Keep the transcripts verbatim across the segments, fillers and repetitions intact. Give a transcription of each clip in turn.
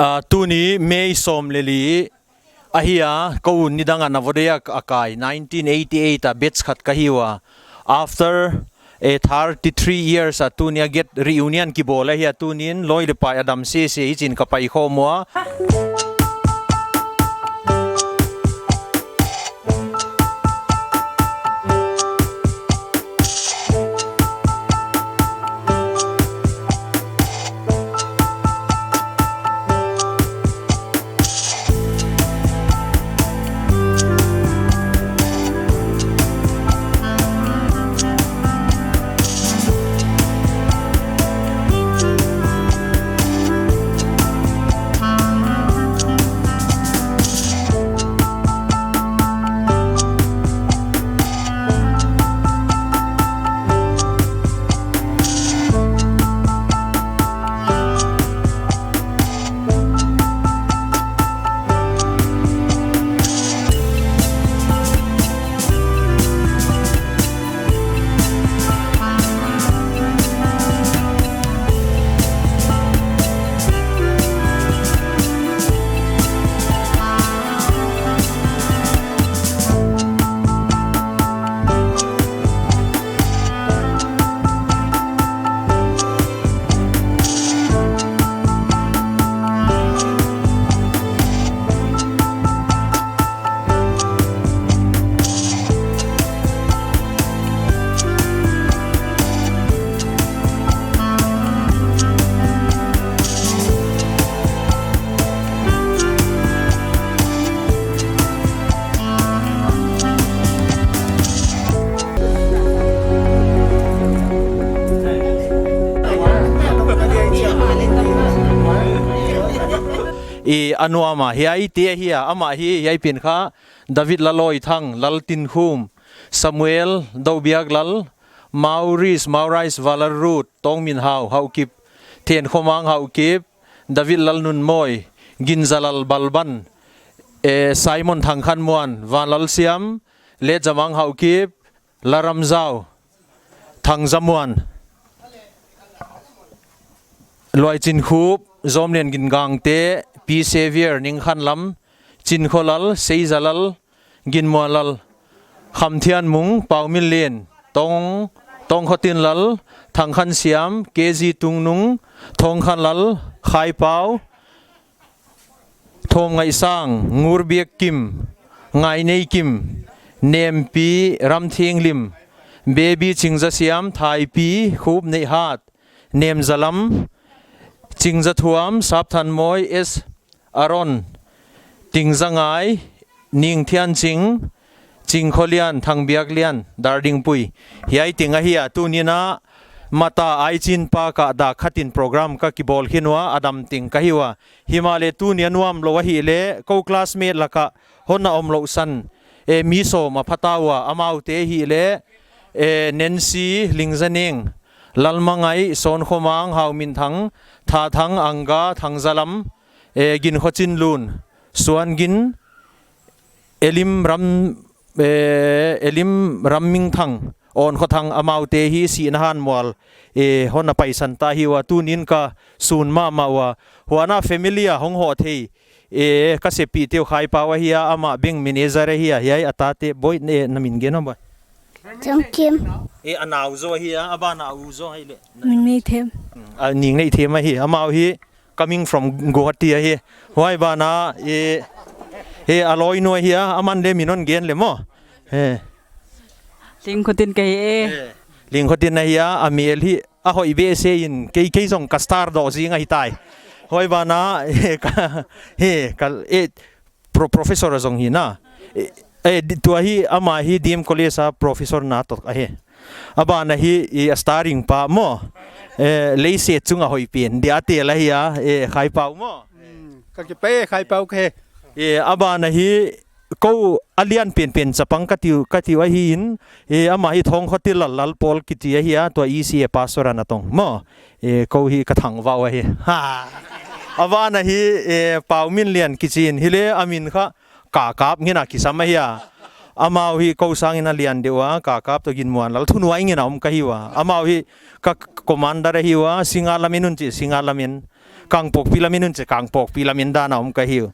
Ah, tuni May som le li ahi a, kou nidang a Navodaya a kai, nineteen eighty-eight a batch khat kahi uva. After, eh, thirty-three years a tuni a get reunion kibol ahi a, tunin loi le pai adam sese ichin kapai khom uva. I anuama hiai te hi a, ama hi hiai pen kha David Laloi Thang, Lal Tinkhum, Samuel Dobiak Lal, Maurice, Maurice Valarut, Tongmin Hau, Haukip, Thenkhomang Haukip, David Lalnunmoi, Ginzalal Balban, eh, Simon Thangkhanmuan, Vanlal Siam, Letjamang Haukip, Laramjau, Thangjamuan, Luaichinkhup, Jomlian Gingangte, Pi Xavier, Ningkhanlam, Chinkholal, Seijalal, Ginmualal, Khamthianmung, Pauminlen, Tong, Tongkhotinlal, Thangkhansiam, K G Tungnung, Thongkhanlal, Khaipau, Thomngaisang, Ngurbiakkim, Ngaineikim, Nempi, Ramthenglim, Baby Chingjasiam, Thaipi, Khupneihhat, Nemjalam, Chingjathuam, Sapthanmoi, S Aron, Tingjangai, Ningthianching, Chingkholian, Thangbiaklian, Dardingpui. Hiai teng ahi a, tuni a Mata Aichin Park a dak khat in program kakibol khin ua, adam teng kahi ua. Himahleh tuni a nuamlou ahileh, kou classmate laka hon a omlou san, eh, mi som apha ta ua, amaute hileh, eh, Nancy, Lingjaneng, Lalmangai, Sonkhomang, Hauminthang, Thathang, Anga, Thangjalam, eh, Ginkhochinlun, Suangin, Elim Ram, eh, Elim Rammingthang, Onkhothang, amaute hi sihna hanmual, eh, hon a paisan ta hi ua, tunin kasun mama ua, huan a family a hong ho thei, eh, kaseppi teu Khaipau ahi a, ama bank manager ahi a, hiai a tate boi, eh, na min gen am boi? Changkim. Eh, anao jo ahi a, abana u jo ahileh. Ningneithem. Hmm, a, Ningneithem ahi, amau hi, coming from Guwahati ahi. Huai bana, eh, eh, aloinu ahi a, aman le min hon gen le mo. Eh. Lingkhotin kahi e. Eh, Lingkhotin ahi a, amel hi, ahoi behseh in, kei, kei jong ka star doh jing ahitai. Huai bana, eh, ka, eh, ka, eh, pro-, professor a jong hi na. Eh, eh, di-, tua hi, ama hi D M College a professor na toh ahi. Abana hi, i, a starring pa mo. Eh, leiset chunga hoipen, dia tel ahi a, eh, Khaipau mo. Hmm, kakipah e, Khaipau kahi. Eh, abana hi, kou alian penpen chapang katiu, katiu ahin, eh, ama hi Thongkhotinlal, Lalpol kiti ahi a, tua E C A pastor a natong mo. Eh, kou hi kathangvah u ahi. Ha. Abana hi, eh, Pauminlen kichi in, hileh amin kha, Kakap ngin a kisam ahi a. Amau hi kou sangin alian deuh a, Kakap toh Ginmuanlal, Thunuai ngin a om kahi ua. Amau hi ka commander ahi ua, Singa lamin un chi, Singa lamin. Kangpokpi lamin un che, Kangpokpi lamin dan a um kahiu.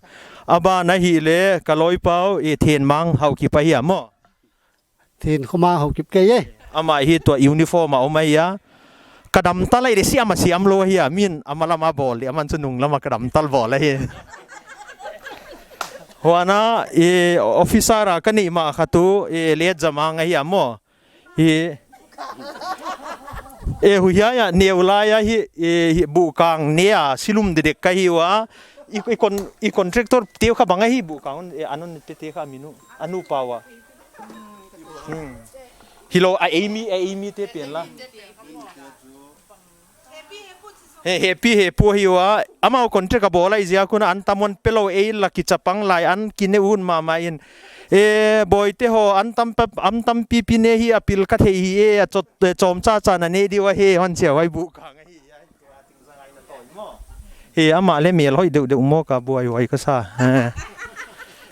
Abana hile, ka loipau, i Thenmang Haokip ahi a mo. Thenkhomang Haokip kei e. Ama hi tua uniform a um ahi a. Ka damtal ahi le siam a siam lou ahi a. Min ama lama bol le, aman chu nung lama ka damtal bol ahi. Huana, i officer a ka nei ma kha tu, i Letjamang ahi a mo. Hi. E, hu hia ya, neu lai a hi, e, hi bu kang ne a, silum dedek kahiu a. I, i con-, i contractor teu kha bang ahi bu kang, e, anon te te kha minu, anu pawa. Hmm. Hilou, a Amy, a Amy te pen la. He, Happy Hepu ahiu a, amau contract a bol ahi jeh a kon an tam hon pelou ei la kichapang lai an kine un mama in. E, boite ho, an tam pe, an tampi pi ne hi a pil ka thei hi e, a chot, e, chom cha cha na ne diu ahi, hon chia vai bu kang ahi. He, ama le mel hoi deuh deuh mo ka buai huai ka sa. He.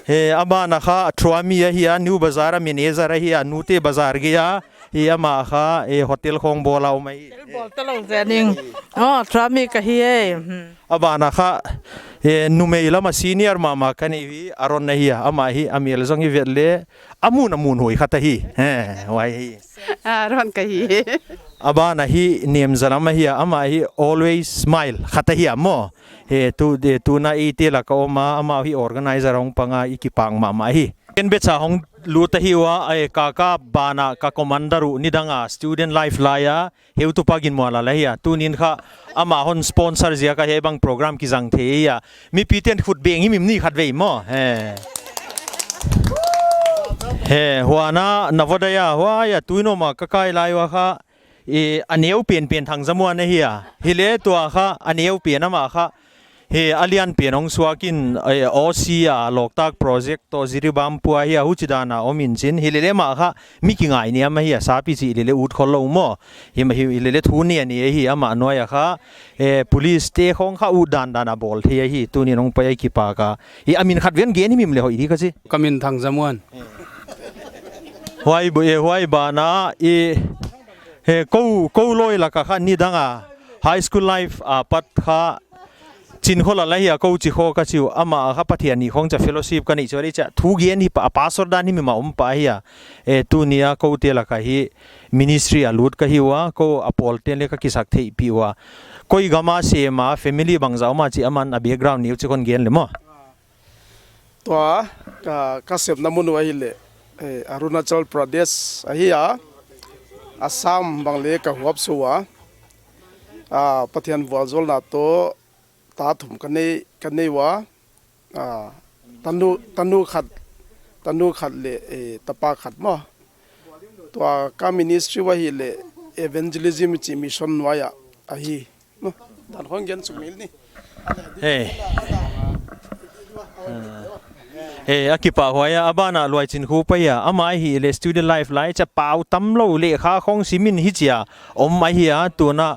He, abana kha Thromi ahi a, New Bazar a manager ahi a, Nute Bazar gei a. Hi ama kha, e, hotel khong bol a um ahi. Hotel bol talou jeh ning. Oh, Thromi kahi e. Hmm. Abana kha, e, numei lama senior mama ka nei hi, Aron ahi a, ama hi, amel jong i vet le, amun amun hoi khat ahi. He, huai hi. Aron kahi. Abana hi, Nemjalam ahi a, ama hi, always smile khat ahi a mo. He, tu, de, tuna eite laka um a, ama hi organizer hung panga i kipak mama hi. Ken becha hung lut ahiu a, e, ka, ka bana ka commander u nidang a student life lai a, heutupa Ginmualal ahi a, tunin kha ama hon sponsor jeh a ka hi bang program kijang thei ahi a. Mipi ten khut beng himhim ni khat vei mo. He. He, huana Navodaya, huai a tuinom a ka kai lai ua kha, e, aneo pen pen Thangjamuan ahi a. Hile tua kha, aneo pen ama kha. He, alian pen hong suakin, e, O C a, Loktak Project to Jiribam pua hi a, huchi dan a om in chin. Hilele ama kha, mi kingai ni ama hi a, sapi chi lele ut khol lou mo. Hi ma hi lele thu ni ani hi ama noi a kha. E, police te khong kha ut dan dan a bol thei ahi, tunin hong pai a kipak a. Hi amin khat ven gen himhim le hoi di ka chi. Ka min Thangjamuan. Huai bu e, huai bana i, he, ko, ko loi laka kha nidang a high school life a pat kha Chinkhola la hi a ko chi kho ka chiu, ama kha Pathian ni khong cha fellowship ka nei chu le cha thu gen hi pa, a pastor dan hi mi ma um pa hi a. E, tunia ko te laka hi ministry a lut kahiu a, ko a pol ten le ka kisak thei piu a. Koi gam a sem a, family bangja um a chi aman a background niu chi kon gen le mo. Tua, ka, ka sepna mun u ahile, eh, Arunachal Pradesh ahi a, Assam bang le ka huap sua, ah, Pathian vualjolna to, ta thum ka nei, ka nei ua, ah, tanu, tanu khat, tanu khat le, eh, tapa khat mo. Tua ka ministry u ahile evangelism chi mission u ahi a, ahi. No, dan khong gen suk mil ni. He. He, a kipa huai a, abana Luai Chinkhu pai a, ama ahile student life lai cha pau tam lou le kha khong simin hi chia, om ahi a, tuna,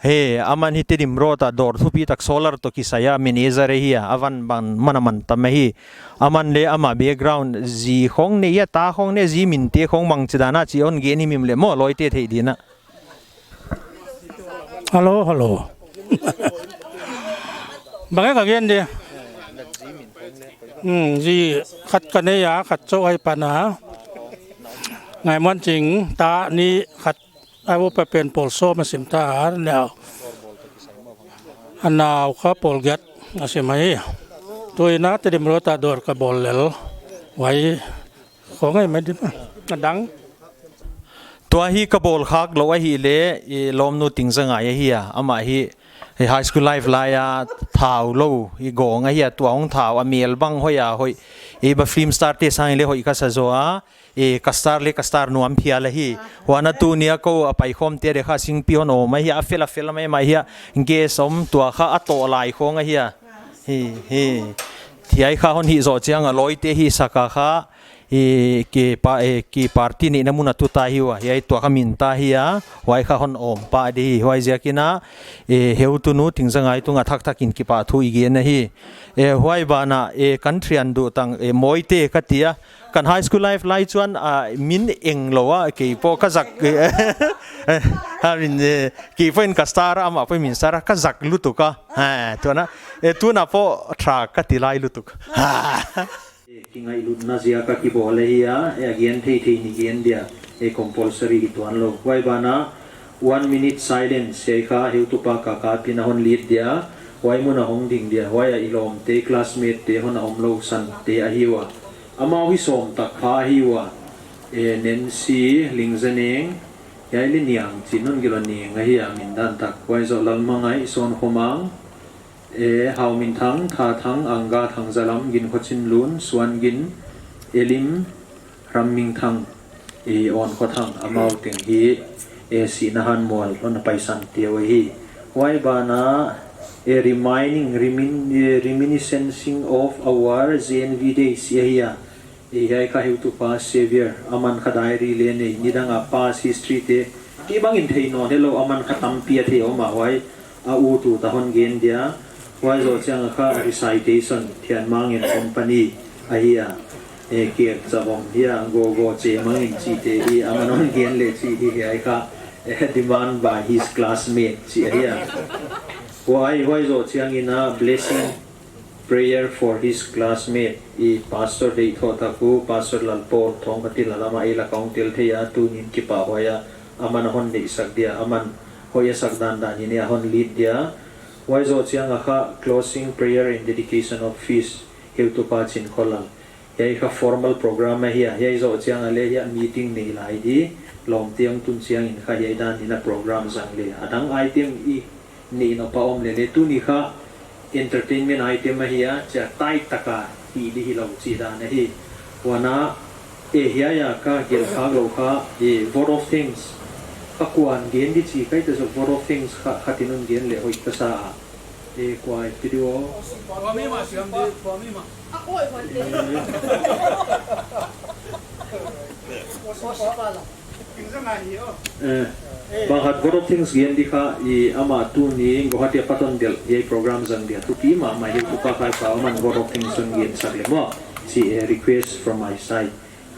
he, aman hi Tedim Road a dawr thupi tak solar to kisai a manager ahi a, avan ban man a man tam ahi. Aman le ama background zi khong ne ya ta khong ne zi min te khong mang chi dana chi on ge ni mim le mo loi te thei dina. Hello, hello. Bang ka gen de. Hmm, zi khat ka ne ya, khat cho ai pa na. Ngai mon ching ta ni khat ai wo pa pen pol so ma sim ta ne. Anau kha pol get a sim ai. Tuina Tedim Road a dawr ka bol lel. Wai Khong ai mai din. Adang. Tua hi ka bol khak lou ahile, i lomnu Tingjangai ahi a. Ama hi, i high school life lai a thau lou, i gong ahi a, tua hung thau a mel bang hoi a hoi. I ba film star te sang le hoi ka sa jo a. I ka star le ka star nuam phial ahi. Huana tunia ko a pai khom te de kha singpi hon om ahi a, fel a fel mai mai hi a. Nge som tua kha a to lai khong ahi a. Hi, hi. Thiai kha hon hi jo chiang a loi te hi saka kha. Ki, ki pa, eh, ki party neina mun a tu ta hi uva, hiai tua kha min ta hi a, huai kha hon om pa di hi, huai ziakin a, eh, heutunu Tingzangai tung a thak thak in kipa thu i gen ahi. Eh, huai ban a, eh, kan thian duh tang, eh, Moite ka ti a, kan high school life lai chuan, ah, min eng lo a, kei pawh ka zak, eh, eh, ha min, eh, kei pawh in ka star a, amah pawh min star a, ka zak lutuk a, ha, tuana, eh, tuna pawh tha ka ti lai lutuk. Ha. Kingailutna ziak a kibol ahi a, eh, a gen thei thei in i gen dia, eh, compulsory hi tuan lo. Huai ban a, one minute silence, hiai kha heutupa Kakapin a hon lead dia, huai mun a hong ding dia, huai a i lawmte, classmate te hon a om lo san te ahi ua. Amau hi sawm tak kha ahi ua, eh, Nancy Lingzaneng, hiai le Niang Chin hon gilo Niang ahi a min dan tak. Huai zoh Lalhmangai, Sawnkhomang, eh, Hauminthang, Thathang, Anga, Thangzalam, Ginkhochinlun, Suangin, Elim, Rammingthang, eh, Onkhothang, amau teng hi, eh, sihna hanmual hon a paisan te uh ahi. Huai ban a, eh, reminding, remin-, eh, reminiscing of our Z N V days, hiai ahi a. Eh, hiai kha heutupa Xavier, aman kha diary le nei, nidang a past history te, kibang in thei nawn helou, aman kha tampi a thei om a, huai a u tu ta hon gen dia, huai zoh chiang a kha recitation, Thianmang and Company ahi a, eh, kek chabom hi a, go go che mang in chi te hi, aman hon gen le chi hi, hiai kha, eh, demand by his classmate chi ahi a. Huai, huai zoh chiang in a blessing prayer for his classmate, i Pastor Deithoh Taku, Pastor Lalpou Thongkhatil a lam a ei la kong tel thei a, tunin kipahhuai a, aman a hon neihsak dia, aman hoih a sak dan dan in a hon lead dia. Huai zoh chiang a kha closing prayer and dedication of feast, heutupa Chinkhollal. Hiai kha formal program ahi a, hiai zoh chiang a le hiai meeting nei lai di, lawmte hong tun chiang in kha hiai dan in a program zang le. A dang item i neih nop a om le le, tuni kha entertainment item ahi a, chia tight tak a hi di hilou chi dan ahi. Huan a, eh, hiai a ka gelh khak lou kha, eh, vote of thanks. Ka kuan gen di chi, ka hita zoh vote of thanks kha, khat in hon gen le hoih ka sa a. Eh, kua i video. Eh, bang khat vote of thanks gen di kha, i ama tuni Guwahati a pat hon delh, hiai program zang dia thupi mahmah, heutupa kha pa aman vote of thanks hon gensak le maw. Chi, eh, request from my side.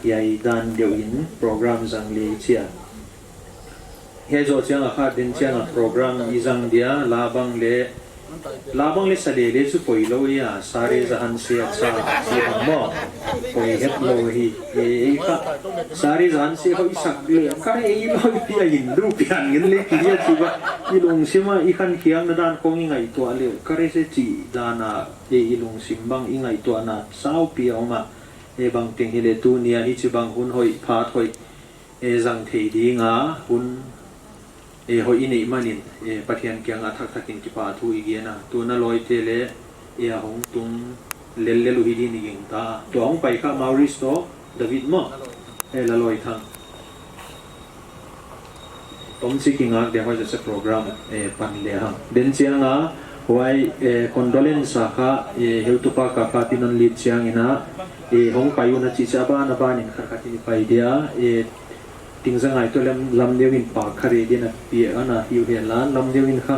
Hiai dan deuh in program zang le chia. Hiai zoh chiang a kha den chiang a program i zang dia, la bang le, la bang le sa le le chu poi lou ia, Sare Jahan Se Achha, chi bang maw. Poi het lou hi, e, e kha, Sare Jahan Se kha i sak le, ka re ei lou pi a in du pian ngen le ki dia chi ba, i lungsim a i khan khiang na dan kong i ngaihtuah le, ka re se chi dan a, e, i lungsim bang i ngaihtuah na, sau pi a om a, e bang teng hi le tuni a hi chi bang hun hoih, phat hoih, e, zang thei ding a, hun, e, hoih i neih man in, e, Pathian kiang a thak thak in kipa thu i gen a. Tuna loi te le, e, a hong tung lel lel u hi din i ging ta. Tua hong pai kha Maurice toh, David maw? E, Laloi Thang. Tom si ki ngak dia huai cha program, e, pan le hang. Den chiang a, huai, e, condolence a kha, e, heutupa Kakapin hon lead chiang in a, e, hong pai u na chi cha ba na ba nin khat khat in i pai dia, e, Tingzangai toh lam, lam neu in pa kha re din a pi a na hiu he lan, lam neu in kha,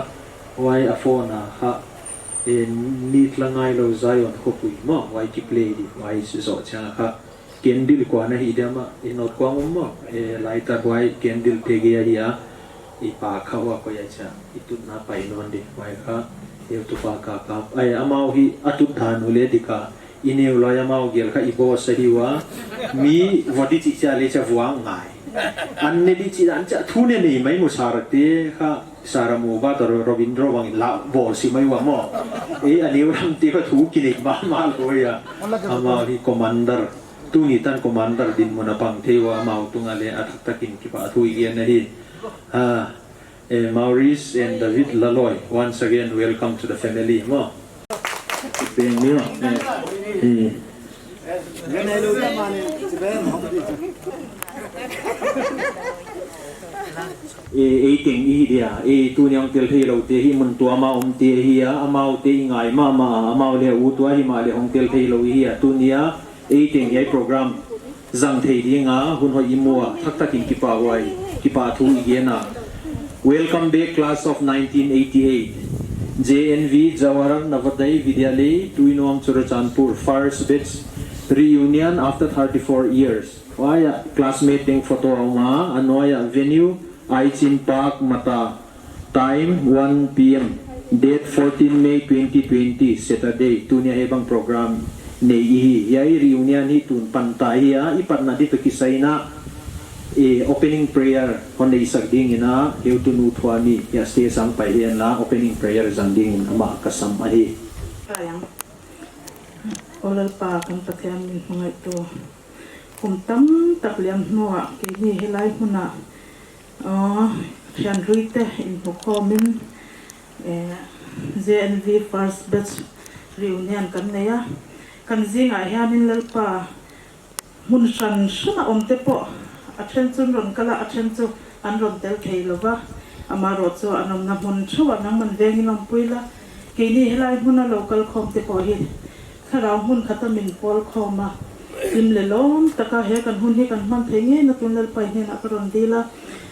huai a phone a kha, e, ni tla ngai lou Zion khopui maw, huai ki play di, huai si zoh chiang a kha, candle kua na hi dia ma, e, not kua ngom maw, e, lighter huai candle te ge a hi a, i pa kha hua koi a cha, i tut na pai non di, huai kha, heutupa Kaka, ai, amau hi, a tut dan u le di ka, I neu lai amau gel kha i boss ahi ua. Mi vot di chi cha le cha vuang ngai. An ne di chi dan cha thu ne nei mai mu sar te kha sar mu ba to Robindro bang la bol si mai ua mo. E a neu lam te kha thu ki nei ma ma lo ya. Amau hi commander. Tuni tan commander dinmun a pang thei ua amau tung a le a thak takin kipa thu i gen ahi. Ha. Eh, Maurice and David Laloi, once again, welcome to the family. Mo? Beng ni, mo? Eh, eh. Eh, ei teng i hi dia, eh, tuni hong tel thei lou te hi mun tua ma um te hi a, amau te i ngai ma ma, amau le u tua hi ma le hong tel thei lou i hi a, tuni a, ei teng ei program. Jang thei dinga hun hoi imu a, thak thakin kipa huai, kipa thu igena. Welcome back, class of nineteen eighty-eight. J N V, Jawaharlal Navodaya Vidyalaya, Tuinuam, Churachandpur, first batch reunion after thirty-four years. Huaia classmate ding photo a um a, anoia venue, Aichin Park, Mata. Time one P M, date fourteen May twenty twenty, Saturday. Tunia hibang program nei ihi. Hiai reunion hi tun pan ta hi a, i patna ding toh kisai in a, eh, opening prayer hon neisak dingin a, Heutunu Thuami, hiai stage a hung pai hihen la, opening prayer zang dingin ama kasam ahi. Ka yang. O Lalpa kan Pathian min hmangaihtu. Kum tamtak liam hnuah, keini hilai hmunah, ah, thianhlui te inhmu khawmin, eh, J N V first batch reunion kan nei a. Kan zingah hianin Lalpa hmun hran hran a awm te pawh, a ṭhen chu an rawn kal a, a ṭhen chu an rawn tel thei lo va. Amaherawhchu an awmna hmun theuhah nangman vengin awmpui la. Keini helai hmuna lo kal khawm te pawh hi thlarau hmun khata min pawl khawm a, hlim le lawm taka he kan hun hi kan hman thei ngei na tun Lalpa hnenah ka rawn dil a.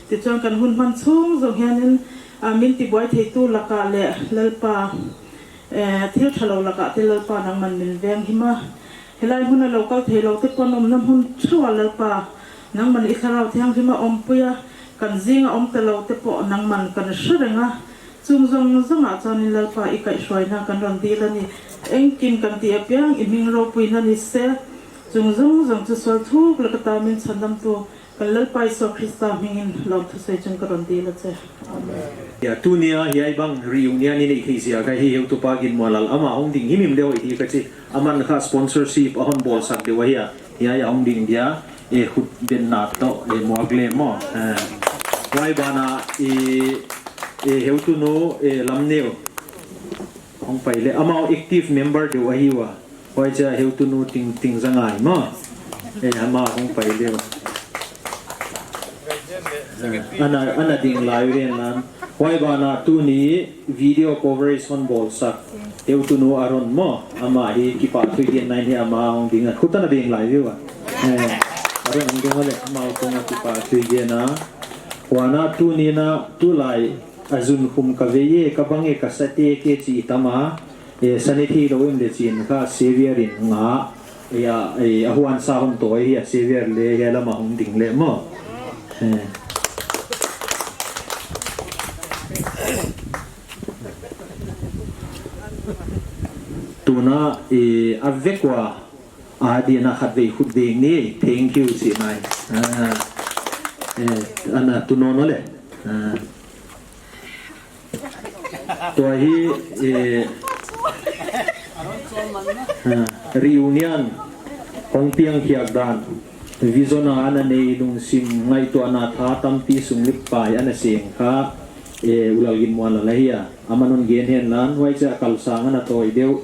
Tichuan kan hun hman chhung zawng hianin, a, min tibuai theitu lakah leh Lalpa, eh, thil ṭha lo lakah te Lalpa nangman min veng him a. Helai hmuna lo kal thei lo te pawh an awmna hmun theuhah Lalpa nangman i Thlarau Thianghlim a awmpui a, kan zinga awm ta lo te pawh nangman kan hre reng a. Chung zawng zawngah chuanin Lalpa i kaihhruaina kan rawn dil a ni. Engkim kan tih apiang i hming ropuina ni se. Chung zawng zawng chu sual thuk leh ka ta min chhandamtu kan Lalpa Isua Krista hmingin lawmthu sawi chung ka rawn dil a che. Amen. Ya, tunia hiai bang reunion i neih theih ziak a hi Heutupa Ginmualal ama hung ding himhim deuh ahi ka chi. Aman kha sponsorship a hon bawlsak deuh ahi a. Hiai a hung ding dia, e, khut benna tawh, e, muak lem maw. E, huai bana, e, e, Heutunu, e, Lamneu. Hong pai le, amau active member deuh ahi ua. Huai chia Heutunu Ting, Tingzangai maw. E, ama hong pai le. E, ana, ana ding lai ven lan. Huai bana tuni video coverage hon bawlsak Heutunu Aron maw, ama hi kipahthu i genna in hi ama hong ding a, khut ana beng lai viu a. Eh, Aron hong ding a le, ama hong a kipahthu i gen a. Huana tuni na tulai a zun khum ka vei e, ka bang e, ka sa te ke chi i tam a. Eh, sa ni thei lo em le chin kha Xavier in nga. Eia, eh, a huansa hon tawi hi a Xavier le, hia lama hong ding le maw. Eh. Tuna, eh, a vek ua, a dina khat vei khut veng ni, thank you, chi nai. Ah, eh, ana tu nono le. Ah. Tua hi, eh, ah, reunion hong piang khiak dan, vision a ana nei lungsim ngaihtuahna tha tampi sung lip pai ana seng kha, eh, U Lalginmuanlal ahi a, aman hon gen hen lan, huai chia kal sang ana tawi deuh,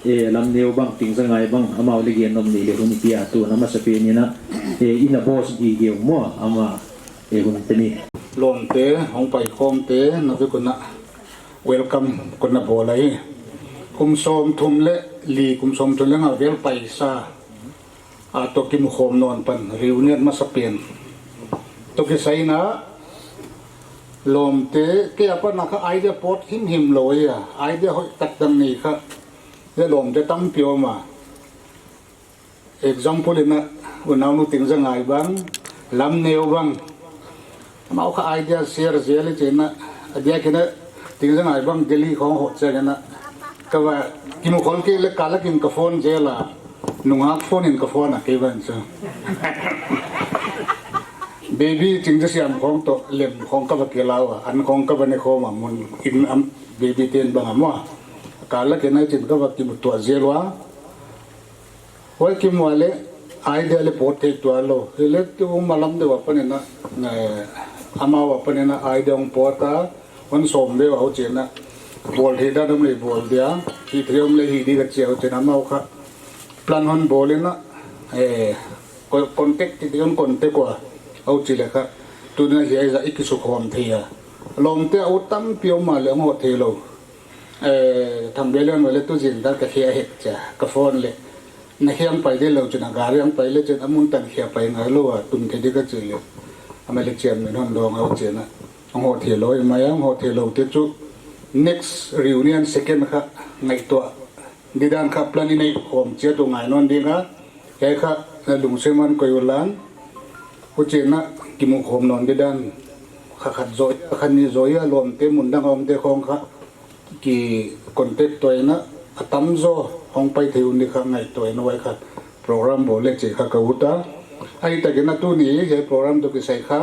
eh, Lamneu bang, Tingzangai bang, amau le gen nop ni le hun pia tu na masa pe ni na, eh, ina boss di geu mo, ama, eh, hun te ni. Lawmte, hong pai khawmte, na vek un a welcome ka na bawl ahi. Kum sawmthum le li, kum sawmthum le nga vel paisa a toh kimu khawm nawn pan reunion masa pen. Toh kisai na lawmte, kei a pan a kha idea pawt himhim lo ahi a, idea hoih tak dang nei kha. Le lawmte tampi om a. Example in a, unaunu Tingzangai bang, Lamneu bang. Amau kha idea share zel i chi na, a diak in a Tingzangai bang Delhi khawng hot chiang in a. Ka va, kimu khol kei le ka lakin ka phone zel a. Nungak phone in ka phone a kei van chu. Baby Tingzasiam khawng toh lem khawng ka va kilau a, an khawng ka va ne khawm a mun in am baby ten bang a maw. Ka lakin a chin ka va kimu tuah zel ua. Huai kimu a le, idea le pawt thei tuan lo. Hi le tu ma lam deuh a pan in a, eh, amau a pan in a idea hong pawt a, hon sawm deuh a ho chin a. Bawl thei dan om le bawl dia, hi thei om le hi di ka chi a ho chin a amau kha. Plan hon bawl in a, eh, co-, contact ti ti hon contact ua, ho chi le kha. Tuna hi a i za i kisukhawm thei a. Lawmte a ut tampi om a le hong hot thei lo. Eh, Thangbialian va le tu zin dan ka khia hek chia, ka phone le. Na hiang pai de lo chun a gari ang pai le chun amun tan khia pai ngai lo a tun thei de ka chi le. Ama le chiam min hon dong au chena. Ang ho thei lo i mai ang ho thei lo te chu next reunion second kha ngai to. Didan kha plan i nei khom chia tu ngai non ding a. He kha na lungsim an koi u lang. Hu chena kimu khom non didan kha khat zo kha ni zo ya lom te mun dang om te khong kha. Ki contact toina atam jo hong pai thei un ni kha ngai toina vai kha program bol le che kha ka uta. Ai ta ke na tu ni he program to ki sai kha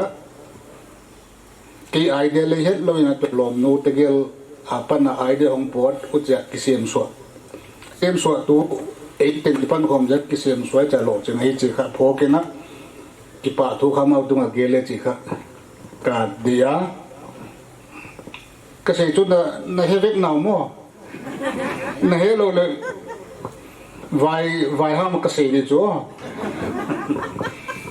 ki idea le het lo ina to lom nu te gel a pan a idea hong pot u che ki sem so. Sem so tu ei ten pan khom je ki sem so cha lo che ngai che kha pho ke na ki pa thu kha mau tu nga gel le che kha ka dia. Ka sei chu na, na he vek nau mo. Na he lo le. Vai, vai ham ka sei ni chu.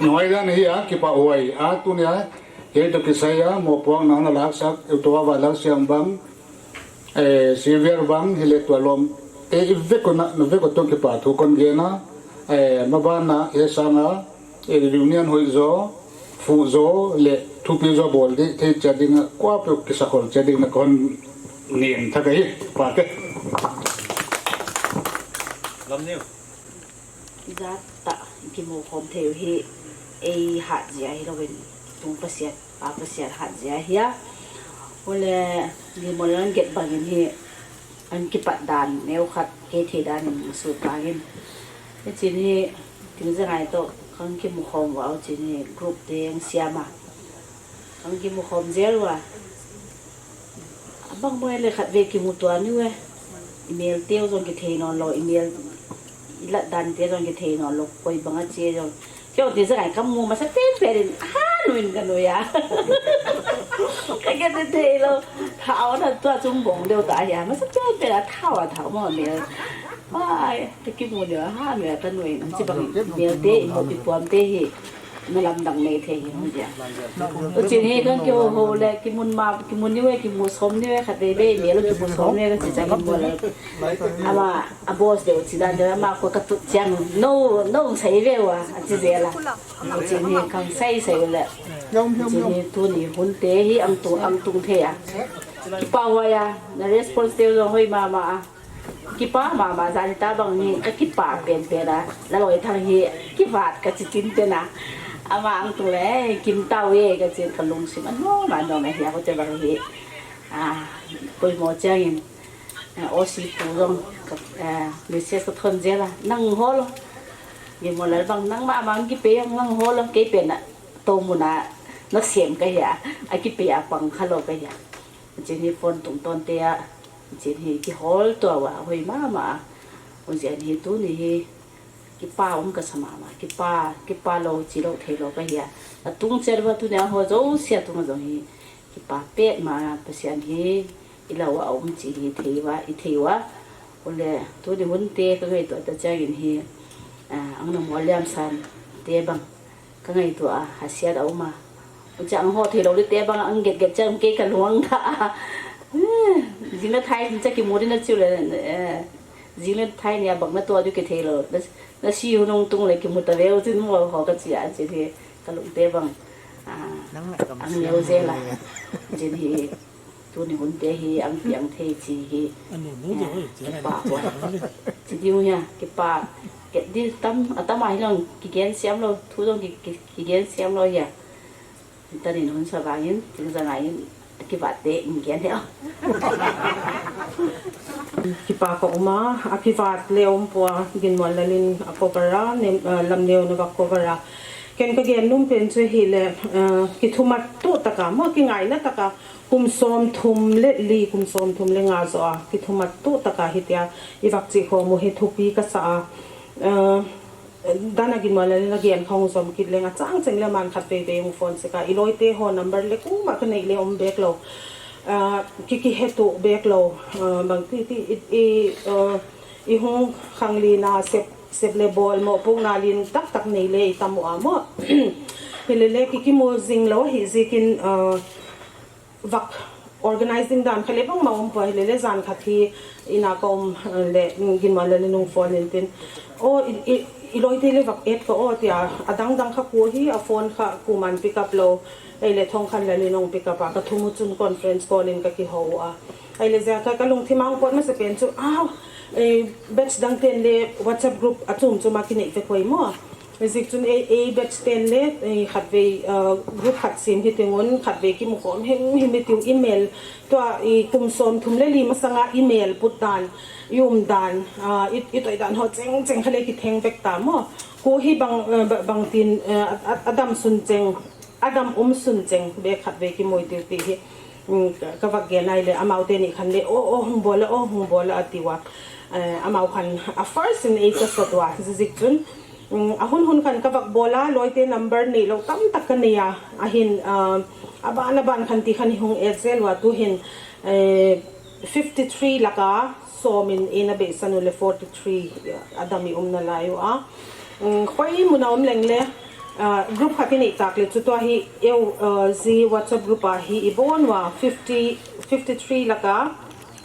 Noi dan hi a, kipa huai. A tu ni a, he to kisai a, mo puang nang na lak sak, eu to va lak siang bang. Eh, Xavier bang, hi le tua lom. Eh, i vek ko na, na vek ko to kipa thu kon ge na. Eh, ma ban na, he sang a. E reunion hoi jo, fu jo, le thupi jo bol di, thei cha ding a, kwa pe kisa khol cha ding na kon nin tha ka hi, pa te. Lam niu. Ija ta, kimu khom thei u hi, ei hat jia hi lo in, tung pasiat, pa pasiat hat jia hi a. Ole, ni mo lan get bangin hi, an kipat dan neo khat kei thei dan in sut vangin. Hichin hi, ting jangai to, kang kimu khom vau chin hi, group te ang siam a. Kang kimu khom jel va. Abang mo le khat ve kimu tua ni ve. Email teo jong kithei non lo, email i lat dan te jong kithei non lo, koi bang a che jong. Keo ti sa kai kamu masa pen pen in, ha, nuin ka nuya. Ka ke te te lo, thao na tua chung bong deu ta ya, masa pen pen a thao a thao mo me. Ai, te ki mu deu, ha, nuya ka nuin, chi bang mel te, mo pi puam te hi, na lam dang nei the hi, hong dia. U chin hi kan ki ho ho le, ki mun ma, ki mun ni we, ki mu som ni we, khat ve ve, mel ki mu som ni we, ka chi cha ki mu le. Ama, a boss deu chi dan deu, ama ko ka tut chiang, no, no, sai ve wa, a chi ve la. Chin hi kang sai sai le. Chin hi tu ni hun te hi ang tung, ang tung the a. Kipa huai a, na response te jong hoi mama a. Kipa mama jan ta bang hi ka kipa pen pen a. La loi thang hi kivat ka chi tin pen a. Ama ang tung le, kim tau e ka chi ka lungsim a no ma no ma hi a ko te bang hi. A, poimo chiang in. A, O C pu jong, a, message ka thon jel a, nang ho lo. Ni mo lal bang nang ma ma kipe jong nang ho lo, kei pen a, to mun a, na sem ka hi a, a kipe a pang kha lo ka hi a. Chin hi phone tung ton te a, chin hi ki hol to wa, hoi ma ma a. U jen hi tu ni hi, kipa um ka sa mama, kipa, kipa lo, chi lo, thei lo ka hi a. A tung cher va tu ni a ho jo sia tu ma jong hi. Kipa pet ma Pasian hi, i lo a um chi hi thei va, i thei va. U le, tu ni hun te ka ngai to ta chiang in hi, a, ang na mo liam san te bang. Ka ngai to a, ha sia da um a. U chiang ho thei lo le te bang, ang get get chiang ke ka luang ta a. Jing na thai, cha ki mo di na chiu le, eh, Jing le thai ni a bang na to a du ke thei lo. Na, na si u nung tung le ki mu ta ve u chin mo ho ka chi a chi the ka lung te bang. A, ang neo je la. Chin hi. Tu ni hun te hi ang piang thei chi hi. Anu nu je oi, chi pa wa. Chi diu ya, ki pa. Ke di tam, a tam a hi long ki gen siam lo, thu long ki, ki, ki gen siam lo ya. Tanin hun sa vangin, ting sa ngain, kivat te, in gen he. Kipa ka um a, a kivat le um pua, Ginmuallalin a cover a, nem, eh, Lamneo na va cover a. Ken ka gen num pen chu hi le, eh, kithumat tu taka, mo kingaina taka, kum som thum le li, kum som thum le nga zo a, kithumat tu taka hi tia, i vak chi kho mu hi thupi ka sa a. Eh, Dan a Ginmuallalin a gen khong zom kit leng a chang cheng le man khat vei vei hung phone sek a. I loi te ho number le kuma ka nei le um bek lo. Ah, ki, ki he tu bek lo. Ah, bang ti ti i, i, ah, i hung khang li na sep, sep le bol mo pung na lin tak tak nei le i tam u a mo. Hi le le ki, ki mu zing lo hi zikin, ah, vak Organizing dan khat le bang ma um poi, hilele jan khat hi ina ka um, eh, le, mm, Ginmon le Nunung phone in tin, "O, i, i, i loi te le vak et ka o," tia, adang dang kha ku hi, a phone kha kuman pick up lou, ei le Thongkhan le Nunung pick up a, ka thum u chun conference call in ka kihou a. Ei le jia kha ka lungthim a hung pot masa pen chu, a, eh, batch dang ten le WhatsApp group a chum chum a kinei ve koi mo. Zik chun ei, ei batch ten le, eh, khatvei, ah, group khat sem hi tingun, khatvei kimu khom him him i tiu email. Tua i kum som thum le li masanga email put dan, i um dan, ah, i, i toi dan ho cheng cheng kha le kitheng vek ta mo. Ko hi bang, eh, ba-, bang tin, eh, a, a, a dam sun cheng, a dam um sun cheng, be khatvei kimu i tiu ti hi. Mm, ka, ka vak gen ai le, amau te ni khan le, "O, o, hung bol a, o, hung bol a," a tiu a. Eh, amau khan, a first in ei ka sot ua, zik chun. Mm, a hun hun khan ka vak bol a, loi te number nei lou tam tak ka nei a, ahin, ah, a ban a ban khan ti khan i hung et zel ua tu hin, eh, fifty three laka som in ei na beisan u le forty three a dam i um na lai u a. Mm, khoi mun a um leng le, ah, group khat i nei tak le chu tua hi eu, ah, zi WhatsApp group a hi i bon ua fifty, fifty three laka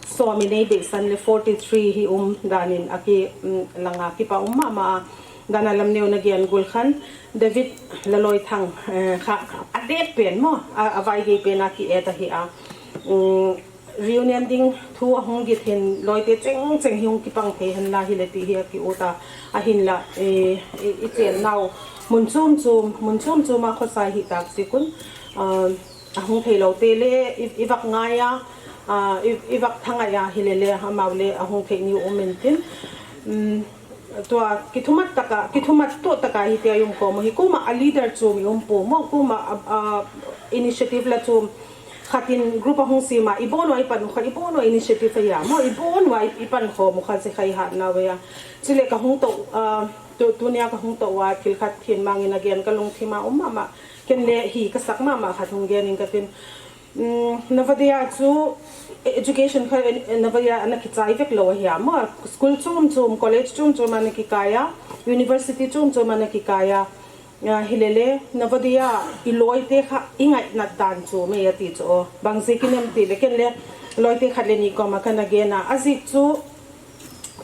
som in ei beisan le forty three hi um dan in a ki, mm, langa kipa um mama a. Dan a lam neu na gen gul khan David Laloithang, eh, kha a det pen mo, a, a vai gei pen a ki et a hi a. Mm, reunion ding thu a hung git hin loi te cheng cheng hi hung kipang thei hen la hi le ti hi a ki ut a, ahin la, eh, i, i chen nau mun chum chum, mun chum chum a khosai hi tak si kun, ah, a hung thei lou te le i, i vak ngai a, ah, i, i vak thangai a hi le le amau le a hung thei ni um in tin. Mm, tua kithumat taka, kithumat tu taka hi te a um ko mo hi kuma a leader chum i um po mo, kuma a, a initiative la chum. Khatin group a hung sima, i bon ua i pan u kha, i bon ua initiative a ya mo, i bon ua i, i pan kho mo kha, si khai hat na ve ya. Chule ka hung to, ah, tu, tunia ka hung to ua, thil khat thin mangin a gen ka lungthim a um mama, ken le hi ka sak mama khat hung gen in ka tin. Mm, Navodaya chu education kha, eh, Navodaya ana kichai vek lou a hi a mo, school chum chum, college chum chum ana kikai a, university chum chum ana kikai a. Ah, hi le le, Navodaya i loi te kha i ngainat dan chu mei a ti chu o. Bang zi kinem ti le ken le loi te khat le ni koma kana gen a. A zik chu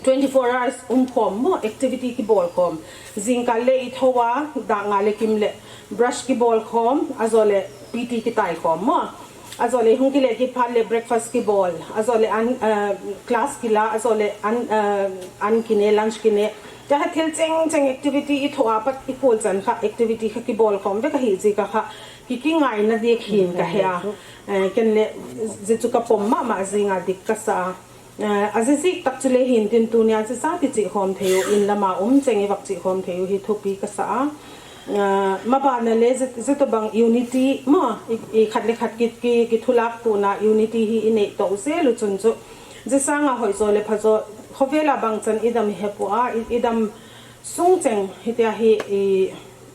twenty four hours um khom mo, activity kibol khom. Zingkal le i tho a, dak nga le kim le brush kibol khom, a zo le P T kitai khom mo. A zo le hung kile kiphat le breakfast kibol, a zo le an, eh, class kila, a zo le an, eh, an kine, lunch kine. Tia kha thil cheng cheng activity i tho a pat i kul chan kha activity kha kibol khom ve ka hi zi ka kha ki, kingaina dik hin ka he a. Eh, ken le zi chu ka pom mama zinga dik ka sa a. Eh, a zi zik tak chu le hin tin tunia zi sa ti chi khom thei u, in lama um cheng i vak chi khom thei u hi thupi ka sa a. Ah, mabana le zi, zi to bang unity mo, i, i khat le khat ki, ki, ki thulak tuna unity hi i nei to zel u chun chu. Zi sanga hoi zo le pha zo, khovela bang chan i dam he pu a, i, i dam sung cheng hi tia hi, i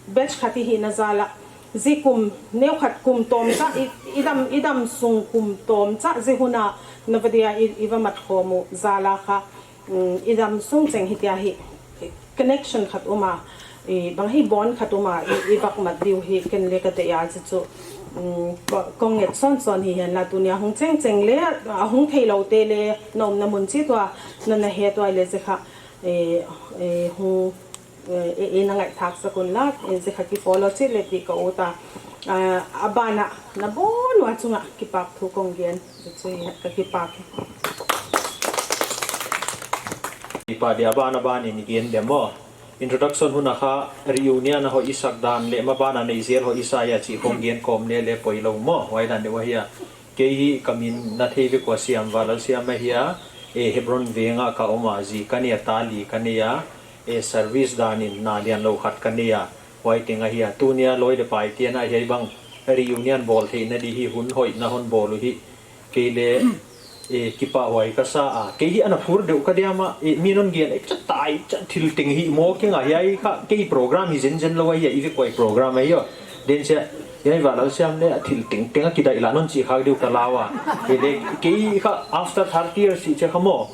batch khat i hi na za la. Zi kum, neu khat kum tom cha, i, i dam, i dam sung kum tom cha, zi huna Navodaya i, i va mat khom u za la kha. Mm, i dam sung cheng hi tia hi connection khat um a, i bang hi bond khat um a, i, i vak mat diu hi ken le ka te a zi chu. Mm, ko, kong nget son son hi hen la tunia hung cheng cheng le, a hung thei lou te le, nom na mun chi tua, na na he tua le zi kha, e, e, hung, e, e, e na ngai thak sa kun la, e, zi kha ki follow chi le ti ka u ta. A, a bana, na bon ua chunga, kipak thu kong gen. Chu chu hi ka kipak e. Kipa dia bana bani ni gen dem mo. Introduction huna kha reunion a ho i sak dan le mabana nei zel ho i sa ya chi khom gen khom le le poi lou mo. Wai dan de wa hi a. Kei hi ka min na thei ve ko Siam Valal Siam a hi a. E Hebron venga ka um a zi ka nei a ta li ka nei a. E service dan in na lian lou khat ka nei a. Wai ting a hi a. Tunia loi le pai tian a hi a i bang reunion bol thei na di hi hun hoi na hon bol u hi. Kei le, e, kipa huai ka sa a. Kei hi ana phur deuh ka diam a, e, mi non gen, e, cha tai, cha thil ting hi mo kei nga hi ai kha, kei program hi zen zen lo ai, i ve koi program ai yo. Den se, yai va lo siam le, a thil ting ting a kidai la non chi kha deuh ka la wa. E le, kei kha after thirty years chi che kha mo.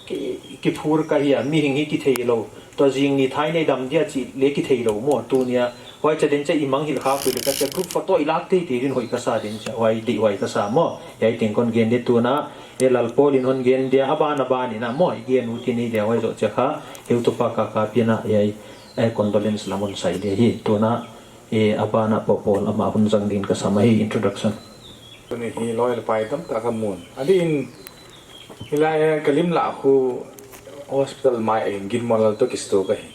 Ki, ki phur ka hi a, mi hing hi ki thei lo. Tua zing ni thai nei dam dia chi le ki thei lo mo. Tunia, Huaicha den cha imang hil kha pui le kacha group photo ilak tei tei din hoi kasa den cha, huai dei huai kasa mo. Hiai teng kon gen de tuna, e Lalpol in hon gen dia, aban aban in a mo, igen u ti nei dia, huai zoh cha kha, heutupa Kakap in a, hiai, e condolence lam hon sai dia hi, tuna, e aban a Popol ama hon zang din kasa ma hi introduction. Tuni hi loi le pai tamtah kamun. Adin, hilai a kalim lah khu hospital mai a hin Ginmonlal toh kisto kahi.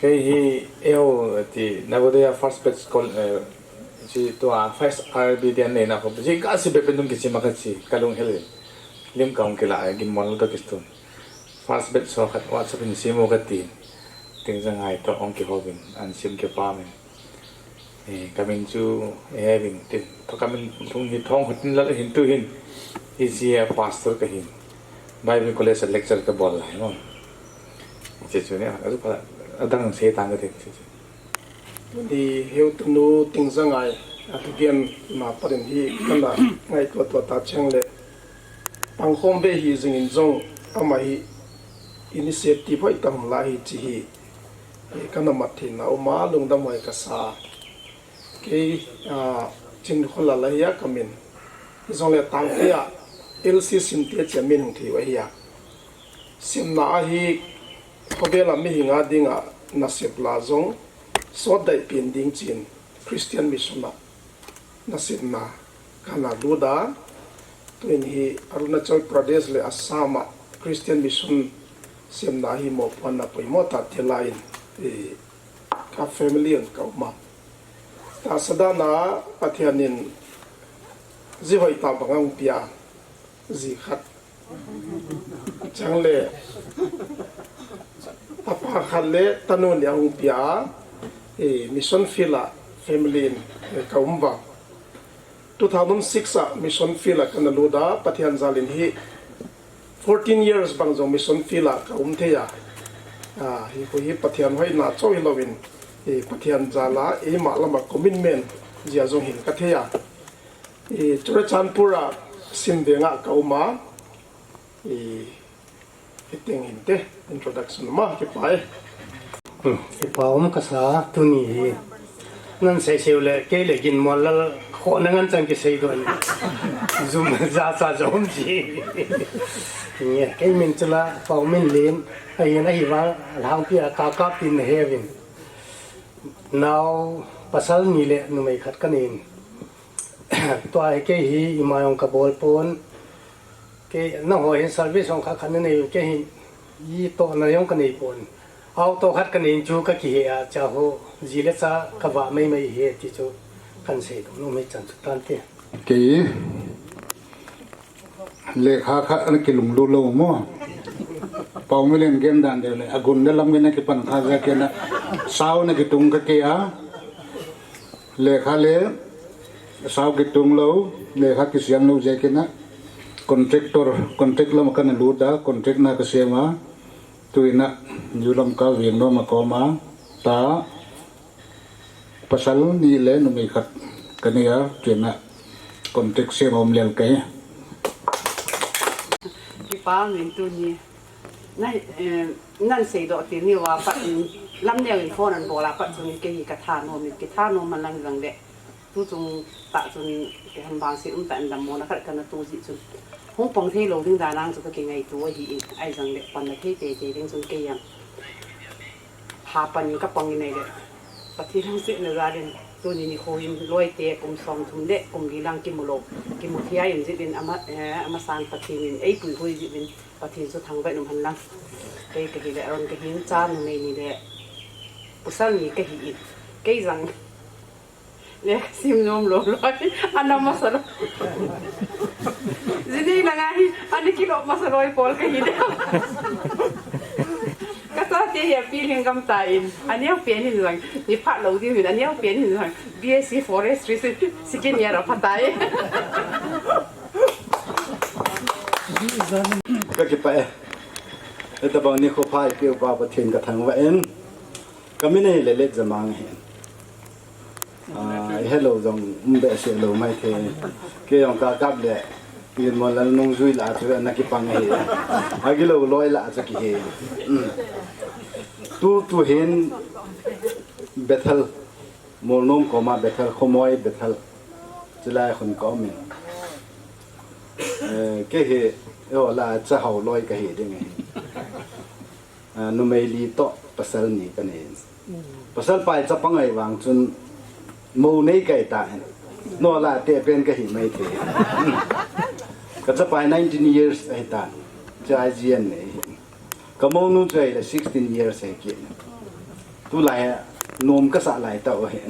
Kei hi, eiho, ti, Navodaya first batch col-, eh, chi tua first R B D N nei na khu, chi ka si be pen tung kichi ma kachi, kalung hel. Lim kaung kila, eh, Ginmonlal toh kisto. First batch so khat WhatsApp in simu kati. Ting zangai toh ong kihouvin, an sim kipamin. Eh, kamin chu, eh, vin tin. Toh kamin lung hi thong khutin lal hin tu hin. Hichi a pastor kahin. Bible College a lecture kabol lai mo. Hichi chu ni, a, a, adang sei tang katin, hichi chu. Tuni heutunu Ting zangai, a thugen ma parin hi, kana ngaito tua ta cheng le. Pangkhom ve hi jingin jong, ama hi initiative hoi tah la hi chi hi. Kana mat theina uma lungdam hoi kasa. Kei, ah, Chin Khulal ahi a kamin. Hijongle tangpi a L C Simte chia min hung thei u ahi a. Simna ahi khovel a mihing a dinga nasep la jong sot dai pen ding chin Christian Mission a nasepna kana lut a. Tuin hi Arunachal Pradesh le Assam a Christian Mission semna hi mopohna poimo tah thei lai in, eh, ka family in ka um a. Tahsa dan a Pathian in ji hoi tah bang ahung pia, ji khat. Chang le, tapa khat le tanu ni ahung pia, eh, mission field a family in, eh, ka um vang. Two thousand six a mission field a kana lut a, Pathian jal in hi fourteen years bang jong mission field a ka um thei a. Ah, hi khu hi Pathian hoina chauh hilou in, eh, Pathian jal a, eima lam a commitment jeh a jong hin ka thei a. Eh, Churachandpur a Simveng a ka um a. Eh, Hiteng hinte, introduction ma, kipa e. Hmm, kipa um kasa, tuni hi. Nan sei sei u le, kei le Ginmonlal, khohna ngen chang kisei doh in. Jum ja cha jom ji. Nge, kei min chu la, Pauminlen, ahin ahi vang, alhangpi a Kakap tin na he uvin. Nao, pasal ni le numei khat ka nei in. Tua hi kei hi, ima jong ka bol pon. Kei, nangho hin service jong khat khat na nei un, kei hin, itohna jong ka nei pon. Auto khat ka nei in chu ka kihe a, cha ho, ji le cha ka vah mai mai hi ti chu kan sei doh nom hi chan chu tante. Kei, lekha khat ana kilunglut lou mo. Pauminlen gen dan deu le, agun da lam gen a kipan kha ja kei na, sao na kitung ka kei a. Lekha le, sao kitung lou, lekha kisiam lou jeh kei na, contractor, contract lam a kana lut a, contract na ka sem a, tuin a, ju lam ka veng nom a koma, ta, pasal ni le numei khat ka nei a, tuin a, contract sem a um lel ka hi. Kipa min tuni. Na, eh, nan seidoh til ni uva pat, mm, lamneo in phone an bol a pat chun kei hi ka thanom in, kithanom man lang jong le. Tu chung tah chun kei ham vangset umtah in dammona khat kana toh jeh chun. Hung pang thei lou ding dan a chu ka kingaito ahi in, ahi jong le panna thei teitei ding chun kei jong. Hapan in ka pang in ahile. Pathen lungsetna jal in, tuni nikho hin loite kum somthum le kum li lang kimu lou, kimu thei in jeh in ama, eh, amasan Pathen in eipui hoi jeh in Pathen chu thangvah in um hen lang. Kei kahi le Aaron kahin, cha numei ni le pasal ni kahi in. Kei jong le kasim nom lou loi. Ana masa lou. Jini na ngai, ana kilou masa loi pol kahi de. Ka chate hi apilhing gam tan, aneo pen in jong, ni phat lou diu hin, aneo pen in jong, B S C Forestry si, second year a phatai. Ka kipah e. Hitabang nikho pha eipeh uva Pathen ka thangvah in. Ka min ahile Letjamang ahi. Ah, hello jong, um behseh lou maithei. Kei jong Kakap le Ginmonlal nungjui lah a chu ana kipang ahi. Agilou loi lah a chu kihe. Um. Tu, tu hin Bethel Molnom koma Bethel, Khomoi Bethel, chilai khun ka um in. Eh, kei hi, eiho la chahao loi ka hi ding e. Ah, numei li toh pasal ni ka nei. Pasal pai chapang ahi vang chun mou nei ka hi ta. Eiho la te pen ka hi mai thei. Ka chapai nineteen years ahi ta. Cha I G N nei. Ka mounu chu ahile sixteen years ahi kit. Tulai a nom ka sah lai tau ahi.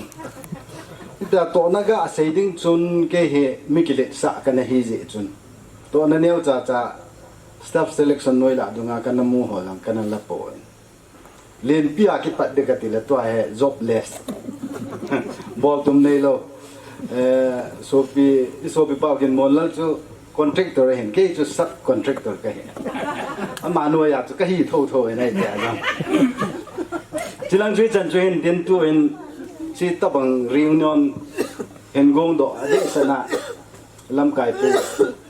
Ita tohna ga sei ding chun kei hi mi kiletsah ka na hi jeh chun. Tohna neo cha cha staff selection noi lah dunga ka na mu ho lang ka na la poi. Lenpi a kipat ding ka ti le tua hi jobless. Bol tum nei lou. Eh, sopi, i sopi pa Ginmon Lal chu contractor ahin, kei chu sub contractor ka hi. Ama noi a chu ka hi tho tho ahi nai te a jong. Chilang chu i chan chu hin tin tu hin chi tabang reunion hin gong doh a deh sana lamkai pu,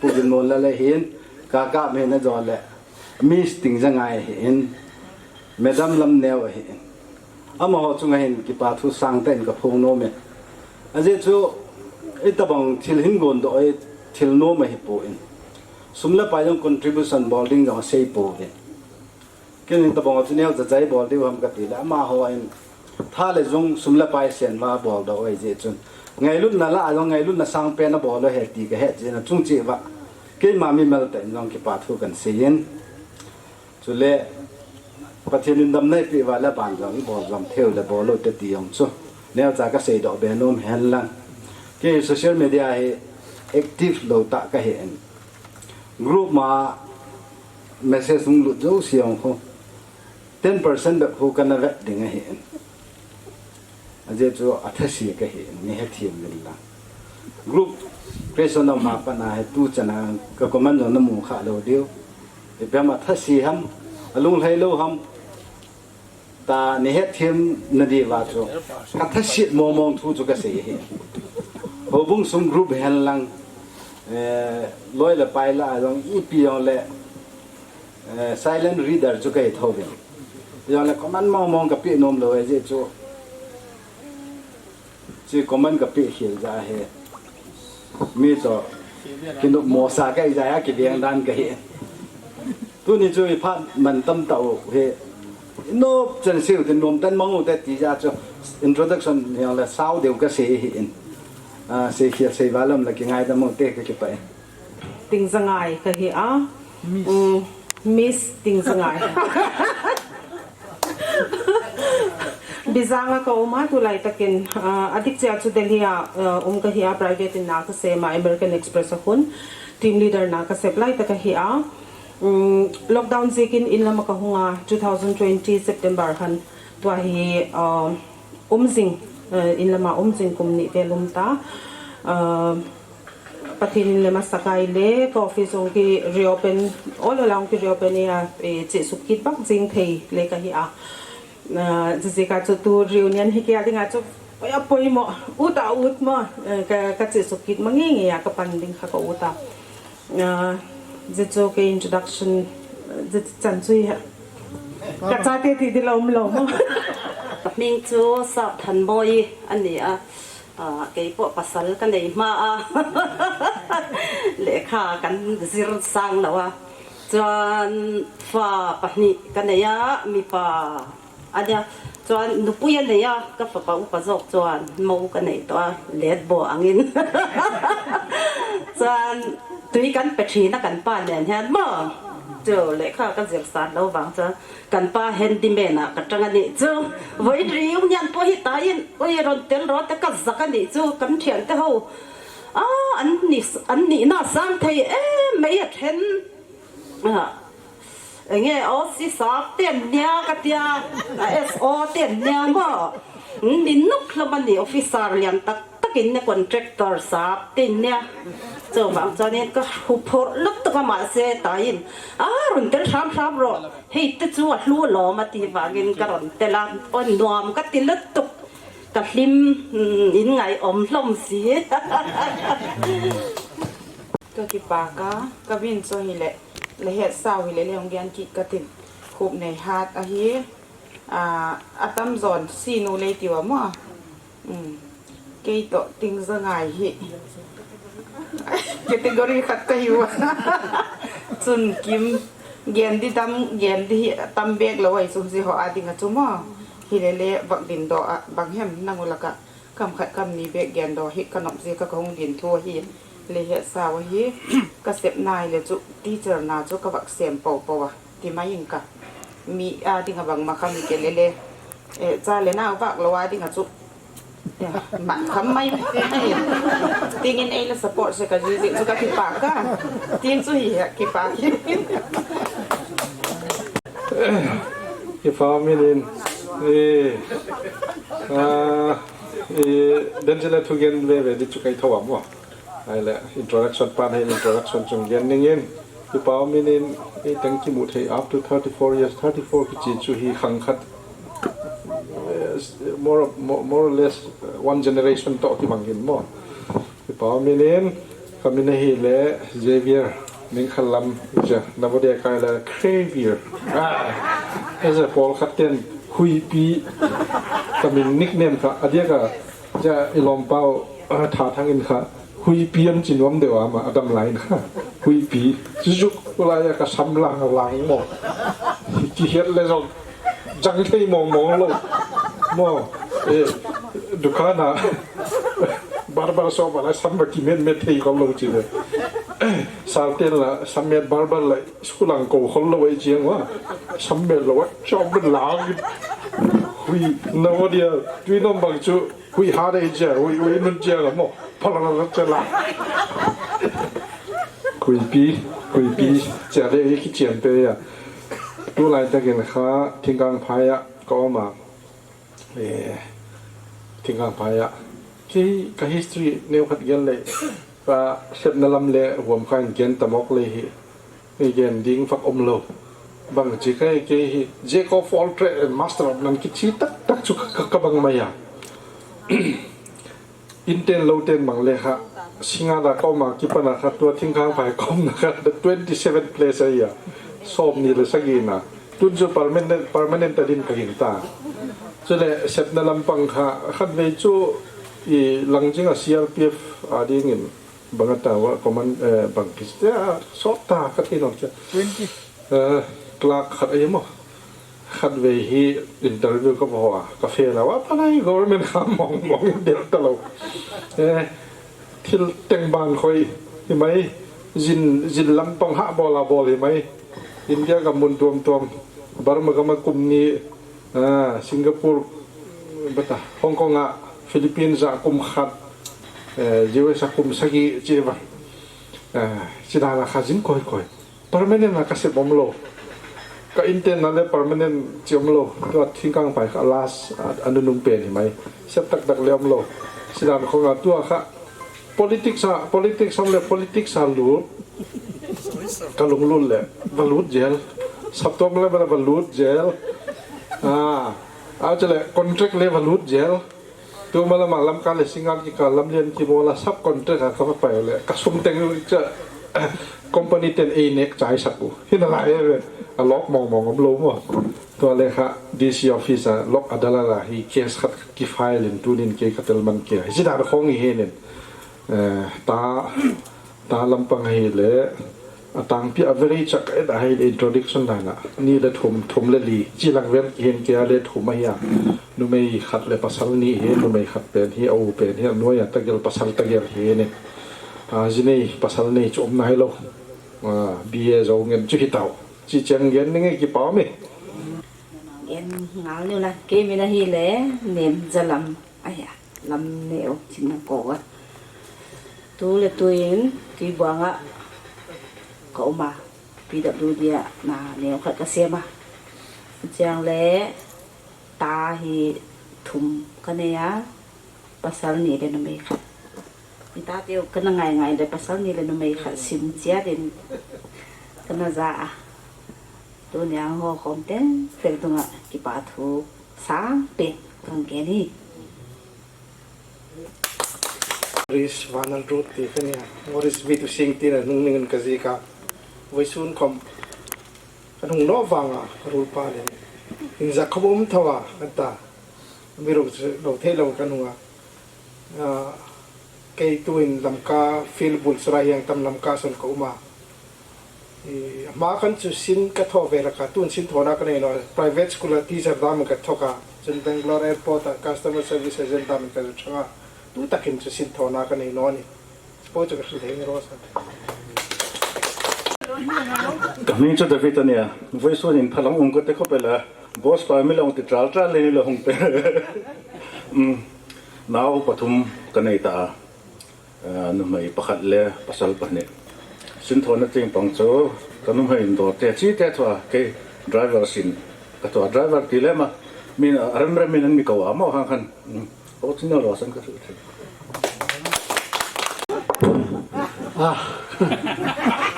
pu Ginmon Lal le hin ka ka me na jo le. Miss Tingjangai ahin, Madam Lamneo ahin. Amaho chunga hin kipa thu sangtah in ka phong nom e. Ajeh chu, i tabang thil hin gon doh e, thil nom ahi poi. Sum le pai jong contribution bol ding jong asei poi. Ken in tabang chu neo cha cha i bol diu ham ka ti le, amaho in Tha le jung sum le pai sen va bol doh ahi jeh chun. Ngailutna lah a jong ngailutna sangpen a bol u ahi ti ka het jeh in a chung cheh va. Keima mimal tah in jong kipa thu kan sei in. Chule Pathen in damna eipeh uva le aban jong i bol jom thei u le bol u te ti jong chu. Neo cha ka sei doh be nom hen lang. Kei social media hi active lou tah ka hi in. Group ma message hung lut jouse jong khu. Ten percent bep khu ka na vet ding ahi. Ajeh chu a thase ka hi, nei hethem uvin lang. Group creation a ma pat na hi tu chan a ka comment jong na mu kha lou diu. Ipi ham a thase ham, a lunglhai lou ham. Ta nei hethem na diuva chu. Ka thaset mong mong thu chu ka sei ahi. Houbung sung group hen lang, eh, loi le pai lah a jong ipi jong le, eh, silent reader chu ka hi tho ve. Jong le comment mong mong ka pe nom lou ahi jeh chu. Chi comment ka pe khel jeh a hi. Mi toh kinop mo sa ka hi jeh a kiveng dan ka hi. Tuni chu i phat man tam tah u hi. Nop chan sei u te, nom tah in mang u te ti jeh a chu introduction jong le sao deu ka sei ahi in. Ah, sei khel sei val um le kingaidam u te ka kipah e. Tingjangai ka hi a. Miss. Mm, Miss Tingjangai. Bijang a ka um a, tulai takin, ah, adik cheh a chu Delhi a, ah, um ka hi a, private in na ka sem a, American Express a khun team leader na ka sep lai tah ka hi a. Mm, lockdown jeh in in lam a ka hung a, two thousand twenty September khan tua hi, ah, um jing, ah, in lam a um jing kum ni vel um ta. Ah, Pathen in le masa kai le, ka office jong ki reopen, all along ki reopen e a, eh, cheh suk kit bang jing thei le ka hi a. Ah, jeh jeh a chu tu reunion hi kei a ding a chu, poi a poimo, ut a ut mo, eh, ka, ka cheh suk kit ma nge nge a ka pan ding kha ka ut a. Ah, jeh chu kei introduction, eh, jeh chan chu hi a. Ka chate ti di lom lom mo. Min chu Sapthanmoi ani a. Ah, kei poi pasal ka nei ma a. Lekha kan zir sang lou a. Chuan fa pahnih ka nei a, mipa. Ania, chuan nupui a nei a, ka fapa upa zawk chuan mo ka nei tawh a, let bo angin. Chuan tui kan pe ṭhin a kan pa nen hian maw. Chu lekha ka zir san lou vang chuan kan pa handyman ah ka ṭang a nih chu. Vawiin reunion pawh hi tain, ui, rawn tel rawh te ka zak a nih chu, kan ṭhiante ho. A, an ni, an nihna sang thei em mai a ṭhen. A, enge, O C sap ten nia ka tia, a S O ten nia maw. Ni nuk hlawm a ni, officer lian tak takin nia, contractor sap ten nia. Chuvang chuanin ka huphurh lutuk a, mahse tain, a, rawn tel hram hram rawh, hei te chu a hlu alawm a tih vangin ka rawn tel a, aw, nuam ka ti lutuk. Ka hlim, mm, in ngaihawm hlawm si. Ka kipak a, ka min chu ahile, la het sau hile, le hung gen kit ka tin. Khupneihat ahi, a, a tamzawn Sinu lei tiu a maw. Um, Kei toh ting za ngai hi category khat ka hiu. Chun Kim, gen di tam, gen di hi tam bek lou ahi, sum si ho a ding a chu mo. Hi le le vak din doh a bang hem nang u laka kam khat kam ni bek gen doh hi ka nop ji ka, ka hung din thu hi le he sa u hi ka sep nai le chu teacher na chu ka vak sem po po a. Ti mai ing ka. Mi a ding a bang ma kha mi ke le le. Eh, cha le nau vak lou a ding a chu. Ya, ma kham mai. Ting in ei la support se ka ji ji chu ka kipa ka. Ting chu hi ya kipa ki. Kipa min in. Eh. Ah, eh, dan jela thu gen ve ve di chu kai thawa mo. Ai le, introduction pan hai introduction chung gen ning in. Kipa min in, eh, teng kimu thei up to thirty-four years, thirty-four kichi chu hi khang khat, eh, more, more, more or less, uh, one generation toh kibang in mo. Kipa min in, ka min hi le Xavier, Ningkhalam, ja, Navodaya kai le Xavier. Ah, ese pol khat ten Huipi, ka min nickname kha, adia ka, ja, i lom pau, ah, tha thang in kha, Huipi an chin nuam deu ama, a dam lai in kha. Huipi. Chu chu, lai a ka sam lang lang mo. Ki het le jong. Jang thei mong mong lou. Mo. Eh, dukan a. Barber shop a la sam ba ki met met thei ko lou chi le. Sal ten la, sam met barber la, school ang ko khol lou ai chiang wa. Sam met lou wa, shop lang. Hui, Navodaya, tui nom bang chu. Hui ha dei chia, hui, hui nun chia la mo. Phalala chia la. Huipi, Huipi, chia dei ki chian pe ya. Tulai takin kha, Thingkangphai a, ka om a. Eh, Thingkangphai a. Ki, ka history neo khat gen le. Ka sepna lam le huam kha in gen tamok le hi. Hi gen ding vak um lou. Bang chi kai kei hi, Jack of all trade and master of none kichi tak tak chu ka, ka, ka bang mai a. In ten lou ten bang le kha, Singngat a ka om a kipan a kha, tua Thingkangphai ka om na kha, the twenty-seven place a hi a. Som ni le sagi na. Tun chu permanent, permanent a din ka hin ta. Chu le, sepna lam pang kha, khat vei chu, i lang jing a C R P F a ding in, Bang a ta wa command, eh, bang kis te a sot ta ka thei nom cha. Twenty. Eh, clerk khat ai mo. Khat vei hi interview ka bo a, ka fail a wa pa nai government kha mong mong del ta lou. Eh, thil teng ban khoi hi mai, jin, jin lam pang ha bol a bol hi mai. India ka mun tuam tuam, Burma ka ma kum ni, ah, Singapore, bata, Hong Kong a, Philippines a kum khat, eh, U S a kum sagi chi va. Eh, chi dan a kha jin koi koi. Permanent a ka sep om lou. Ka in ten na le permanent chi om lou. Tua Thingkangphai kha last, a, a nunung pen hi mai. Sep tak tak le om lou. Chi dan khong a tua kha politics a, politics om le politics a lut. Ka lunglut le, va lut jel. Saptuam le va lut jel. Ah, a chale contract le va lut jel. Tu ma lama Lamka le Singngat kikah lamlian kibol a subcontract a ka va pai le. Ka sum teng u cha company ten ei nek chai sak u. Hi na lai ve. A lok mong mong om lou mo. Tua le kha D C office a Lok Adalat a hi case khat ki file in tunin kei ka tel man kei. Hi chi dan khong hi nen. Eh, ta, ta lampang hi le. A tangpi a very chak et a hi le introduction dan a. Ni le thum, thum le li. Chi lang vel kihen kei a le thum a hi a. Numei khat le pasal ni hi, numei khat pen hi, a u pen hi, a nuai a tagel pasal tagel hi ni. A, ji nei pasal nei chu om nai lou. A, B A zo ngen chu hi tau. Chi chang gen ni nge kipa mi. Gen ngal ni la, kei min a hi le, Nemjalam. Aya, Lamneo, chin na ko a. Tu le tuin, Tuibuang a, ka um a, P W D a, na neo khat ka sem a. Chang le, ta hi thum ka nei a, pasal ni le numei khat. Ni ta teu ka na ngai ngai le pasal ni le numei khat sim chia din ka na ja a. Tuni a ho khom teng teng tung a kipa thu sang pen kang gen hi. Morris Vanlalrut ti ka nia. Morris Vitusing ti na nung ning ka ji ka. Voisun khom ka nung no vang a ka rul pa le. In ja khom um thawa ka ta. Mi ro lo thei lo ka nung a. Ah, kei tuin Lamka field bul sara hiang tam Lamka sun ka um a. I, ama khan chu sin ka tho ve laka, tun sin thona ka nei naw, private school a teacher dam ka thoka, chun Bangalore airport a customer service agent dam ka thanga, tu takin chu sin thona ka nei naw ni. Po chu ka hil thei ni ro sa. Ka hming chu David a nia, voi suan in phalang ung ka te khop e la, boss pa mi long ti tral tral le ni lo hung pe. Um, nau pathum ka nei ta a. Ah, numei pakhat le pasal pahnih. Sin thona ching pang chu ka numei in dawr te chi te thua kei driver sin ka thua driver ti le ma min a rem rem min an mi ko a mo hang khan. Hmm. Original lo san ka thu. Ah.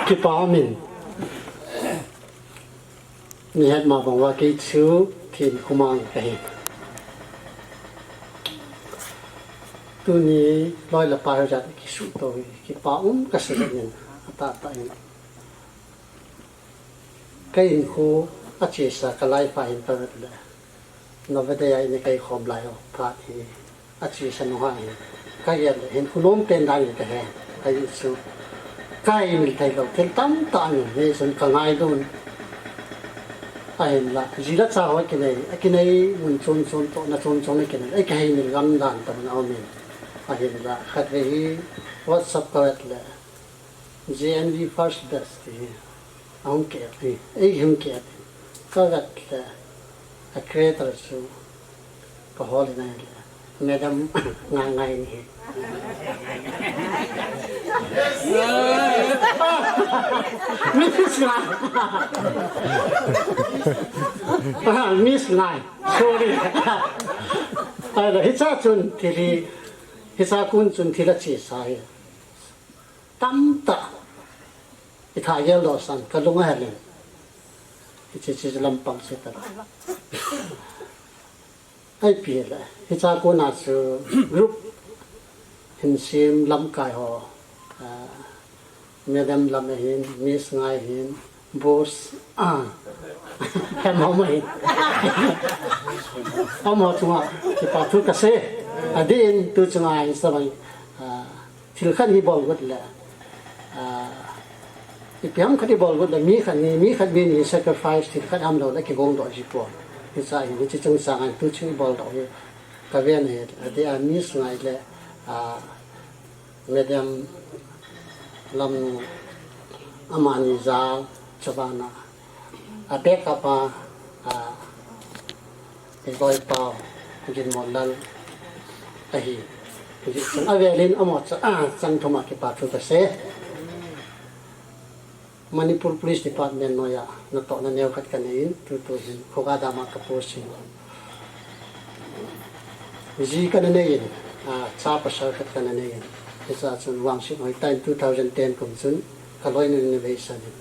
Kipa min. Ni het ma bang uva kei chu Thienkhu Mang ka hi. Tuni loi le pai ho jat kisuto hi kipa um ka sei in a tahtah in. Ka in khu a chesa ka lai fa hin ta vet le. Navodaya in kai khom lai ho phat hi. A chesa nu ha hi. Ka gel le hin khu lom pen dang in ka he. Ka i chu. Ka i mil thei lo thil tam tah ni, ni sun ka ngai dun. A hin la, ji la cha ho kinei, a kinei mun chom chom to, na chom chom na kinei. Ai ka hei mil gam dan tam na om in. A hin la, khat ve hi WhatsApp ka vet le. J N V first batch ti hi. A hung ke ti. Ei hung ke ti. Ka vet le. A creator chu. Ka hol in a hin le. Madam Ngangai ni hi. Miss Ngai. Ah, Miss Ngai. Sorry. Ai la, hicha chun thil hi, hicha kun chun thil a chesa hi. Tam tah. I tha gel lo san, ka lung a hel in. Hiche, hiche lampang se ta. Ai pi le, hicha kona chu group hin sem lamkai ho, ah, Madam Lam ahin, Miss Ngai ahin, Boss, ah, hem hom ahin. Amaho chunga kipa thu ka sei. Adin tu chunga in sa bang, ah, Thil khat hi bol got le, ah, ipi ham khat i bol got le, mi khat ni, mi khat mi ni sacrifice thil khat ham lo le kigong doh ji pon. Hicha hi, hiche chungchang a tu chu i bol doh hi ka ven hi, ati a Miss Ngai le, ah, Madam Lamnu amani jal chabana. A backup a, a, i boipau, Ginmonlal ahi. Hijeh chun avelin amaho cha, a, chang thum a kipa thu ka sei. Manipur Police Department noiya natohna neo khat ka nei in, tutu hin khoga dam a ka post in. Ji kana nei in, a, cha pasal khat kana nei in. Hicha chun vangset hoitah in two thousand ten kum chun ka loinu in eisan in.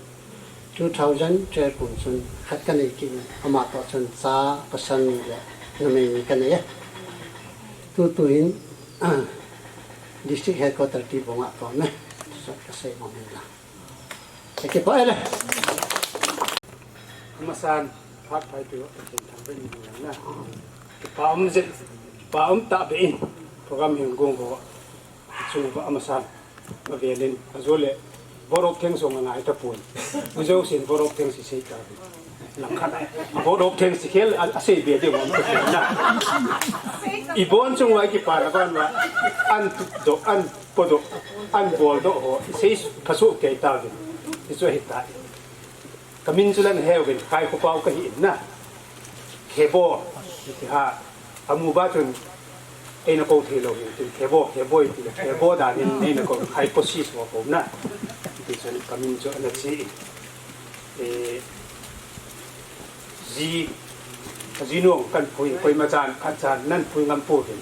Two thousand twelve kum chun khat ka nei kit in, ama toh chun cha pasal ni le numei ni ka nei e. Tutu hin, a, District Headquarter Tibong a ka um e. Sot ka sei mong hin la. Ka kipa e le. Amasan, phat phai pi, Pathen thangvah in lang na. Kipa um jing, kipa um tahbeh in. Program hi hung gong ho. Chunga amasan. Avelin, ajole. Borok theng song angai tapon. Ujou sin borok theng si sei ta. Langkhat. Borok theng si khel, a, asei be ding um tapon na. I bon chung uva kipa na ban uva. An tup doh, an po doh, an bol doh ho, i sei phasoh kei tauvin. Hichu ahi tai. Ka min chu la na he uvin, Khaikho pau ka hi in na. Khebo, ti ha, amu ba chun, eina kou thei lou hin, tin Khebo, Khebo, ti le, Khebo dan in, eina kou, Khaikho si so kou na. Ti chun, ka min chu ana che in. Eh, Ji, ka ji nung kan pui, koima chan, khat chan, nan pui ngam pouvin.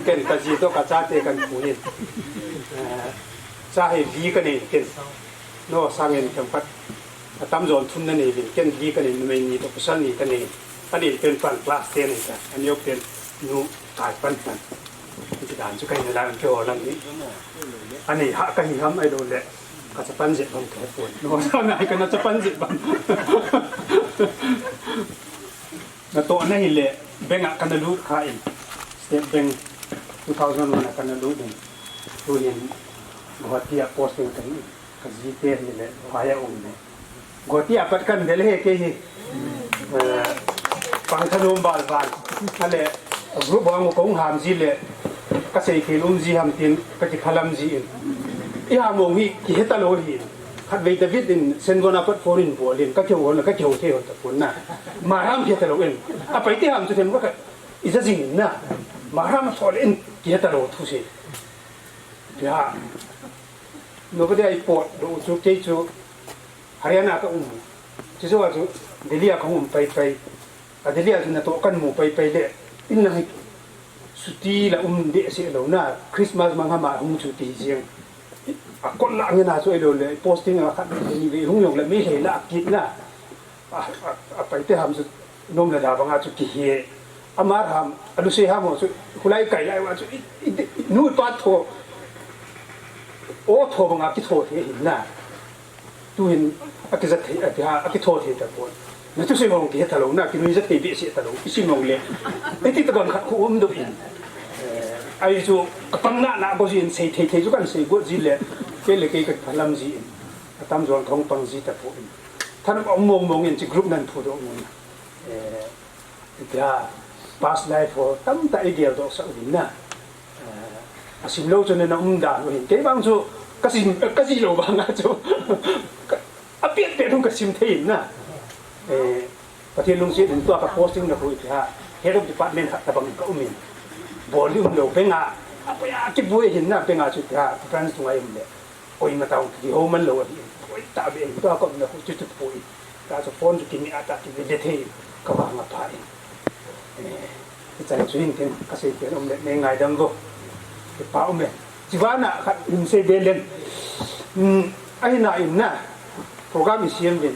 Ken ka ji toh ka chate kan pui in. Eh, cha hi li ka nei, ken. No, sangin ken pat. Atamjo in thum na nei uvin, ken li ka nei, numei ni toh pasal ni ka nei. Ka nei pen pan class ten nei ta. Aneo pen nu kai pan pan. Ti dan chu ka hin la ke ho lang ni. Ani ha ka hi ham ai lo le. Ka chapang jep bang ka pon. No, sa ngai ka na chapang jep bang. Natohna hi le, bank a ka na lut kha in. State Bank. Two thousand one a kana lut in. Tuhin Guwahati a posting kahi. Ka jite hi le, vai a um le. Guwahati a pat kan del e kei hi. Eh, pang thanom bal bal. Ale, group bang kong ham ji le. Ka sei khel um ji ham tin, ka kiphalam ji in. I ham mong hi, kihe talou hi. Khatvei David in, Sengon a pat phone in bol in, ka kihou hon, ka kihou thei hon tapon na. Maram kihe talou in. A pai te ham chu them ka, ija jing in na. Maram thol in, kihe talou thu sei. Pia. Nobody a i pot, do chu kei chu. Haryana ka um. Chu chu a chu Delhi a ka um pai pai. A Delhi a chu natoh kan mu pai pai le. In lang hi chuti la um deh seh lou na. Christmas mang hama hung chuti jeng. A kot la nge na chu ei lou le. Posting a khat ni ve hung jong le mi he la kit na. A, a, a pai te ham chu nom le da banga chu kihe. Amar ham, a lu se ham chu, khulai kai lai wa chu, i, i, i, nu pa tho, o tho banga kitho thei hin na. Tuhin, a kijat thei, a kiha, a kitho thei tapon. Na chu se hong kihe talou na, kinui jat thei behseh talou, i sim hong le. Ei ti tabang khat khu um do in. Eh, ai chu, a pang na na go jin sei thei thei chu kan sei go ji le, kei le kei ka phalam ji in. A tam jong thong pang ji tapon. Than a um mong mong in chi group nan phu do mong. Eh, tia past life ho tamtah i gel doh sah uvin na. Eh, a sim lou chu na um dan u hin. Kei bang chu ka sim, ka ji lou bang a chu. Ka, a piat piat hung ka sim thei in na. Eh, Pathen lungset in tua ka posting na hui tia. Head of department khat tabang ka um in. Bol um lou benga. A paya kibui hin na benga chu tia. Branch tu ngai um le. Koima tah hung kihou man lou ahi. Koi tah beh in tua ka umna khu chu chu poi. Ka chu phone chu kimi a tah kive le thei ka vang a pha in. Eh, hichan chu hin tin ka sei pen um le nei ngaidam vo. Kipa um e. Chivana khat hin sei be leng. Hmm, ahi na in na. Program i siam din.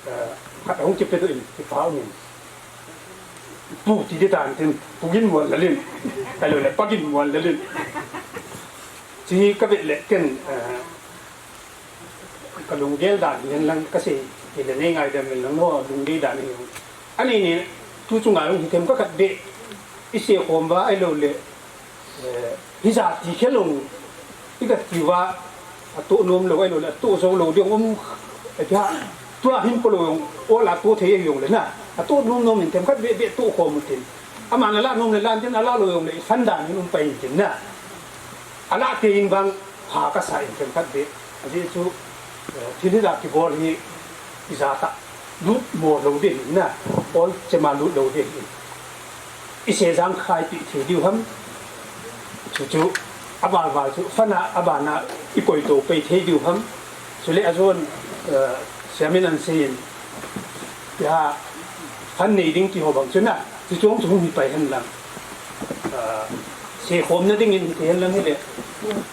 Eh, khat hung kipe doh in, kipa um in. Pu ti di tan tin, Pu Ginmuallal in. Ahilou le, Pa Ginmuallal in. Chi ka vet le ken, eh, ka lunggel dan hi hen lang ka sei, ti le nei ngaidam in lang no, lunggel dan hi. Ani ni, tu chu ngai hung hi them ka khat be, i sei khom ba, ahilou le, Eh, hijat ti khelou, i ka ti uva, atoh nom lou, ahilou le, atoh jou lou ding um, eh, tia, tua hin polou jong, ol atoh thei jong le na, atoh nom nom in themkhat beh beh toh khom u tin. Aman ala nom le lan tin, ala lou jong le, i san dan in um pai in tin na. Ala te in bang, ha ka sa in themkhat beh. Ajeh chu, eh, thil hijat kibol hi, ijat a lut mo lou ding na, ol chema lut lou ding. I se jang khai pi thei diu ham. Chu chu, a val val chu, fana, a bana, i koi to pai thei diu ham. Chule a jon, eh, siamin an sei in. Tia, fan nei ding ti ho bang chu na, chu chong chu hung hi pai hen lang. Ah, se khom na ding in hi thei hen lang hi le.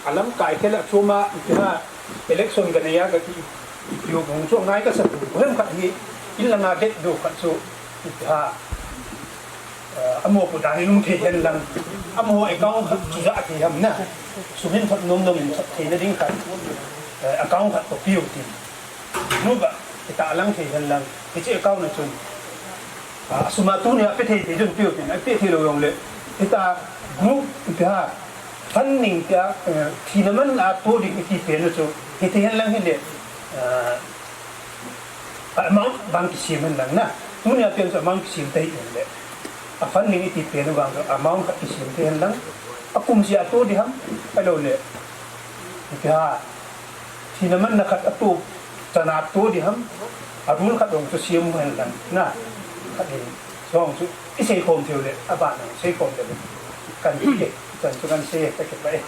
A lamkai khel a chuma, tia, election ka nei a ka ti, i piu bung chu ngai ka sa tu, hem khat hi, in langa det do khat chu, tia, ah, amo pu dan in hung thei hen lang, amo account khat chu ja thei ham na, sumin thot nom nom in thot thei na ding khat, eh, account khat ko piu ti. Nu ba, kita lang thei hen lang, hiche account na chun. Ah, suma tunia pe thei thei chun piu tin, a pe thei lou jong le. Kita group tia, funding tia, eh, thina man a to ding iti pen chu, hi thei hen lang hi le, ah, amount bang kisem hen lang na. Tunia pen chu amount kisem thei hen le. A funding iti pen bang chu amount khat kisem thei hen lang. A kum sia to di ham, ahilou le. Tia, thina man na khat a to, chana to di ham, a rule khat dong chu siam hen lang, na, khat hin, song chu, i sei khom thei u le, a ban nang sei khom le, kan ti ke, chan chu kan sei, ka ke pai.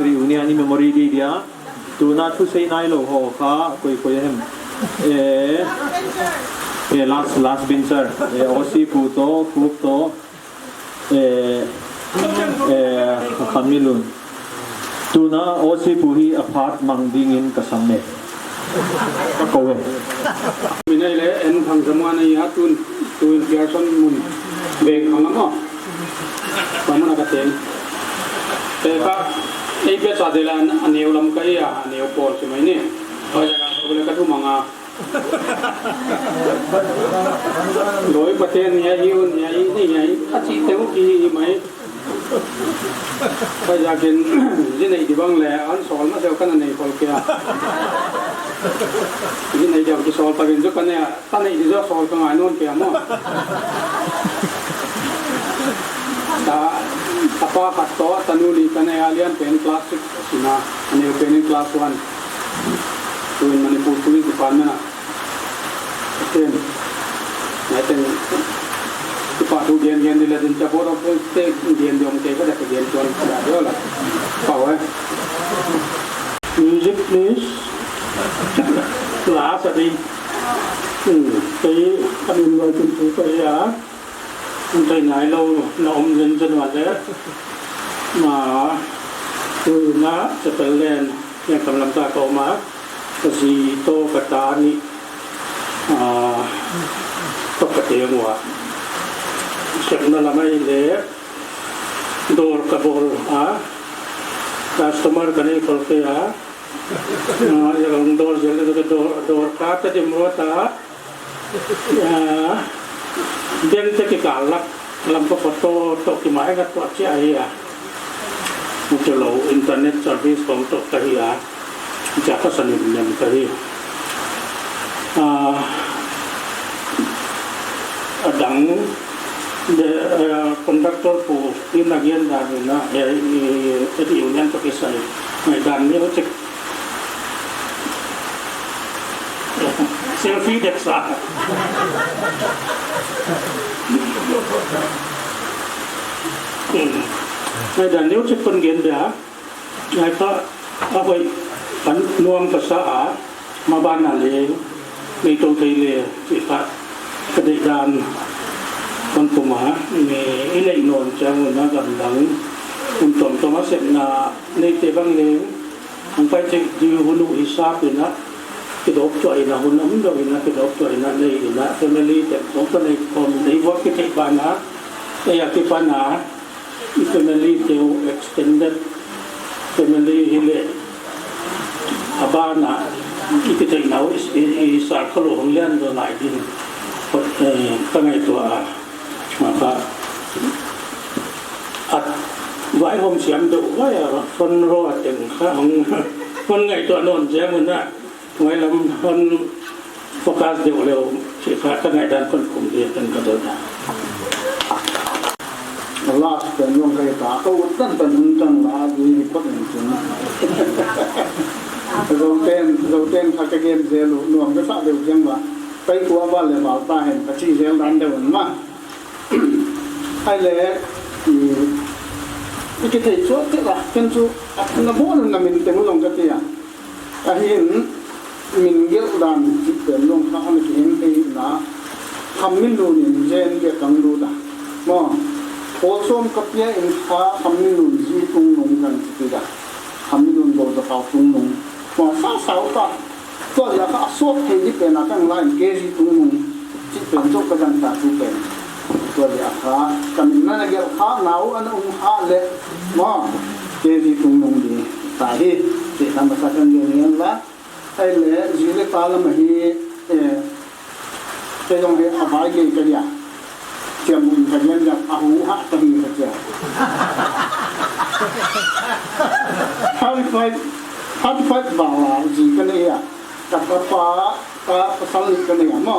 Reunion in memory day dia. Tuna thusei nailou ho kha koi koi ahem? Eh, eh, last, last bencher. Eh, O C pu to, Khup to, eh, eh, Khanmilun. Tuna O C pu hi aphat mang dingin kasam e. Kakou e. Min ahile N. Thangzamuan ahi a, tun, tun Pearson mun veng khang a mo. Pamuna ka teng. Te ka, ei pe cha de la, aneo lam ka hi a, aneo pol chi mai ni. Ka ja ka, ka le ka thu manga. Loi Pathen ni a hi un, ni a hi, ni a hi, a chi te u ki hi mai. Pai ja kin, ji nei di bang le, an sol ma sel ka na nei kol kia. Ji nei di bang ki sol ta bin ju ka ne, ta nei di jo sol ka ngai non kia mo. Ta, ta pa khat to, ta nu li ka ne, a lian pen class six sina, a neu pen class one. Tuin Manipur Police Department a. Ken, ngai teng, kipa thu gen gen di la din cha Board of Trade te gen di om ke ka da ka gen tuan ka da la. Pa we. Music, please. Class a di. Hmm, kei, kan invite tu pa ya. Kan thei nailou, na um zen zen wa le. Ma, tu na, Chapel Lane, yang kam lam ta ko ma. Ka ji to ka ta ni, ah, to ka te ngua. Sepna lam ahile, dor ka bol a, customer ka nei kol ke a, ah, ya ka dor jel le ka dor, dor ka ta dim ro ta, ah, den te ki ka lak, lam ko to, to ki mai ka to chi a ya. Mu chu lou, internet service kong to ka hi a. Cha ka sa nem nem ka hi. Ah, adang de, eh, conductor pu in again dan na, eh, eh, eh, union to ke sa ni. Ngai dan ni ho chek. Selfie dek sa. Hmm. Ngai dan ni ho chek kon gen da. Ngai kha, a hoi, kan nuam ka sa a, ma ban a le, nei to thei le, chi kha, ka dei dan, kon pum a, ni, i nei non chang un a gam dang, un tom tom a sep na, nei te bang le, ang pai che, di hun u i sa pi na, ki dop chua i na, hun a hun do i na, ki dop chua i na, nei i na, family te, kom to nei, kom nei, wa ki thei ban a, e a ki pan a, I family teu, extended family hile, abana, i kithei nau, i, i, i circle hung lian do nai din, eh, ka ngaito a, ma ka, at, vaihom siam deuh, vai a, front row a teng kha hung, hung ngaito a non jeng un a, Ngailam hon focus deuh leu, chi kha ka ngaidan kon kum dia kan ka deuh da. Last pen jong ka hita, ka ut tan tan hun tan la, di report in chun. Zoten, Zoten kha ka gen jel u, nuam ka sa deuh jeng ba. Pai tua ba le bal ta hen, ka chi jel dan deuh ma. Ahile, i, i kithei chu, ti la, ken chu, na bon na min teng u jong ka ti a. Ahin, min gelh dan chih pen jong kha ana kihen thei na, Khaminlun in jen bia kang lut a. Mo, Kholsom ka pia in kha Khaminlun ji tung nung kan chi ti da. Khaminlun go za pau tung nung. Mo, sa sau ta. Tua jeh a kha asot thei di pen a kang line K G tung nung. Chih pen chu ka dang ta chu pen. Tua jeh a kha, ka min na na gelh kha, nau ana um kha le, mo, K G tung nung di ta hi, chih kha masa kan gen ngen la. Ahile, ji le ta lam ahi, eh, kei jong hi a vai gei ka hi a. Chiam mun ka gen jong, a hu ha ka hi ka chia. Thirty-five, thirty-five ba la ji ka nei a. Ka, ka pa, ka pasal ni ka nei a mo.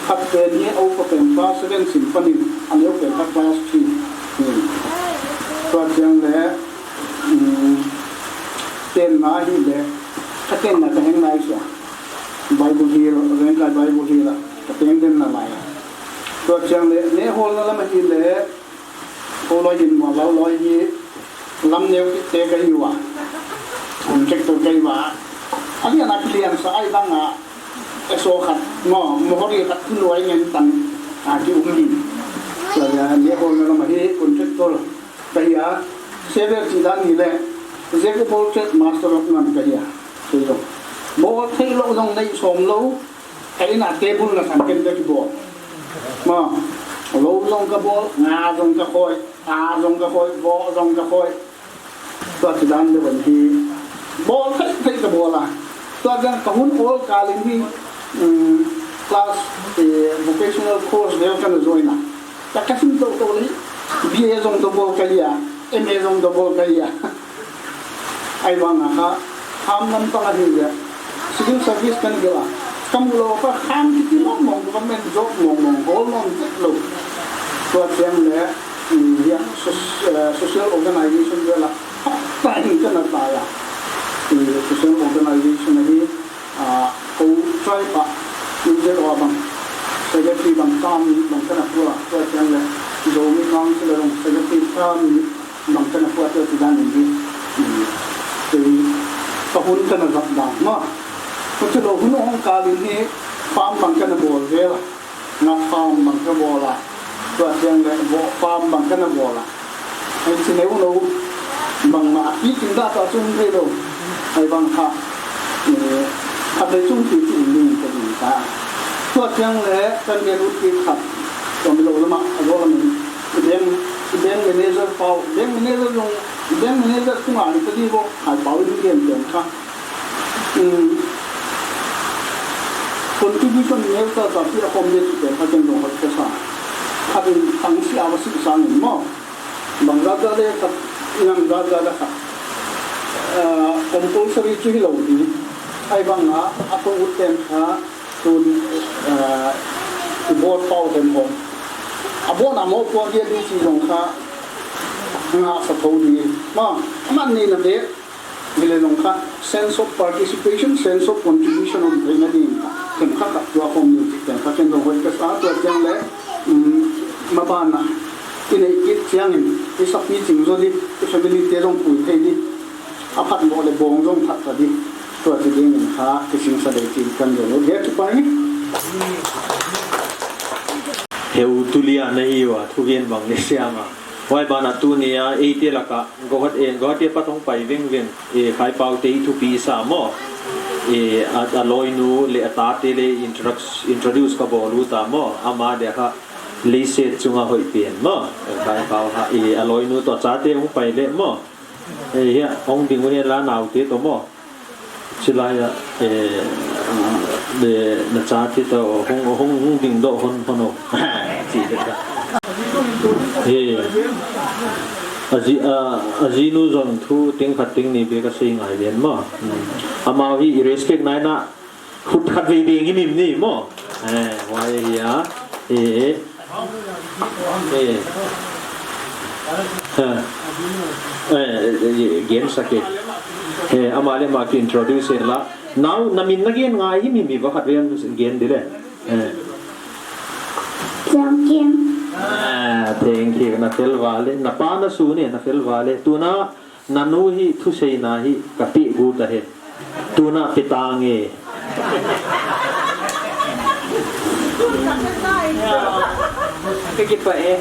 Khat pen hi a upa pen class seven sim panin, a neo pen kha class three. Hmm. Tua chiang le, um, ten na hi le, ka ten na ka heng nai sia. Bible hi lo, ven kai Bible hi la, ka ten den na lai. Tua chiang le, ne hol na lam hi le, Ko loi din mo, lau loi hi, Lam neo kit te kahiuva. Contractor kahiuva. Ahi ana kilian sa ai banga. Eso khat. Mo, mohori khat tu lo ai ngen tan. A ki um ni. Sa ya ni ho na ma hi contractor. Kahia. Sever si dan ni le. Jack of all trades, master of none kahia. Sei lo. Bol thei lo jong nei som lo. Ka in a table na sang ken ka kibol. Ma, lo jong kabol, nga jong kakhoi, a jong kakhoi, vo jong kakhoi. Tua chidan de ban hi. Bol thei thei kabol a. Tua jang kahun ol kalin hi, um, class, eh, vocational course vel kana join a. Ka kasim to to le. B A jong to bol kalia, M A jong to bol kalia. Ai vang a kha, ham lam pang ahi le, civil service kan gel a. Kamu lo kha ham kiti mong mong, government job mong mong, hol mong jet lo. Tua tiang le, um, ya, soc-, eh, social organization gel a. Hap ta hin kana ta ya. Um, social organization ahi, ah, ko tribe a, um, jet o bang. Secretary bang tam, bang kana pua, tua tiang le, Zomi Council a long, secretary tam, bang kana pua tua ti dan in hi. Kei ka hun kana zat dan ma. Ko ti lo hun ong kalin hi farm bang kana bol vel a. Nga farm bang ka bol a. Tua tiang le vo farm bang kana bol a. Ai ti neu lo bang ma a pi tin da ta chung thei lo. Ai bang kha. Kha dei chung ti ti ling ka ding ta. Tua tiang le kan ge lut ti khat. Tua mi lo lama a lo lama. Bank, bank manager pau, bank manager jong, bank manager chunga ni tadi bo, hai pau ni gen pen kha. Um, contribution mel ta ta pi a kom de tu pen kha ken jong hoi ka sa. Kha din tang si a va si sang in mo. Bang za za de kha, nang za za da kha. Ah, compulsory chu hi lo di. Ai bang a, a ko ut pen kha, Tun, eh, i bol pau dem hom. A bon a mo pua dia di chi jong kha, nga sa tho di. Ma, man ni na de, ni le jong kha, sense of participation, sense of contribution om thei na di. Ken kha ka tua hom ni, ken kha ken jong hoi ka sa tua tiang le, um, ma ban na. I nei kit chiang in, i sa pi ching zo di, i family te jong pui thei di. A phat mo le bong jong phat ta di. Tua ti ding in kha kising sa dei ti kan jo lo. He tu pai. Heu tu lia na hi wa thu gen bang ni siam a. Wai ba na tu ni a ei te la ka go hat e go hat e pa tong pai veng veng. E khai pau te i thu pi sa mo. E a, a loi nu le a ta te le introduce, introduce ka bol u ta mo. Ama de kha lei se chunga hoi pen mo. E khai pau ha e a loi nu to cha te hung pai le mo. Eh, hia, hong ding u hia la nau te to mo. Chilai a, eh, le, na cha te to, hong, hong, hong ding do hon, hon o. Chi te ta. Eh, a ji, a, a ji nu jong thu ting khat ting ni be ka sei ngai ven mo. Hmm. Amau hi i respect nai na, Khut khat vei ding i mim ni mo. Eh, wai hia. Eh. Eh. Eh. Eh, eh, gen sake. Eh, ama le ama ki introduce la. Now, na min na gen ngai hi mim i va khat vei gen di le. Eh. Thank you. Ah, thank you. Na fel vale. Na pa na su ni, na fel vale. Tuna Na nu hi thusei na hi ka pe gu ta he. Tuna pe ta nge. Ka kipah e.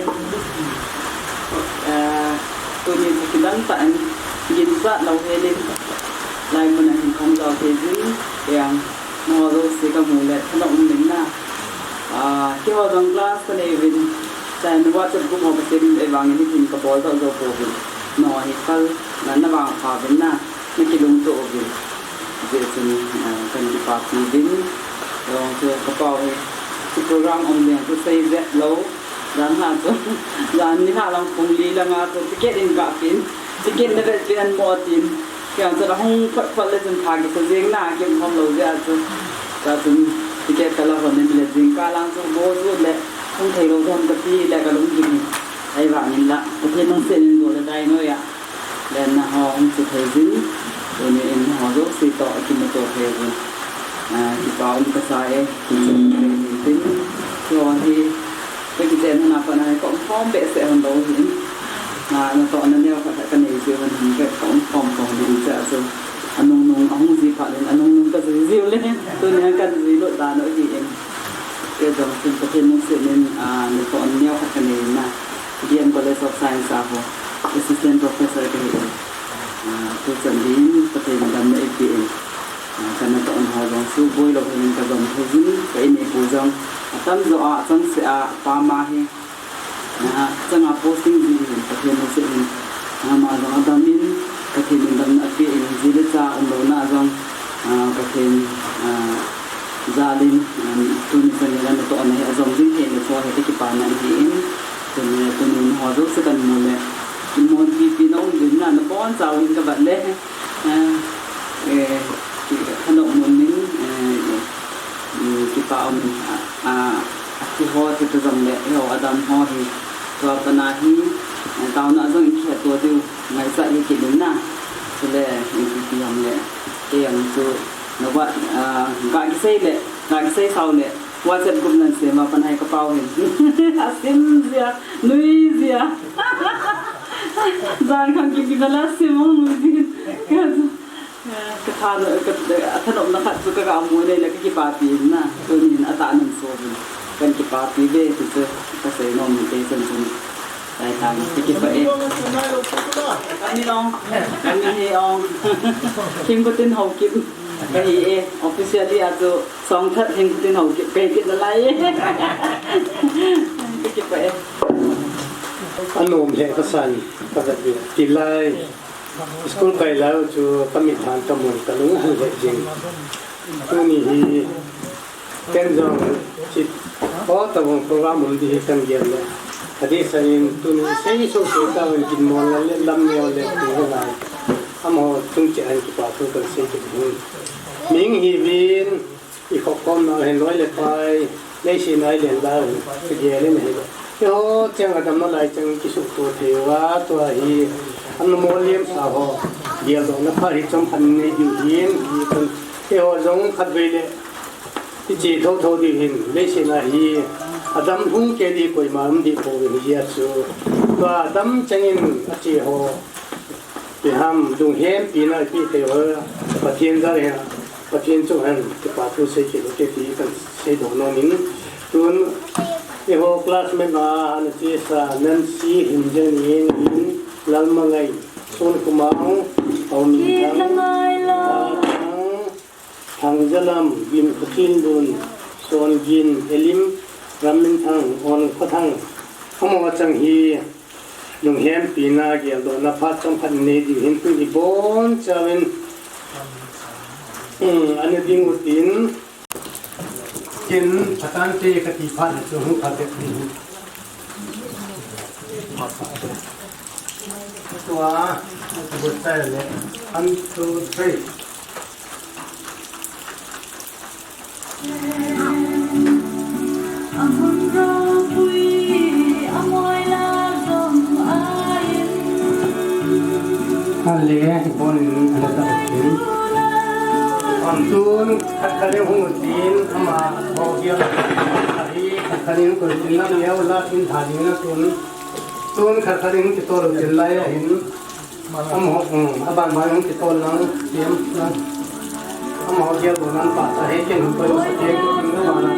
Ah, tuni chu kidang tah in ginchat lou hel in. Lai mun a hin kham jao thei jin. Yang. Nangho jouse kamu le, kana um ning na. Ah, keiho jong class kanei uvin. Chule WhatsApp group ho kasem uvin, ahivangin hitin kabol doh jou pouvin. Nangho hi kal, na, navangpha uvin na, nakilungto uvin. Hijeh chun, ah, kahin kipa pi uvin. Jong chu kapau hi, chu program um ding chu sei jep lou. Jan ha chu, jan ni ha lang pung li langa chu, ticket in kapin. Ticket na vet pin an mo tin. Kei ang chu la hung phot phot le chun pha kisa jeng na, kei um khom lou jeh a chu. Tua chun ticket kala hon in le jingkah lang chu go ju le hung thei lou jong kati le kalung jing. Ahivangin la, Pathen lungset in go le dai noi a. Le nangho hung chu thei jin. Tuni in nangho jouse toh kimuto thei jin. Ah, kipa um kasa e, kichen thei jin tin. Keiho hi, ka kichen hon a pat a hi ka um khom behseh hon lou hin. Na, natohna neo khat khat kanei jiu vin hin ka, ka um khom khom in cha chu. Anung nung ahung ji phat in anung nung kajui jiu le. Tuni hin kajui lut dan u ahin. Kei jong chun Pathen lungset in, ah, natohna neo khat kanei na. D M College of Science a ho. Assistant Professor kahi in. Ah, tuchan din Pathen damna eipeh in. Ah, kanatohna ho jong suboi lou hin kajom thei jin. Ka in ipu jong. Atamjo a, achangseh a, pama hi. Na, changa posting ji hin Pathen lungset in, na, ama jong adam in, Pathen in damna apeh in, ji le cha umlouna jong, ah, Pathen, ah, jal in, ah, tuni chan in natohna hi ajom jing thei na chu hi kakipana ahi in, tuni, tuni ho jouse kamu le, kimu pipi na um din na, nabonchauvin kavet le. Ah, eh, ki, khanop mun in, eh, eh, kipa um in, ah, ah, athi ho thi ta jong le, eiho adam ho hi, tua pana hi, eh, taona jong ikhet to diu, ngaichat hi kit in na. Chule, eh, ipi ti ham le, kei jong chu, nova, ah, ga kisei le, ga kisei sao le, WhatsApp group nan sem a pan hai kapao hin. Asim jia, nui jia. Jan khang kipi bala sim ong nui jin. Ka, ka than, ka, athanopna khat chu ka, kamu le le kakipapi na. Tunin atahnan so vin. Kan kipapi ve ti chu kasei nom in te chun chun. Lai than kakipah e. Kami long, kami hi ong. Thingkhutin Haokip. Kahi e, officially a chu Songthat Thingkhutin Haokip kahi kit nalai e. Kakipah e. Anom he kasan, kavet e. Tilai. School kai lou chu kamit than kamun kalung hal le jing. Tuni hi ken jong chi ho tabang program um di hi kagel le. Adeh sa in tuni sei so so tauvin kin mon le lam neo le tu lai. Amaho chung chi an kipa thu kasei kit hin. Ming hi vin. I khop khom nau hin loi le pai, leiset a i len lai u, kigel in ahi. Eiho cheng adam nalai cheng kisuhto thei uva, tua hi, an mo liam sa ho, geldohna pha hi chomkhat nei diu hin, hi kun, eiho jong khatvei le, i che thotho diu hin, leiset a hi, adam hung kei di koima um di pouve hijeh chun, tua adam cheng in a che ho, Ipi ham, lunghempina ipi thei ho, Pathen jal hen, Pathen chung hen, kipa thu sei kit u hite ti kasei doh nom in. Tun, eiho classmate a, ana chesa, Nancy Himjeni in, Lalmangai, Sonkhomang, Aumingthang, Thangjalam, Gimkhothinlun, Songin, Elim, Ramminthang, Onkhothang, amaho chang hi, Lunghempina geldohna phat chomkhat nei diu hin tun ibonchauvin, um, ana ding u tin, tin phatante kati phat na chu hung phat ding. Tua, tua chai le, one, two, three. Ale, bon, ale ta tin. Am tun, khat khat in hung tin, ama, ho, hiam, ahi, khat khat in hung tin, lam, yau, la, tin, tha, ding, na, tun. Tun, khat khat in hung tin, tol, tin, lai, ahin. Amaho, um, aban ban hung kitol lang, tiam lang. Amaho geldoh nan pha ta he ken hung pai sa tiam lang.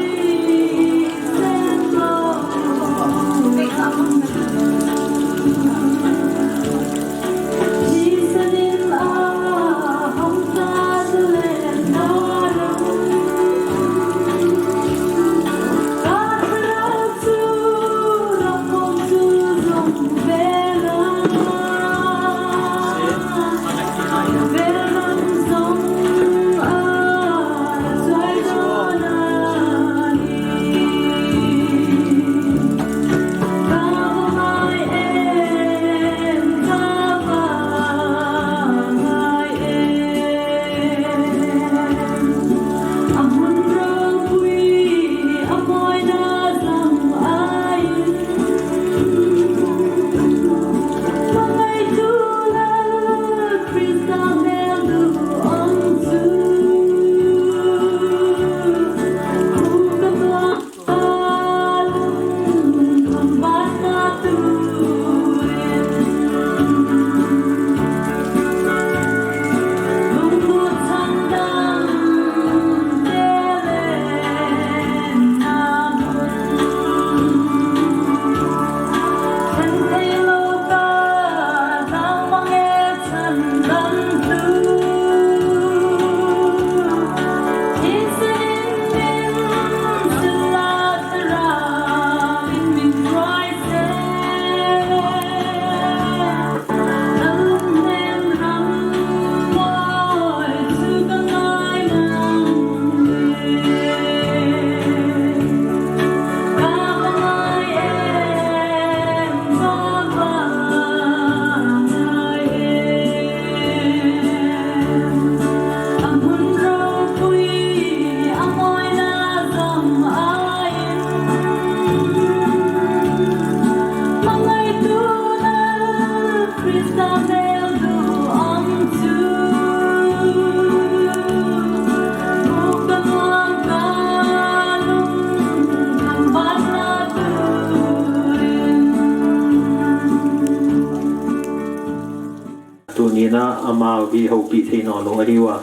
Amau hi houpi thei nom lou ahi uva.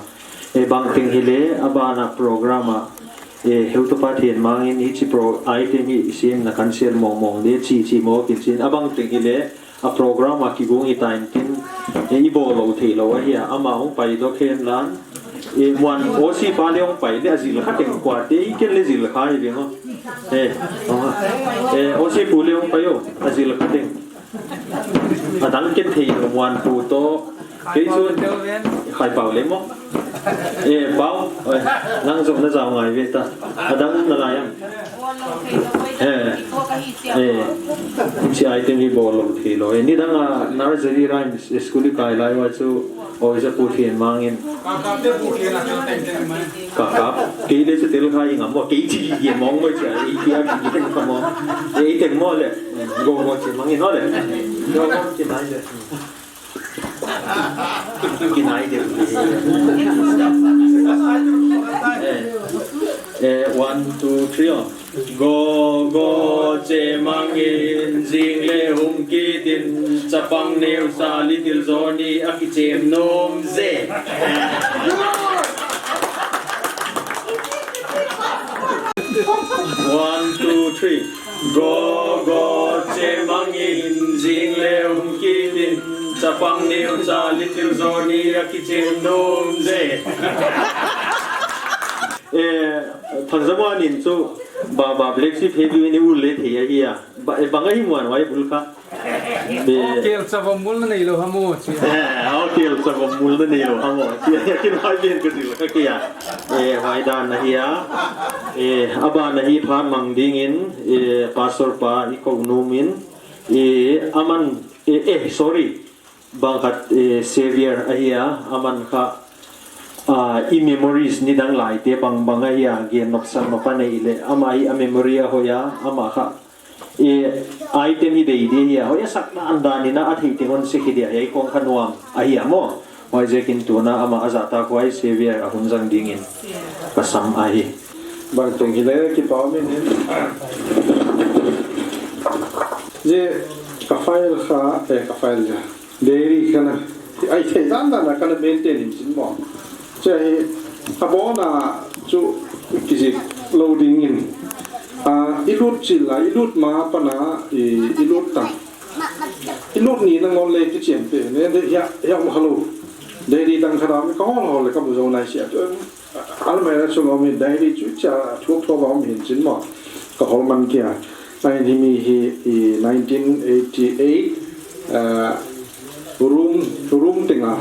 E, bangteng hile, abana program a, e, Heutupa Thenmang in hiche pro item hi semna cancel mong mong de chi chi mo kin chin. Abangteng hile, a program a kigong hitan tin, e, ibol lou thei lou ahi a, ama hung pai doh hen lang. E, Muan O C pa le hung pai le ajil kha teng kua te, i ken le jil kha hi ve ngo. E, o, e, O C pu le hung pai o, ajil kha teng. Adang ken thei lou Muan pu to. Kei chu khai pau le mo. E, pau. Oi, nang jong na jao ngai ve ta. Adang na lai am. E, e, hiche item hi bol lou thei lou. E, nidang a nursery rhymes school i kai lai uva chu, oi, ja pu Thenmang in. Ka kap. Kei le chu tel kha i ngam mo. Kei chi ki mong mo cha. I ki a ki teng kha mo. E, teng mo le. Go mo chi mang in no le. Go mo chi nai le. Kinai de. Eh, eh, one, two, three, oh. Go, go, chemangin, jing le hung kitin, chapang neo sa Little Johnny, akichem nom je. One, two, three. Go, go, chemangin, jing le hung kitin, chapang neo cha Little Johnny, akichem nom je. Eh, Thangjamuan in chu, ba, ba, Black Sheep heavy ni u le thei ahi a. Ba, eh, bang ahi Muan, wai bul kha. Eh. Kel chavom mul na nei lou ham o, chi. Eh, o kel chavom mul na nei lou ham o, chi. Kin hai ben ka dil ka kia. Eh, wai dan na hi a. Eh, aba na hi phan mang ding in, eh, pastor pa i ko nom in, eh, aman, eh, eh, sorry. Bang khat, eh, Xavier ahi a, aman kha, ah, i memories nidang lai te bang bang ahi a, gen nok san nok a nei le, ama hi a memory a hoi a, ama kha, eh, item hi dei dei ahi a, hoi a sak dan dan in a, a thei teng hon se khi dei ahi a, i kong kha nuam ahi a mo. Hoi je kin tuna ama a ja ta koi Xavier a hun jang ding in ka sam ahi. Bang teng hi le ki pa min hin. Je ka file kha, eh, ka file ja. Diary kana, ai thei dan dan a kana maintain in chin mo. Che hi, abona chu kijih lou ding in. A, i lut chil a, i lut ma pana, i, i lut ta. I lut ni na ngol le kichiam te, ne, de, ya, ya, um, hello. Diary dang kha da, ka hol hol le ka bu jo nai sia. Almirah chunga um in diary chu cha thuak thuak a um hin chin mo. Ka hol man kia. Ahin himi hi i nineteen eighty-eight, ah, room, room tenga.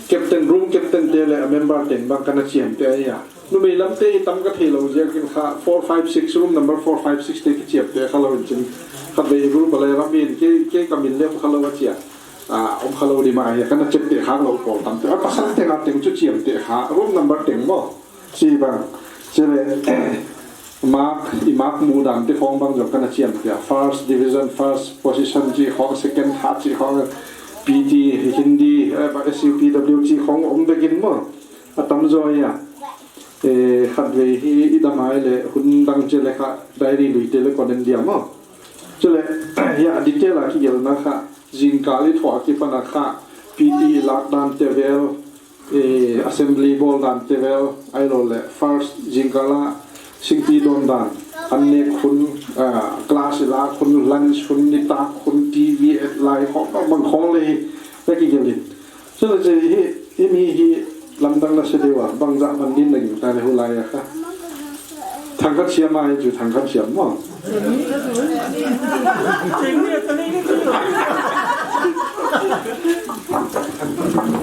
Captain, room captain te le a member ten bang kana chiam te ahi a. Numei lam te i tam ka thei lou jeh kin kha four five six, room number four five six te kichiam te kha lou in chin. Khatvei room a le ram in ke, ke ka min le kha lou a chia. A, um kha lou di ma hi, kana chet te kha lou pol tam te. A, pasal te nga teng chu chiam te kha, room number teng mo. Chi bang, chi le, mark, i mark mu dan te khong bang jong kana chiam te. First division, first position chi khong, second, third chi khong, P T, Hindi, eh, S U P W chi khong um bekin mo. A tam jo ya. Eh, khatvei hi i dam ai le, hun dang chi le kha, diary lui te le konen dia mo. Chule, ya, detail a kigelna kha, jingkal i thoh a kipan a kha, P T lak dan te vel, eh, assembly bol dan te vel, ahilou le, first jingkal a singpi don dan, an nek hun, ah, class i lak hun, lunch hun, nitak hun, T V et lai, khong, bang khong le hi, na kigel in. Chule che hi, himi hi lamdang na se deu a, bang jat man din na gim ta le hu lai a kha. Thangkhat siam a hi chu thangkhat siam mo.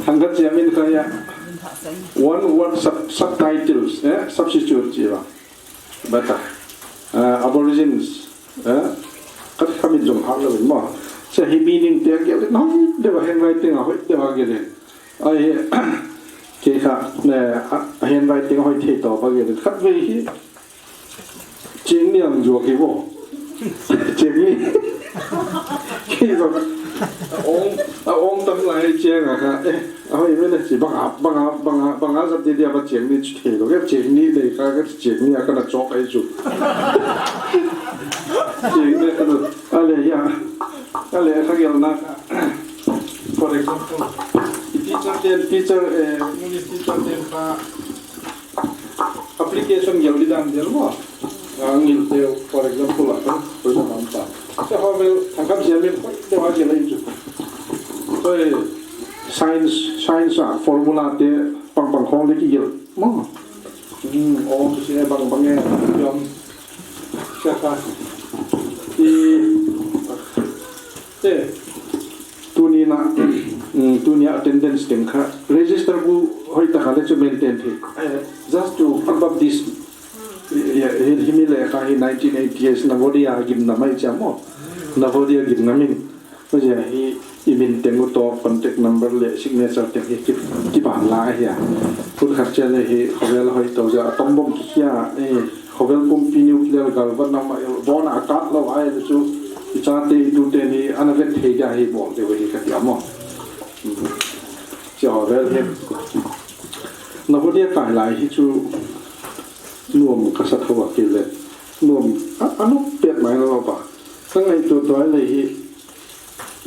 Thangkhat siam in kha ya. One word sub-, subtitles, eh, substitute chi ba. Bata. Ah, Aborigines, eh, khat kha min jong hah lou in mo. Che hi meaning te gel in hoi deu a handwriting a hoi deu a gel in. Ai, kei kha, eh, a, a handwriting hoi thei to ba gel in. Khatvei hi, ching ni ang jua ki bo. Ching ni. Kei jong, ong, a ong tam lai cheng a kha, eh, Ahoi, mene, chi banga, banga, banga, banga jat di dia ba cheng ni chu thei lo. Ka cheng ni dei ka, ka cheng ni a kana chok ai chu. Cheng ni kana, ale ya. Ale ka gel na. For example, Teacher, eh, English teacher ten kha application gel di dan gel mo. Ang gel te, for example, lah kan, for example, ta. Sa ho bel thang kam siam in, te wa gel in chu. So, eh, science, science a formula te pang pang khong le kigel mo. Hmm, o, se bang bang e, yom. Sa kha. I, te. Tuni na, mm, tuni a attendance teng kha register bu hoi ta kha le chu maintain thei. Eh, just to keep up this, eh, eh, hi mi le kha hi nineteen eighty-eight Navodaya gimna mai cha mo. Navodaya gimna min. Ko ja hi i min teng u to contact number le signature teng hi ki, ki ban la hi a. Kun khat cha le hi khovel hoi to ja tombom ki kia, eh. Khovel pumpi nuclear galvan nama bona akat lo ai le chu i chate i tute ni ana vet thei dia hi bol deu hi ka tia mo. Cha vel hi. Navodaya kai lai hi chu nuam ka sa tho a ki le. Nuam a, a nuam pet mai lo ba. Ka ngaito doi le hi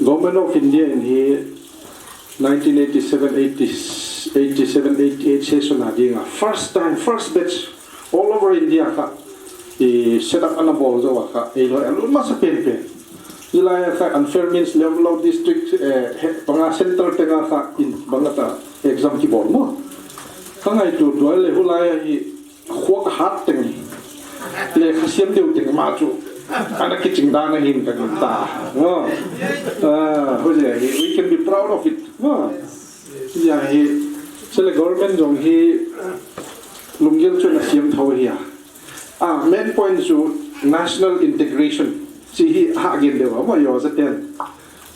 Government of India in hi nineteen eighty-seven, eighty, eighty-seven, eighty-eight session a dinga first time, first batch all over India kha i set up ana bol jo a kha, eiloi a lut masa pen pen. Hilai a kha unfair means le umlo district, eh, he, banga center tenga kha in banga ta exam ki bol mo. Ka ngaito doi le hilai a hi Khuak hat teng le kha siam deu teng ma chu ana kiching dan ahin ka gin ta. Ngo. Ah, ho je hi, we can be proud of it. Ngo. Ya hi, sele government jong hi lunggel chu na siam tho hi a. Ah, main point chu national integration. Chi hi ha gen deu mo yo za ten.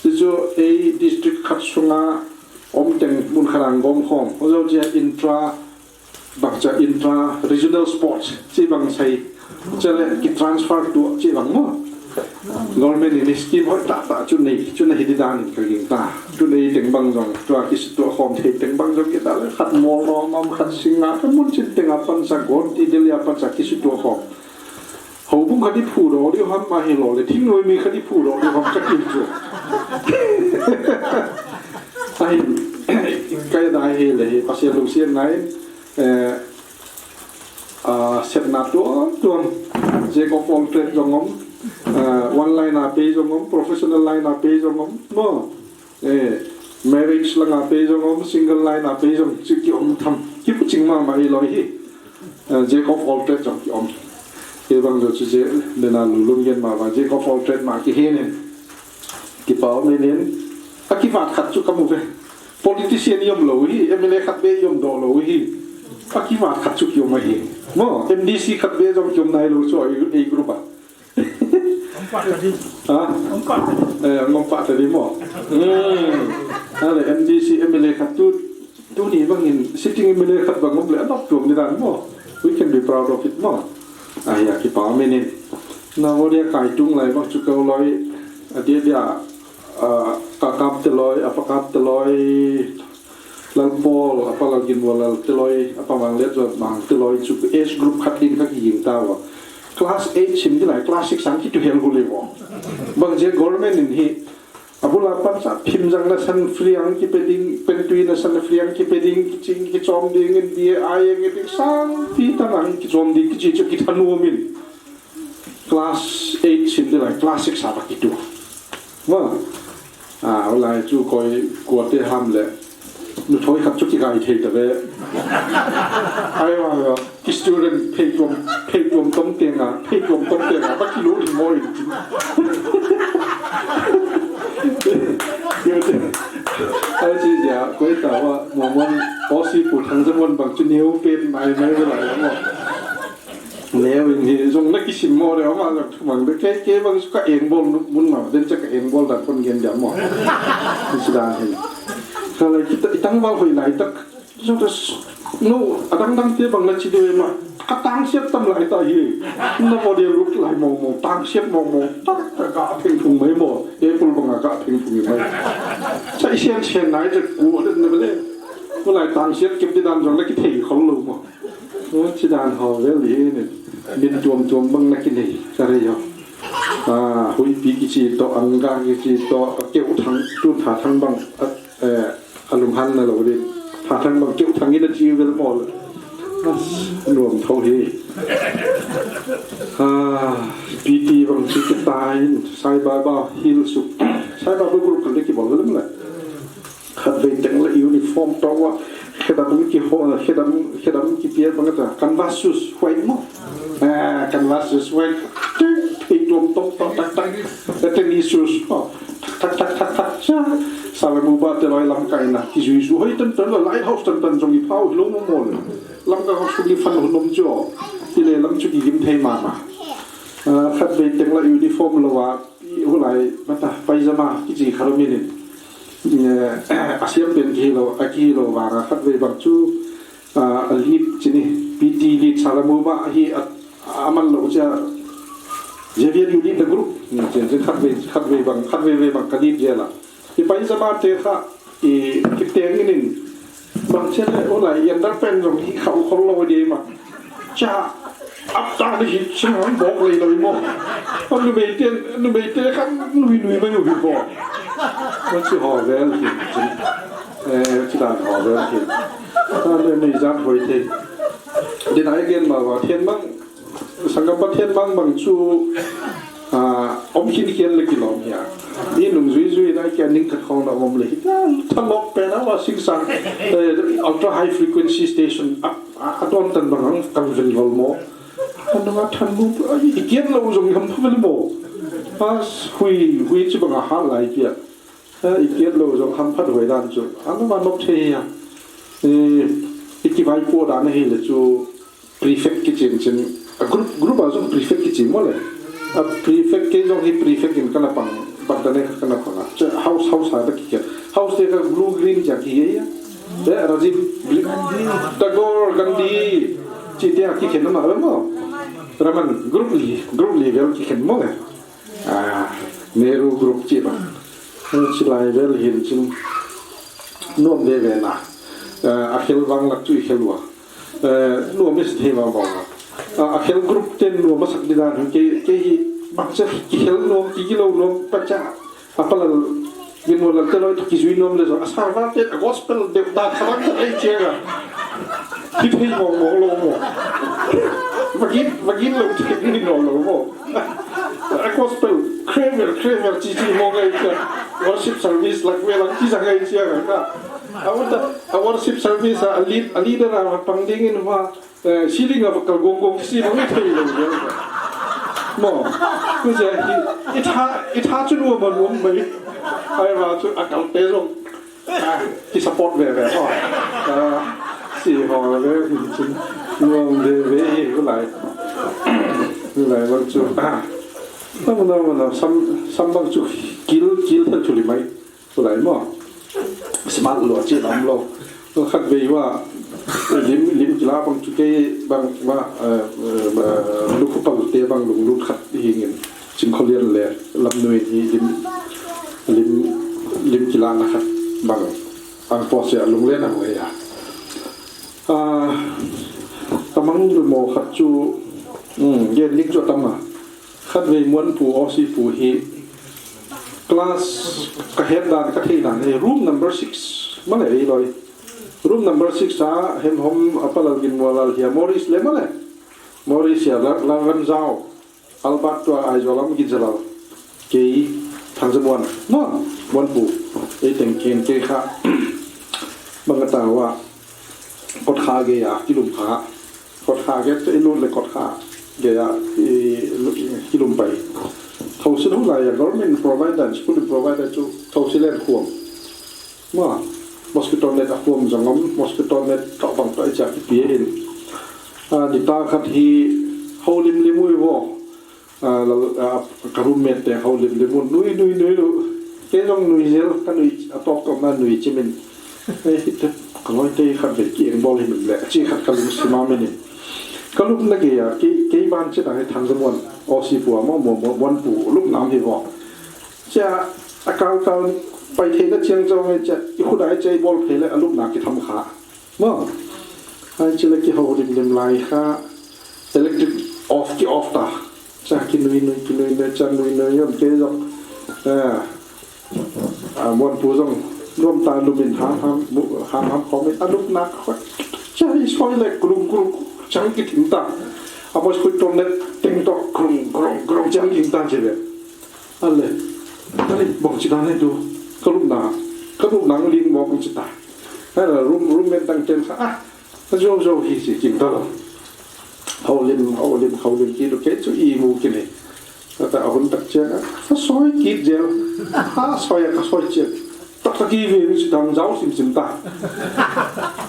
Chi chu a district khat sunga om teng mun kharang gom khom. Ho jo chi intra Bang cha intra regional sports chi bang sai, chale ki transfer to chi bang mo. Government in scheme hoi ta ta chu nei, chu na hi di dan in ka ging ta. Chu nei teng bang jong, chu a ki su to khom thei teng bang jong ki ta le khat mo lo mam khat singa ka mun chin teng a pan sa gon ti del ya pan sa ki su to khom. Houbung khat i phu do di ham ma hi lo le, thingnoi mi khat i phu do di ham ka kin chu. Ahin, ka da hi le hi, Pasian lungsiat nai, eh, ah, sepna tuam tuam, Jack of all trade jong om, eh, one line a pei jong om, professional line a pei jong om, mo. Eh, marriage langa pei jong om, single line a pei jong, chu ki om tham. Ki pu ching ma ma hi lo hi. Eh, Jack of all trade jong ki om. Ke bang jo chu je, de na lu lum gen ma ba, Jack of all trade ma ki he ne. Ki pau me ne. A ki vat khat chu ka mu ve. Politician i om lo hi, M L A khat be i om do lo hi. A ki vat khat chu ki om a hi. Mo, M D C khat be jong ki om nai lo chu a, a group a. Om pa ta di. Ha? Om pa ta di. Eh, om pa ta di mo. Hmm. Ale M D C M L A khat tu, tuni bangin sitting M L A khat bang om le anop tuam ni dan mo. We can be proud of it mo. Ai ya ki pa menin. Navodaya kai tung lai bang chu ko loi. Adia dia, ah, ka kap te loi, apa kap te loi. Lalpol, apa Lalginvual Laltiloi, apa Mangletjot Mangtiloi, chu age group khat din ka kiging ta uva. Class eight sim di lai, class six ang kitu hel hu le vo. Bang je government in hi, abula pan sa phim jang na san free ang kipe ding, pentui na san free ang kipe ding, kiching kichom ding, in B A I ang kipe sang pi ta ang kichom ding, kichi chu kithanu min. Class eight sim di lai, class six a ba kitu. Mo. Ah, ulai chu koi kuate ham le. Nu thoi khat chu kigai thei ta ve. Ai wa wa. Ki student phei tuam, phei tuam tom tenga, phei tuam tom tenga, ba kilu ni mo in. Ai chi ja, koi ta wa, mo mo, o si pu thang ja mon bang chu niu pe mai mai lai mo. Leo in hi jong na kisim mo le ama jong thumang de ke ke bang su ka eng bol mun ma den cha ka eng bol dan kon gen dia mo. Ni si dan hi. Ka lai kita itang bal hoi lai tak. So das no adang dang te bang la chi de ma. Ka tang siat tam lai ta hi. Na bo de lut lai mo mo tang siat mo mo. Tak ka ga pheng phung mai mo. E pul bang ga pheng phung mai. Sa i sian sian nai je ku de na le. Ko lai tang siat kip di dan jong na ki thei khol lo mo. Chidan ho vel hi ni, min tuam tuam bang na kinei, ka rei ho. Ah, huipi kichi to, anga kichi to, a keu thang, tun tha thang bang, a, eh, a lunghan na lo din. Hathang bang keu thang in a chi vel mo le. Nuam tho hi. Ha, P T bang chi kitai, Sai Baba Hill Suk. Sai Baba group kan le kibol vel mo le. Khatvei teng le uniform to wa. Khedam ki ho, khedam, khedam ki pia bang ta. Canvas shoes, white mo. Ah, canvas shoes, white. Thei tuam tong tong tak tak. Tennis shoes. Oh. Thak, thak, thak, thak, cha. Salamuba te loi lamkai na, kijui ju hoi tan tan, lighthouse tan tan jong i phau hi lo mo mo le. Lamkai ho sung i fan ho nom jo. I le lam chu ki gim thei mama. Ah, khatvei teng la uniform lo a, i hulai, mata, paijama, kichi khalo mi ni. Eh, a siam pen ki lo, a ki lo vang a khatvei bang chu, ah, a lead chi ni, P T lead Salamuba hi a, a man lo cha. Xavier, you lead the group. Ni chen chen khatvei, khatvei bang, khatvei vei bang ka lead je la. I paijama te kha, i kiteng in in. Bang chen le, o lai, i underpant jong hi khau khol lo de ma. Cha, ap ta ni hi, cha, bok lei lo mo. Numei te, numei te kha, nui nui mai nui bo. Ma chi ho vel hi, chi. Eh, chi dan ho vel hi. Ta le ni jan hoi te. Din ai gen ma wa, thien mang, Sangam Pathen bang bang chu, ah, om khin khian le kilom hia. Ni nung jui jui na kia ning khat khong na om le hi. Thalok pen a wa sing sang, eh, ultra high frequency station a, a, a ton tan bang ang kan ven lol mo. Kan nga than mo, ai, i kian lo jong i ham pha vel mo. Pas hui, hui chi bang a hal lai kia. Eh, i kiat lo jong hamphat hoi dan chu. Ano ma nok thei ya. Eh, i kivaipo dan hi le chu prefect kichin chin. A group, group a jong prefect kichin mo le. A prefect kei jong hi prefect in kana pang, pang ta ne kana pang. Che house, house ha ta kiat. House te ka blue green ja ki ye ya. Te Rajiv Gandhi. Tagore Gandhi. Chi te a kikhen ma mo. Raman group li, group level kikhen mo le. Ah, Nehru group chi ba. Chi lai vel hin chin. Nuam de ve na. Ah, a khel vang lak chu i khel ua. Eh, nuam is thei vang vang. Ah, a khel group ten nuam masak di dan ke, ke hi bang che ki khel nuam ki ki lo nuam pa cha. A palal Ginmo lal te loi to kijui nom le jong, a server te a gospel deuh dan khat ang khat ei cheng a. Kithei mong mong lo mo. Vagin, vagin lo thei ni nom lo mo. A gospel, Cravel, Cravel, chi chi mong ei ka. Worship service lak ve lak chi sa ei cheng a ka. A uta, a worship service a lead, a leader a pang ding in va. Eh, ceiling a va kal gong gong si bang i thei lo le. Mo, ku je hi, i tha, i tha chu nuam a nuam mai. Ai va chu a kal te jong. Ah, ki support ve ve ho. Ah, si ho ve hin chin. Nuam ve ve hi ku lai. Ku lai bang chu. Ah. Nam nam nam sam, sam bang chu kil, kil thel chu li mai. Tulai mo. Smart lo, chi lam lo. Khatvei va, lim, lim kila bang chu kei bang va, eh, eh, lukhu pal te bang lunglut khat hi ngin. Chingkholian le, lam nui hi lim, lim, lim kila na khat bang. Ang po se lunglen ang le ya. Ah, tamang mo khat chu, hmm, gen dik chu tam a. Khatvei Muanpu, O C pu hi class ka het dan, ka thei dan hi room number six. Male, ei loi. Room number six a, hem hom a palal Ginmo lal hi a Morris le male. Morris hi a la, la ram jao. Albert tua Aizawl lam Ginjalal. Kei Thangzamuan. No, Muanpu. Ei teng ken kei kha. Bang a ta wa. Kot kha ge ya, kilum kha. Kot kha ge te ilu le kot kha. Ge ya, i, lu, kilum pai. Thosil hu lai ya, government provider, school provider chu thosil en khuam. Ma, mosquito net a khuam jong om, mosquito net ka bang ta i cha ki pia in. A, ni ta khat hi, ho lim lim ui vo. A, la, a, ka roommate te ho lim lim un, nui, nui, nui, nui. Kei jong nui jel, ka nui, a tok tok na nui chimin. Ei, hi te, ka loi te khat ve ki eng bol hi min le, chi khat ka lung sima min in. Ka lupna ke ya, kei, kei ban chi na hi Thangzamuan, O C pu a mo, mo, mo, Muanpu, lupna hi vo. Cha, a kal kal, pai thei na chiang jong, cha, i khu dai cha i bol thei le, a lupna ki tham kha. Mo, ai chi le ki ho lim lim lai kha, electric off ki off ta. Cha ki nui nui, ki nui nui, cha nui nui, yon ke jong. Eh, a, Muanpu jong. Nuam ta, lum in ham ham, mu-, ham ham khom in, a lupna khoi. Chai soi le, krung, krung, chang kithing ta. A mosquito net teng to, krung, krung, krung, chang kithing ta, chi le. A le, a le, bong chi dan le tu, ka lupna, ka lupna ngu ling mo kong chi ta. A le, room, room men tang ten sa, ah, ka jo jo hi chi, king ta lo. Haulim, haulim, haulim, ki lu ke chu i mu ki nei. Kata a hun tak chiang a, ka soi kit jel. Ha, soi a ka soi chiang. Tak tak i ve mi chu dang jau sim sim ta.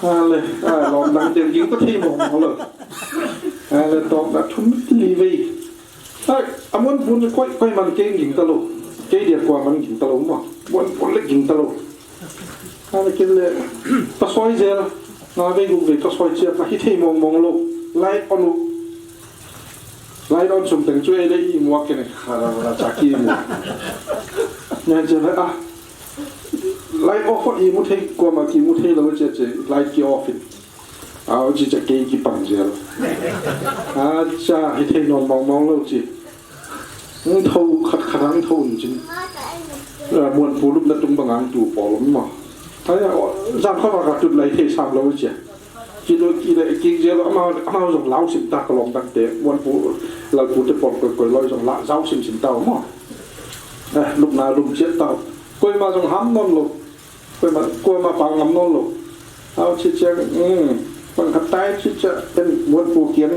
A le, a lom dang tiang ging ta thei mo mo lo. A le, tok na thum li ve. Ai, a mun pun koi, koi man kei ging ta lo. Kei dia koi man ging ta lo mo. Mun pun le ging ta lo. A le, kin le, ka soi jel. Nga ve gu ve ka soi chiang, ka hi thei mong mong lo. Light on u. Light on sum teng chu ei le i mu a kene kha la la cha ki mu. Nya je le a. Light off i mu thei ko ma ki mu thei lo che che light ki off in. A o chi cha ke ki pang je lo. A cha hi thei non mong mong lo chi. Ang tho khat khat ang tho un chin. A, muan pu lup na tung bang ang tu pol ma. Ai a, zan kha ma ka tut lai thei sam lo che. Kilo, kilo, kik jelo, amau, amau jong lau sim ta ka lom dang te, muan pu, lal pu te pon koi, koi loi jong la, jau sim sim ta mo. Eh, lupna lum chiat ta. Koima jong ham non lo. Koima, koima pang ngam non lo. Au chi chia, um, pang khat tai chi chia, ten muan pu kian.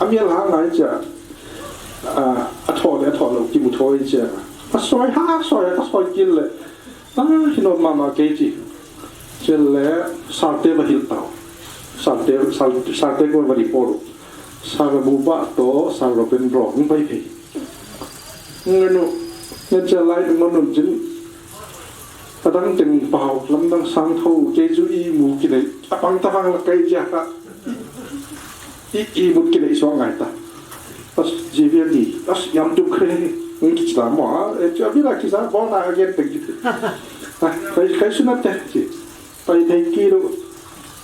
Amial ha ngai chia. A, a tho le, a tho lo, ki mu thoi chia. A soi ha, soi, a soi kil le. A, hi non mama kei chi. Chule, Sarte va hil tau. Sarte, Sal-, Sarte ko va report u. Sar Buba to, Sar Robin Bro, hung pai phei. Nganu, ngan cha lai ngan nun chin. Padang teng pau, lamdang sang tho, kei chu i mu ki nei. Apang ta vang la kei ja ka. I, i mut ki nei so ngai ta. As, G V N D, as, yam tu kre. Ngi ki cha mo, a, e, cha bi la ki sa, bo na again teng ki. A, kai, kai su na te, chi. Pai thei kit u.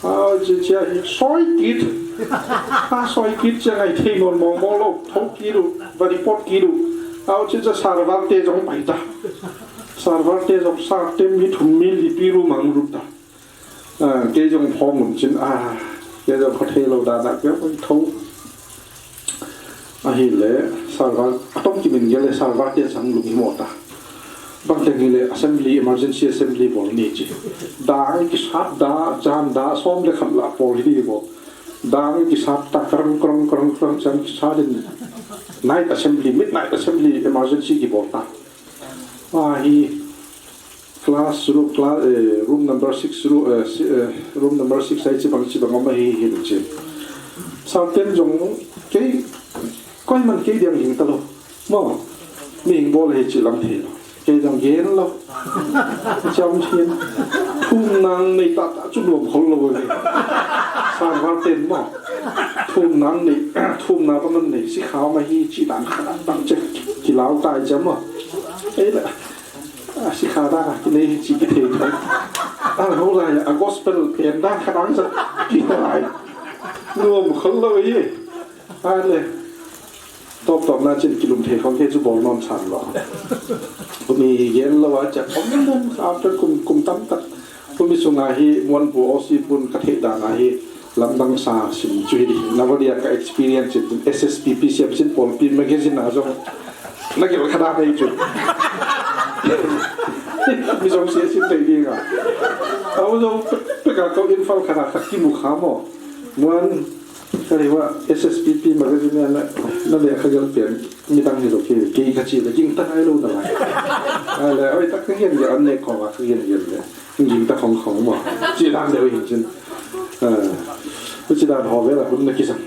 A, chi chia hi soi kit. A, soi kit chia ngai thei non mong mong lo. Tho kit u. Va report kit u. A, chi chia Sar Valte jong pai ta. Sar Valte jong Sarte mi thum mi li pi ru mang ru ta. A, kei jong phong un chin. A, kei jong kho thei lo da da kei oi tho. Ahile, Sar Val, atom kimin gel le Sar Valte sang lung hi mo ta. Bang teng hile assembly, emergency assembly bol ni chi. Dang kisat da, jan da, som le khat la bol hi bol. Dang kisat ta, krang, krang, krang, krang, jan kisat in. Night assembly, midnight assembly, emergency kibol ta. Ahi, Class suru, class, eh, room number six suru, eh, si-, eh, room number six ai chi bang chi bang ma hi hi chi. Sar ten jong kei, koi man kei diang hing ta lo. Mo, mi hing bol hi chi lam thei lo. Kei jong gen lo. Cham chin. Thum nang nei ta ta chu lom khol lo ve. Sar Val ten mo. Thum nang nei, thum na pa man nei. Si kha ma hi chi dang kha dang dang che. Ki lau tai cha mo. Ei la. A, sikha da, ki nei chi ki thei thei. A, ho lai, a gospel pen da kha dang sa, ki lai. Nuam khol lo e. A le. Top top na chin ki lum thei khong ke chu bol non san lo. Kumi gen lo a cha, after kum, kum tam tak. Kumi sunga hi, muan pu o si pun ka thei da na hi. Lamdang sa sim chu hi ding. Navadia ka experience in S S P P siam sin Polpi magazine a jong. Na gel kha da nei chu. Mi jong sia sin nei ding a. Au jong pe ka ko Imphal kha da kha ki mu kha mo. Muan ka le wa S S P P magazine na, na le kha gel pian mi dang ni lo ke, ke ka chi le ging ta ai lo na lai. A le, oi ta ka gen ya an ne ko wa ka gen gen le. Ging ta khong khong mo. Chi dan deu hin chin. Eh, chi dan ho ve la hun na kisam.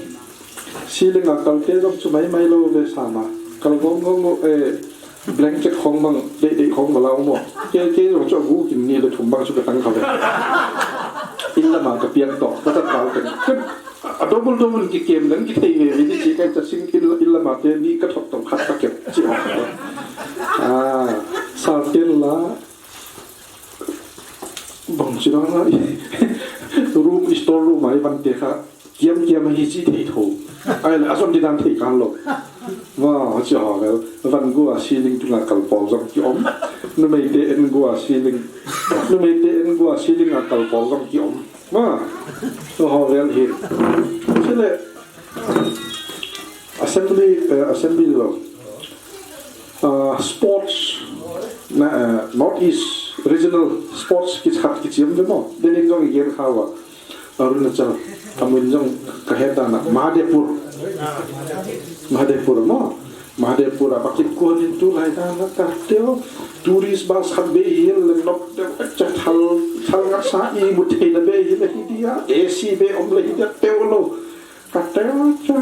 Ceiling a kal te jong chu mai mai lo ve sa ma. Kal gong gong, eh, blanket khong bang, dei dei khong ba lau mo. Ke, ke jong chu gu kin ni le thum bang chu ka tang kha ve. In la ma ka pian to, ka ta kal te. A double double ki kem dang ki thei ve ve ni chi kai ta sing in la, in la ma te ni ka thok tong khat ka kem chi ho. Ah, Sar ten la Bang chi dang a, room, store room a i van te kha, kiam kiam hi chi thei tho. Ai le, a som di dan thei kan lo. Wow, hiche ho vel. Van gua ceiling chunga kalpol jong ki um. Numeite in gua ceiling. Numeite in gua ceiling a kalpol jong ki um. Wow. Hiche ho vel hi. Chule assembly, eh, assembly lo. Ah, sports na, eh, North East Regional Sports kichat kichiem de mo. Denin jong i gen kha uva. Arunachal, amun jong kahet dan a, Mahadevpur. Mahadevpur mo. Mahadevpur a, bakit ko nin tulai dan a kateo. Tourist bus khat be hi le nok te cha thal, thal ngasa imu thei na be hi le hi dia. A C be um le hi dia teo lo. Kateo cha.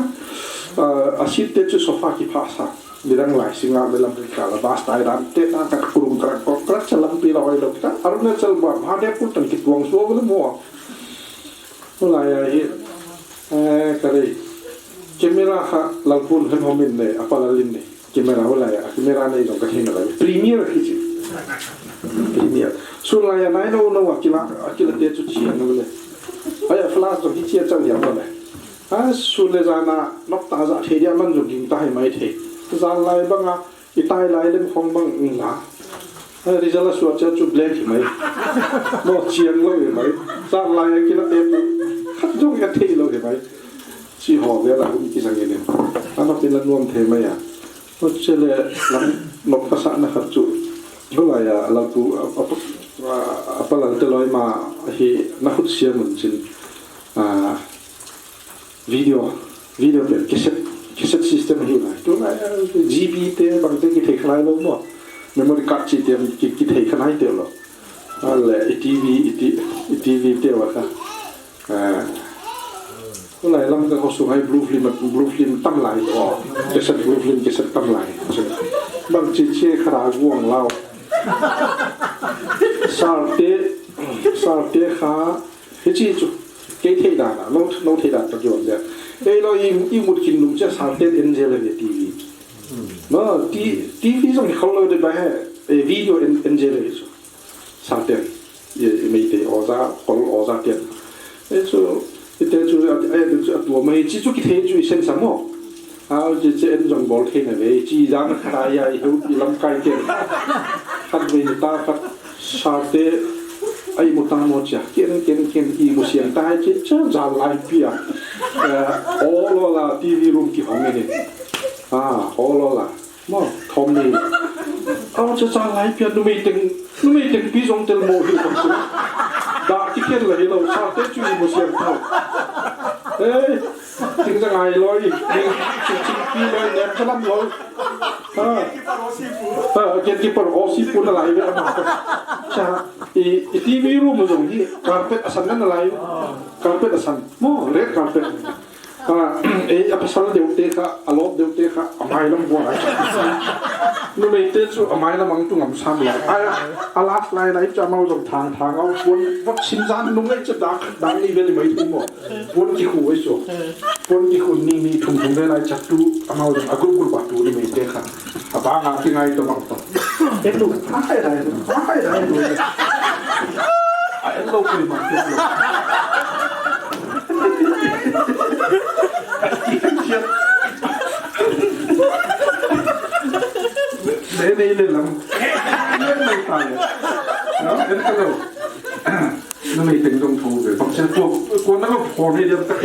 Ah, a seat te chu sofa kiphasa. Midang lai singa le lam ri kala bus tai dan te na ka kurung krak krak krak cha lampi la oi lo ka. Arunachal ba, Mahadevpur tan kituang so le mo. Hulai a hi, eh, kare. Camera kha Lalpun hen homin ne, apa Lalin ne. Camera hulai a, camera nei jong kathei nalai. Premiere kichi. Premiere. Sulai a nai no no akila, akila te chu chi no le. Aya flash jong kichi a chang dia no le. A sule jana nok ta ja thei dia man jong ging ta hai mai thei. Jan lai banga, itai lai lem khong bang ing la. Eh, result a suat cha chu blank hi mai. Mo chiang lo hi mai. Jan lai a kila te chu. Khat jong ya thei lo hi mai. Chi ho ve la hum ki sang inen. Ana pin la nuam thei mai a. Mo chele lam nok ka sa na khat chu. Lo la ya la pu a, a, a, a pa la te loi ma hi na khut sia mun chin. Ah, video, video pen cassette, cassette system hi lai. Tu lai, G B te bang te kithei khalai lo mo. Memory card chi te ki, kithei khalai te lo. Ale, i T V, i T-, i T V te wa ka. Ah. Tulai lam ka khosung hai blue film, blue film tam lai. Oh. Cassette, blue film, cassette tam lai. Bang chi chi khara guang lao. Sarte, sarte kha, Hichi chu, kei thei dan a, no, no thei dan a kion dia. Kei lo i, i mut kin nung cha Sarten en je le T V. No, T-, T V jong khol lo de ba he, eh, video en, en je le chu. Sarten. I, i Meitei oja, kol oja ten. E chu, i te chu, a, a, a, chu, a tu mai chi chu kithei chu i sen sa mo. A, chi, chi en jong bol thei na ve, chi jan kha ya i hu, i lamkai ten. Khat ve ni ta khat. Sarte, ai mu ta mo cha, ken, ken, ken, i mu siang ta, chi, cha, ja lai pia. Eh, o lo la, T V room kihong ni. Ah, o lo la. Mo, thom ni. Au, cha, ja lai pia, numei teng, numei teng pi jong tel mo hi, kong chu. Da, ti ken la hi lo, Sarte chu i mu siang ta. Eh, ting ja ngai lo i, ting, ting, ting, pi lo, nem ka lam lo. Ah. Ah, gatekeeper, O C pu na lai ve ama. Cha, i, i T V room jong hi carpet asan na lai. Carpet asan. Mo, red carpet. Ah, e, a pasal deu te kha, a lot deu te kha, a mai lam bo lai. Numei te chu a mai lam ang tu ngam sam lai. A, a last lai lai cha mau jong thang thang au pon, vot sim jan numei cha dak, dak ni ve ni mai tu mo. Pon kikhu ai so. Pon kikhu ni, ni thum thum ve lai chatu, amau jong a group group a tu ni Meitei kha. A ba nga ki ngai to bang to. E tu, a hai dai, a hai dai tu. A en lo kui ma ki lo. Nei, nei, nei lam. Nei, nei, tai. No, en ka lo. Numei teng jong tho ve. Bang chen ko, ko na lo phone ni dia ta.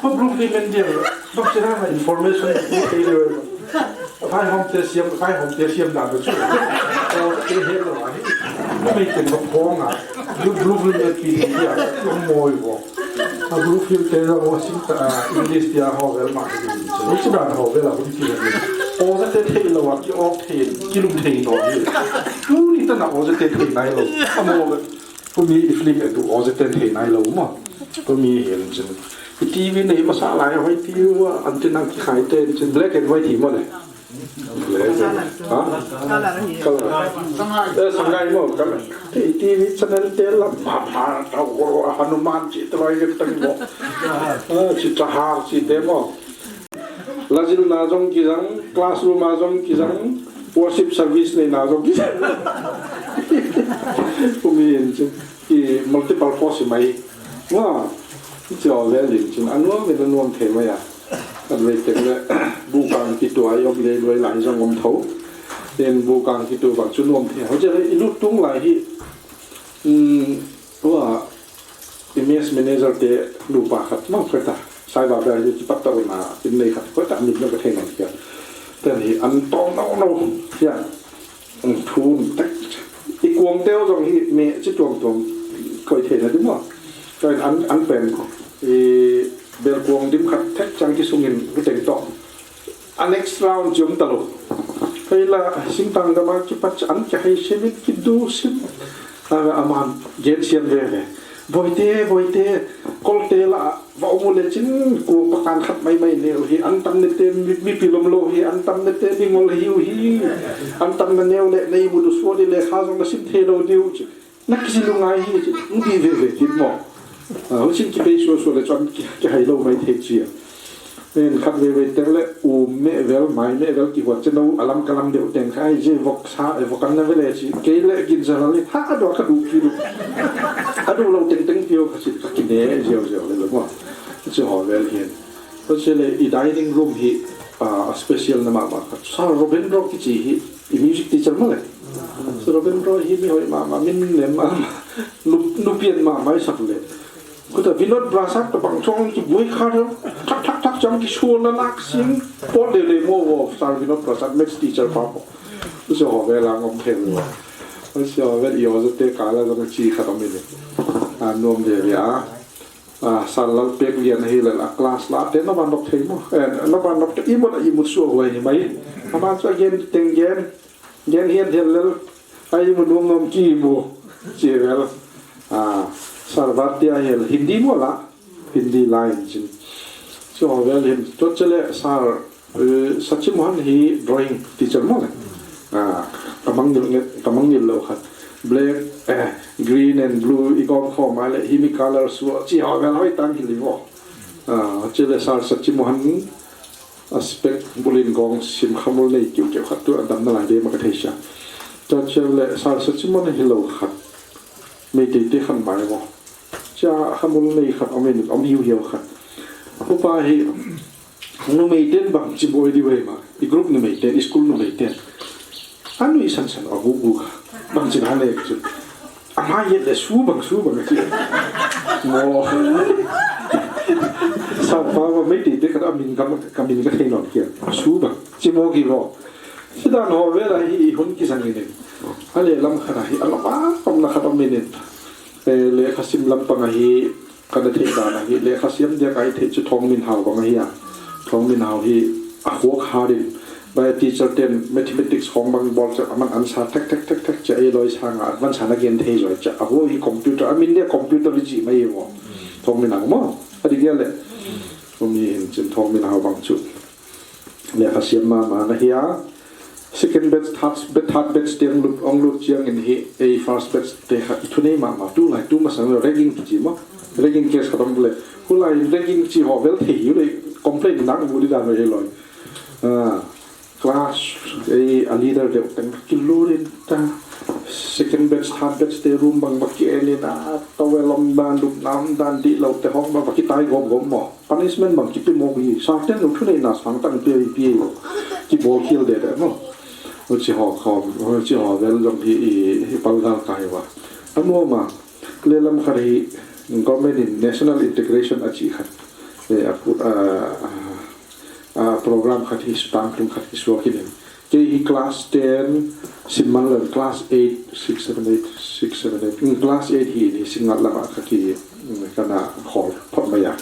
Ko blue film en dia. Bang chen ha information ni thei le. Vai hom te siam, vai hom te siam da chu. Ko te he lo ani. Numei teng ko phone a. Blue, blue film en pi dia. Ko moi bo. A blue film te jong Washington, ah, English dia ho vel ma. Ni chu dan ho vel a hun ki le. O ja te thei lo a ki off thei, ki lum thei no ni. Tu ni ta na o ja te thei nai lo. Amo vel. Ko mi i film e tu o ja te thei nai lo mo. Ko mi hin chin. Ko T V nei masa lai hoi T V a antenna ki khai te chin black and white hi mo le. Ha? Color. Eh, sangai mo, color. Ti, T V channel te la, ma, ma, ta, wo, Hanuman chi, te loi ke tang mo. Ah, chi Chahar chi te mo. Lajil na jong kijang, classroom a jong kijang, worship service nei na jong kijang. Kumi in chi, ki multiple force mai. Wa, chi o le lin chin, anu, me anu am the mai ya. Khatvei teng le, bu kang kitu a i om le loi lai jong om tho. Tin bu kang kitu bang chu nuam thei. Hoche le i lut tung lai hi, um, tua, i mess manager te nupa khat mang khat ta. Saiba ba hi kipat ta una, in nei khat khat ta, min jong ka thei ngai kei. Ten hi an tong nau nau, ya. Thun tek. I kuang teu jong hi me chi tuam tuam koi thei na di mo. Koi an, an pen. I bel kuang dim khat thek chang kisungin u teng to. A next round jom ta lo. Kei la singtang gam a kipat an kihei sim in kidu sim. A, aman gen siam ve ve. Boite, boite, kolte la, va um u le chin, ku pakan khat mai mai neu hi, an tam ne te mi, mipi lom lo hi, an tam ne te mi ngol hiu hi, an tam na neu le, nei mu du suan ni le, kha jong na sim thei lo diu chi. Na kisi lu ngai hi chi, um di ve ve kit mo. A, hu chin kibei sua sua le chon ki, kihei lo mai thei chi a. Nen khatvei vei teng le, u me vel, mai me vel kihuat chen u, alam kalam deu teng kha, ai je vok sa, e vok an na ve le chi, kei le kin sa le, ha, a do ka du ki du. A du lo teng teng pio ka chi, ka kine, jeo jeo le lo mo. Chi ho vel hin. Ko chi le, i dining room hi, a, special na mama ka. Sir Robindro kichi hi, i music teacher mo le. Sir Robindro hi mi hoi mama, min le mama, nu, nu pian mama i sak le. Kuta Vinod Prasad to bang chong kibui kha thak thak thak chang kisual na nak sing. Pot de de mo wo Sir Vinod Prasad maths teacher pa mo. Usi ho ve la ngom phen wo. Usi ho ve yo zo te ka la zo chi kha to mi de. A nom de ya. A sal lal pek lian hi le a class la te no ban dok thei mo. Eh, no ban dok te i mo i mo su ho ni mai. Ama chu again teng gen. Gen hian hian lel, ai mu nuam nuam ki mu, chi vel. Ah, Sarvati a hian Hindi mu la, Hindi line chin. Chu ho vel hin, chu chele Sar, eh, Sachimohan hi drawing teacher mu le. Ah, kamang nil nge, kamang nil lo khat. Black, eh, green and blue, i gom khom a le, hi mi color su, chi ho vel hoi tang hi li vo. Ah, chele Sar Sachimohan, a spec bulin gong sim khamul nei kiu kiu khat tu a damna lai de ma ka thei sia. Churchill le Sar Sachimon hi lo khat. Meitei te khan mai mo. Cha khamul nei khat om in om hiu hiu khat. Upa hi numei ten bang chi boi di wei ma. I group numei ten, i school numei ten. Anui san san a gu gu kha. Bang chin ha le chu. Ama yet le su bang su bang chi. Mo. Sa pa wa Meitei te ka min ka, ka min ka thei non kia. Su bang. Chi mo ki mo. Sidan ho ve la hi i hun ki sang ni. Ale lam kha hi ala ma kom na kha min. Eh, lekha sim lam pang a hi Ka na thei dan ahi, lekha siam dia ka hi thei chu Thongminhao bang ahi a. Thongminhao hi a huak hard in, bai teacher ten mathematics hong bang bol chu aman answer thek thek thek thek chu ei loi sanga advance ana gen thei joi chu. A huak hi computer, a min dia computer li chi mai mo. Thongminhao mo. A di dia le. Umi hin chin Thongminhao bang chu. Lekha siam mama na hi a. Second batch, third batch, third batch te ong lut, ong lut chiang in hi, ei first batch te kha i thunei mama, tulai, tu masang le ragging kichi mo. Ragging case kha dam le. Hulai ragging chi ho vel thei hi le complain nang bu di dan ve loi. Ah, class, ei a leader de teng ki lurin ta. Second batch, third batch te room bang ba ki en in a, towel om dan, lup nam dan di lo te hong ba ba ki tai gom gom mo. Punishment bang kipe mo hi, sa ten u thunei na sang tang pe pi lo. Kibol khel de de mo. Uchi ho khom, uchi ho vel jong hi i, i palgal kai va. Amo ma, le lam khat hi government in national integration a chi khat. E, a, a, a, a program khat hi sutang tum khat hi suak hi. Kei hi class ten, sim man lou class eight, six, seven, eight, six, seven, eight. Mm, class eight hi, hi Singngat lama kha ki, mm, kana khol phot mai a.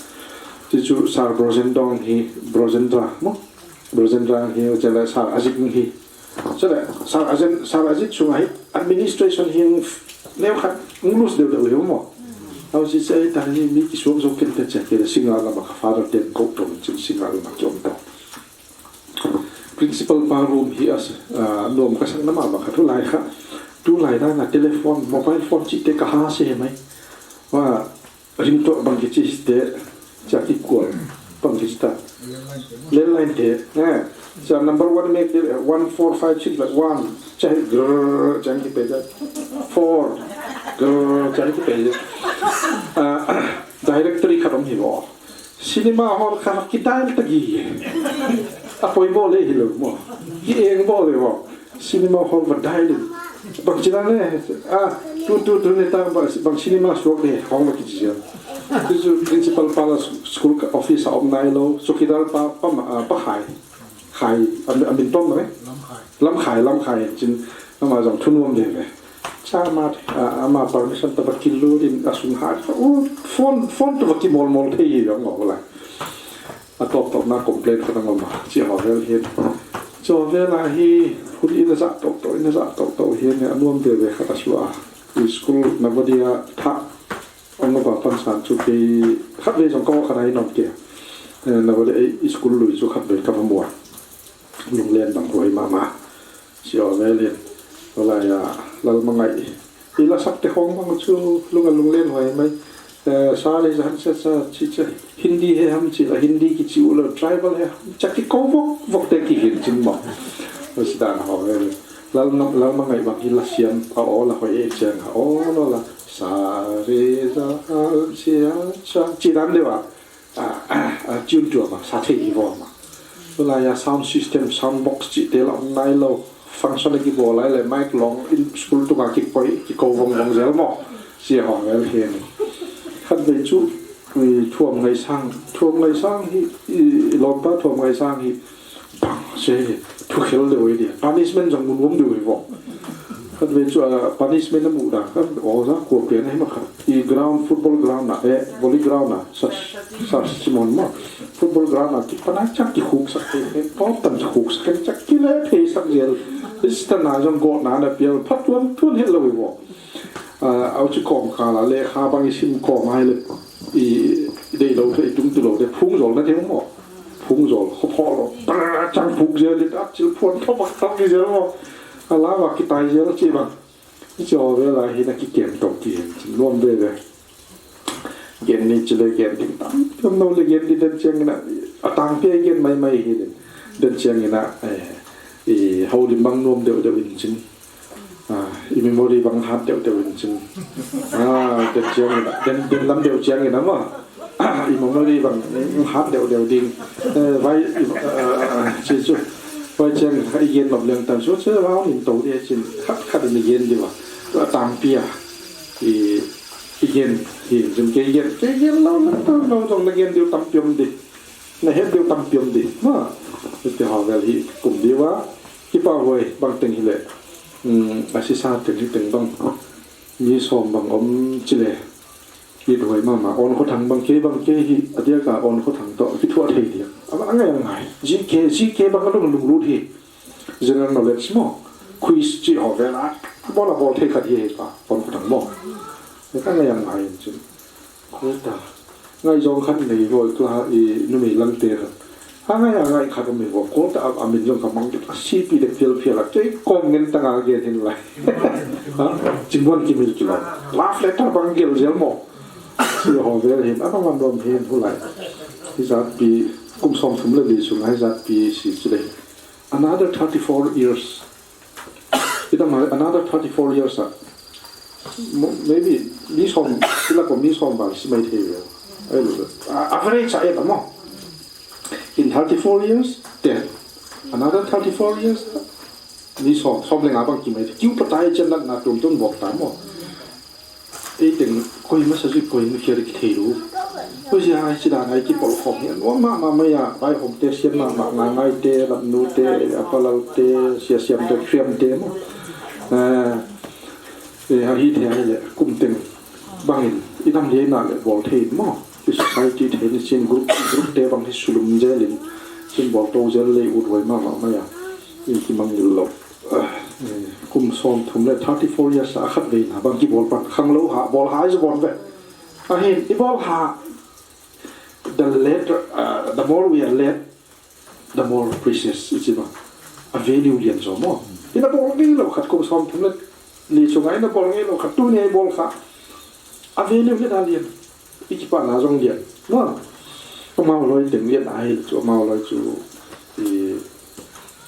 Ti chu Sir Brojendong hi, Brojendra, mo? Brojendra hi, chele Sir Ajit hi. Chele, Sir Ajit, Sir Ajit sunga hi, administration hi, neo khat, nglus deu deu hi, mo? Au si se, ta hi, mi ki suak zo ken te che, ke Singngat lama kha father ten ko to, chin Singngat lama ki om to. Principal pa room hi a, ah, nuam ka sak na mama kha tulai kha. Tulai na na telephone, mobile phone chi te ka ha se mai. Wa ring to bang kichi te cha ki call. Bang kichi ta. Landline te. Eh, cha number one me te one four five six like one. Cha grrr, cha ki pe cha. Four. Grrr, cha ki pe cha. Ah, directory khat om hi lo. Cinema hall kha kidai ta gi. Apoi bol le hilou mo. Kieng bol le mo. Cinema hall va dai le. Bang china ne. Ah, tu tu tu ne ta bang, bang cinema suak le hong lo kichi. Tu tu principal pa la school ka office a om nailou. Chowkidar pa pa ma, ah, pa hai. Hai, am, amin tom re? Lamkhai. Lamkhai, Lamkhai, chin, ama jong thunom de ve. Cha ama, a, ama permission ta va kilut in asung hat, u, phone, phone ta va kimol mol thei hi jong ngol la. Atop top na complain khat angom a, chi ho vel hin. Cho vel a hi, hun in aja top top, in aja top top hin, anuam de ve khat asua. I school Navodaya tha, Ong ba pan san chu kei khatvei jong ka khat ai nom ke. Eh, Navodaya ei school lui chu khatvei ka va mu a. Lunglen bang huai mama. Sio velin. Wala ya Lalmangai. I la sak te hong bang chu lunga lunglen huai mai. Eh, sa le jan sa sa chi chi. Hindi he ham chi la Hindi kichi u lo tribal he ham. Cha kikou vok vok te kihin chin mo. Wasi dan ho velin. Lalma, Lalmangai bang hi la siam a o la huai e chang a o lo la. Sa, re, za, al, si, a, cha. Chi dan de wa. A, a, a, tune tu ma, sa thei hi vo ma. Wala ya sound system, sound box chi te la nailou. Function ki bol lai le mic long in school tu ka kikoi, kikou vong vong jel mo. Si ho vel he ni. Khatvei chu, i, Thuamngai Sang, Thuamngai Sang hi, i, i lompa Thuamngai Sang hi. Bang, se, thu khel de oi de. Punishment jong mun vong de oi vo. Khatvei chu, a, punishment amu da. Kan o za ko pe na hi ma khat. I ground, football ground na, eh, volley ground na, sa, sa Simon ma. Football ground na, ki pana chak ki hook sak ke, eh, pop tan ki hook sak ke, chak ki le phe sak jel. This tan na jong go na na pial, phat tuan, tuan het lo vo. A, au chu kom ka la le, kha bang i sim kom ai le. I, i dei lo the, i tum tu lo the, phung jol na the mo. Phung jol, kho pho lo. Chang phung jel le, a chil phon tho bak tho ki jel mo. A la wa ki tai jel chi bang. Cho ve la hi na ki kem to ki hin. Nuam ve ve. Gen ni chile gen ding tam. Tam no le gen di den chiang na. A tang pe gen mai mai hi den. Den chiang na, eh, i ho lim bang nuam deu deu in chin. Ah, i memory bang hat deu deu in chin. Ah, den chiang na. Den, den lam deu chiang na ma. I memory bang, mm, hat deu deu ding. Eh, vai, eh, eh, chi chu. Vai chiang kha i gen nom leng tan chu, chu va min to de chin. Khat khat ni gen di va. A tang pia. I, i gen, i gen, ke gen, ke gen lo, lo, lo, lo, jong na gen diu tam piom di. Na het diu tam piom di. Ma, te ha vel hi kum di va. Kipa huai, bang teng hi le. Hmm, a si sa teng hi teng bang. Mi som bang om chile. Ki duhoi mama, on kho thang bang kei bang kei hi, a dia ka on kho thang to, ki thua thei dia. A, a ngai a ngai. G K, G K bang ka lung lung lut hi. General knowledge mo. Quiz chi ho ve la. Bol a bol thei khat hi hi pa, on kho thang mo. Ka ngai a ngai chin. Ko ta. Ngai jong khat nei voi kla i numei lang te khat. A ngai a ngai khat a mi vo ko ta a, a min jong ka mang a si pi de phial phial a kei kom ngen ta nga gen hin lai. Ha? Chingwan ki mil kilo. Love letter bang gel jel mo. Si ho vel hin, a bang wan dom hin hu lai. Hi jat pi kum som thum le li sung hi jat pi si chi le. Another thirty-four years. Ita ma another thirty-four years a. Mo-, maybe mi som, sila ko mi som bang si mai thei ve. Ai lo. A, average a eta mo. In thirty-four years, then another thirty-four years, mi som, som le nga bang ki mai. Kiu patai chen na na tum tum bok ta mo. Ei teng koi masa jui koi mi kher ki thei lo. Koi si hai si dan hai ki pol khom hi. Nuam mama mai a, vai hom te siam mama, ngai ngai te, lam nu te, a palal te, sia siam te, siam te mo. Eh, eh, ha hi the hai le, kum teng. Bang in, i dam le na le bol thei mo. I society thei ni sin group, group te bang hi sulum jel in. Sin bol to jel le u duai mama mai a. I ki mang lo. Eh, kum som thum le thirty-four years a khatvei na bang ki bol pan khang lo ha, bol ha i bol ve. A hin, i bol ha, the later, uh, the more we are late, the more precious, i chi bang. A value lian zo mo. I na bol ngei lo khat kum som thum le, ni chunga i na bol ngei lo khat tu ni i bol kha. A value lian a lian. I kipana jong lian. Mo. Amau loi teng lian a hi chu, amau loi chu, i,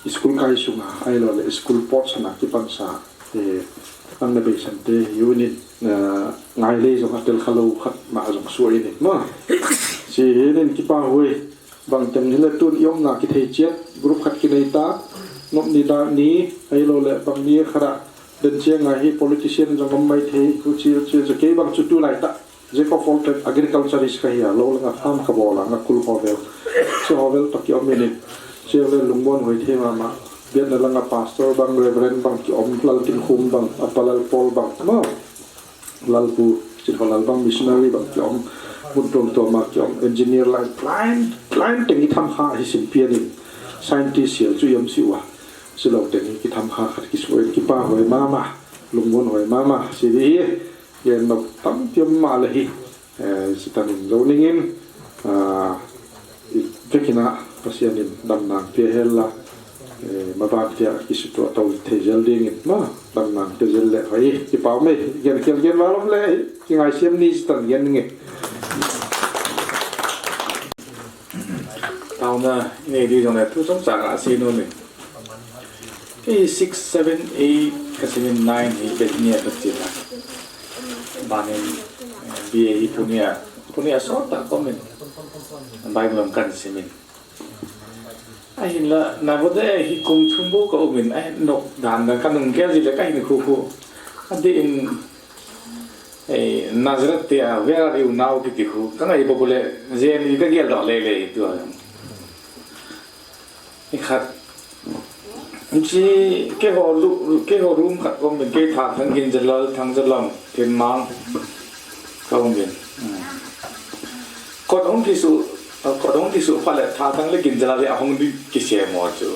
i school kai sunga, ai lo le school sports na kipan sa, i, ang na beisan te, union, na, ngai le jong a tel kha lo khat ma jong suai ni. Mo. Chi hi nin kipa hui, bang teng hile tun i omna kithei chiat, group khat kinei ta, nop ni da ni, ahilou le bang ni khat a, den chiang a hi politician jong om mai thei, khu chi, chi, chi, kei bang chu tulai ta, Jack of all trades, agriculturist ka hi a, lou langa farm ka bol a, nga kul hovel, chi hovel to ki om inin, chi le lungmon hoi thei mama, biat na langa pastor bang, reverend bang ki om, Lal Tinkhum bang, Apa Lal Paul bang, no? Lalpu, Chinholal bang missionary bang ki om, mun tuam tuam a ki om, engineer line, line, line teng i tham kha hi sim pian in, scientist hial chu i om si ua, si lo teng i ki tham kha khat ki suai, kipa hoi mama, lungmon hoi mama, si di hi, yen no tam tiam ma le hi, eh, si tan in lo ning in, ah, I vekina Pasian in damna pia hel la, eh, maban tia kisutua to thei jel ding in, ma, damna pia jel le, hoi, kipa me, gen kel gen valom le, kingai siam ni sitan gen nge. Tauna, nei di jong le, thu song chang a si no ni. Kei six, seven, eight, ka seven, nine hi Bethania ka chila. Banin, eh, B A hi Pune a, Pune a sot ta komin. Bible kan simin. Ahinla, Navode hi kum thum bou ka umin, ai, nok dan dan ka nung gel jile ka hin khu khu. Adi in, eh, Nazareth te a, where are you now, kiti khu. Ka ngai bou le, jeni ka gel doh le le, tu a. Ni khat. Chi, keiho lu-, keiho room khat kom ben kei Tha Thang, Ginjalal, Thangjalam, Thinmang. Ka um ben. Hmm. Kot hung kisu, kot hung kisu phat le Tha Thang le Ginjalal le ahung di kisem mo chu.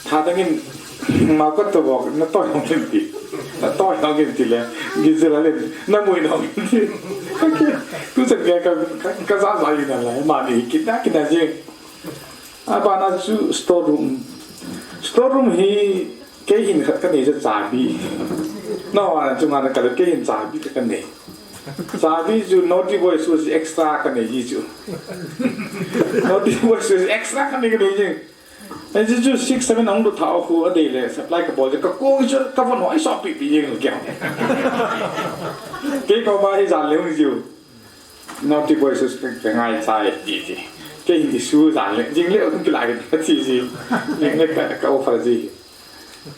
Tha Thang in ma kot to bok, na toi hung kin ti. Na toi hung kin ti le. Ginjalal le, na mui hung kin ti. Tu chan ka, ka, ka za za ina la, ma ni kit na, kit na jing. Abana chu store room. Store room hi kei hin khat ka nei chu chabi. No, ana chu ngana ka kei hin chabi ka nei. Chabi chu Naughty Boy shoes extra ka nei ji chu. Naughty Boy shoes extra ka nei ka nei ji. Ai chu chu six seven hung du thau khu a dei le supply ka bol ka ko chu ka von hoi so pi pi jing kya. Kei ko ba hi jan le hung jiu. Naughty Boy shoes ka, ka ngai chai ti ti. Kei hi shoes jan le, jing le, kum kila ka ti ji. Jing le ka, ka offer ji.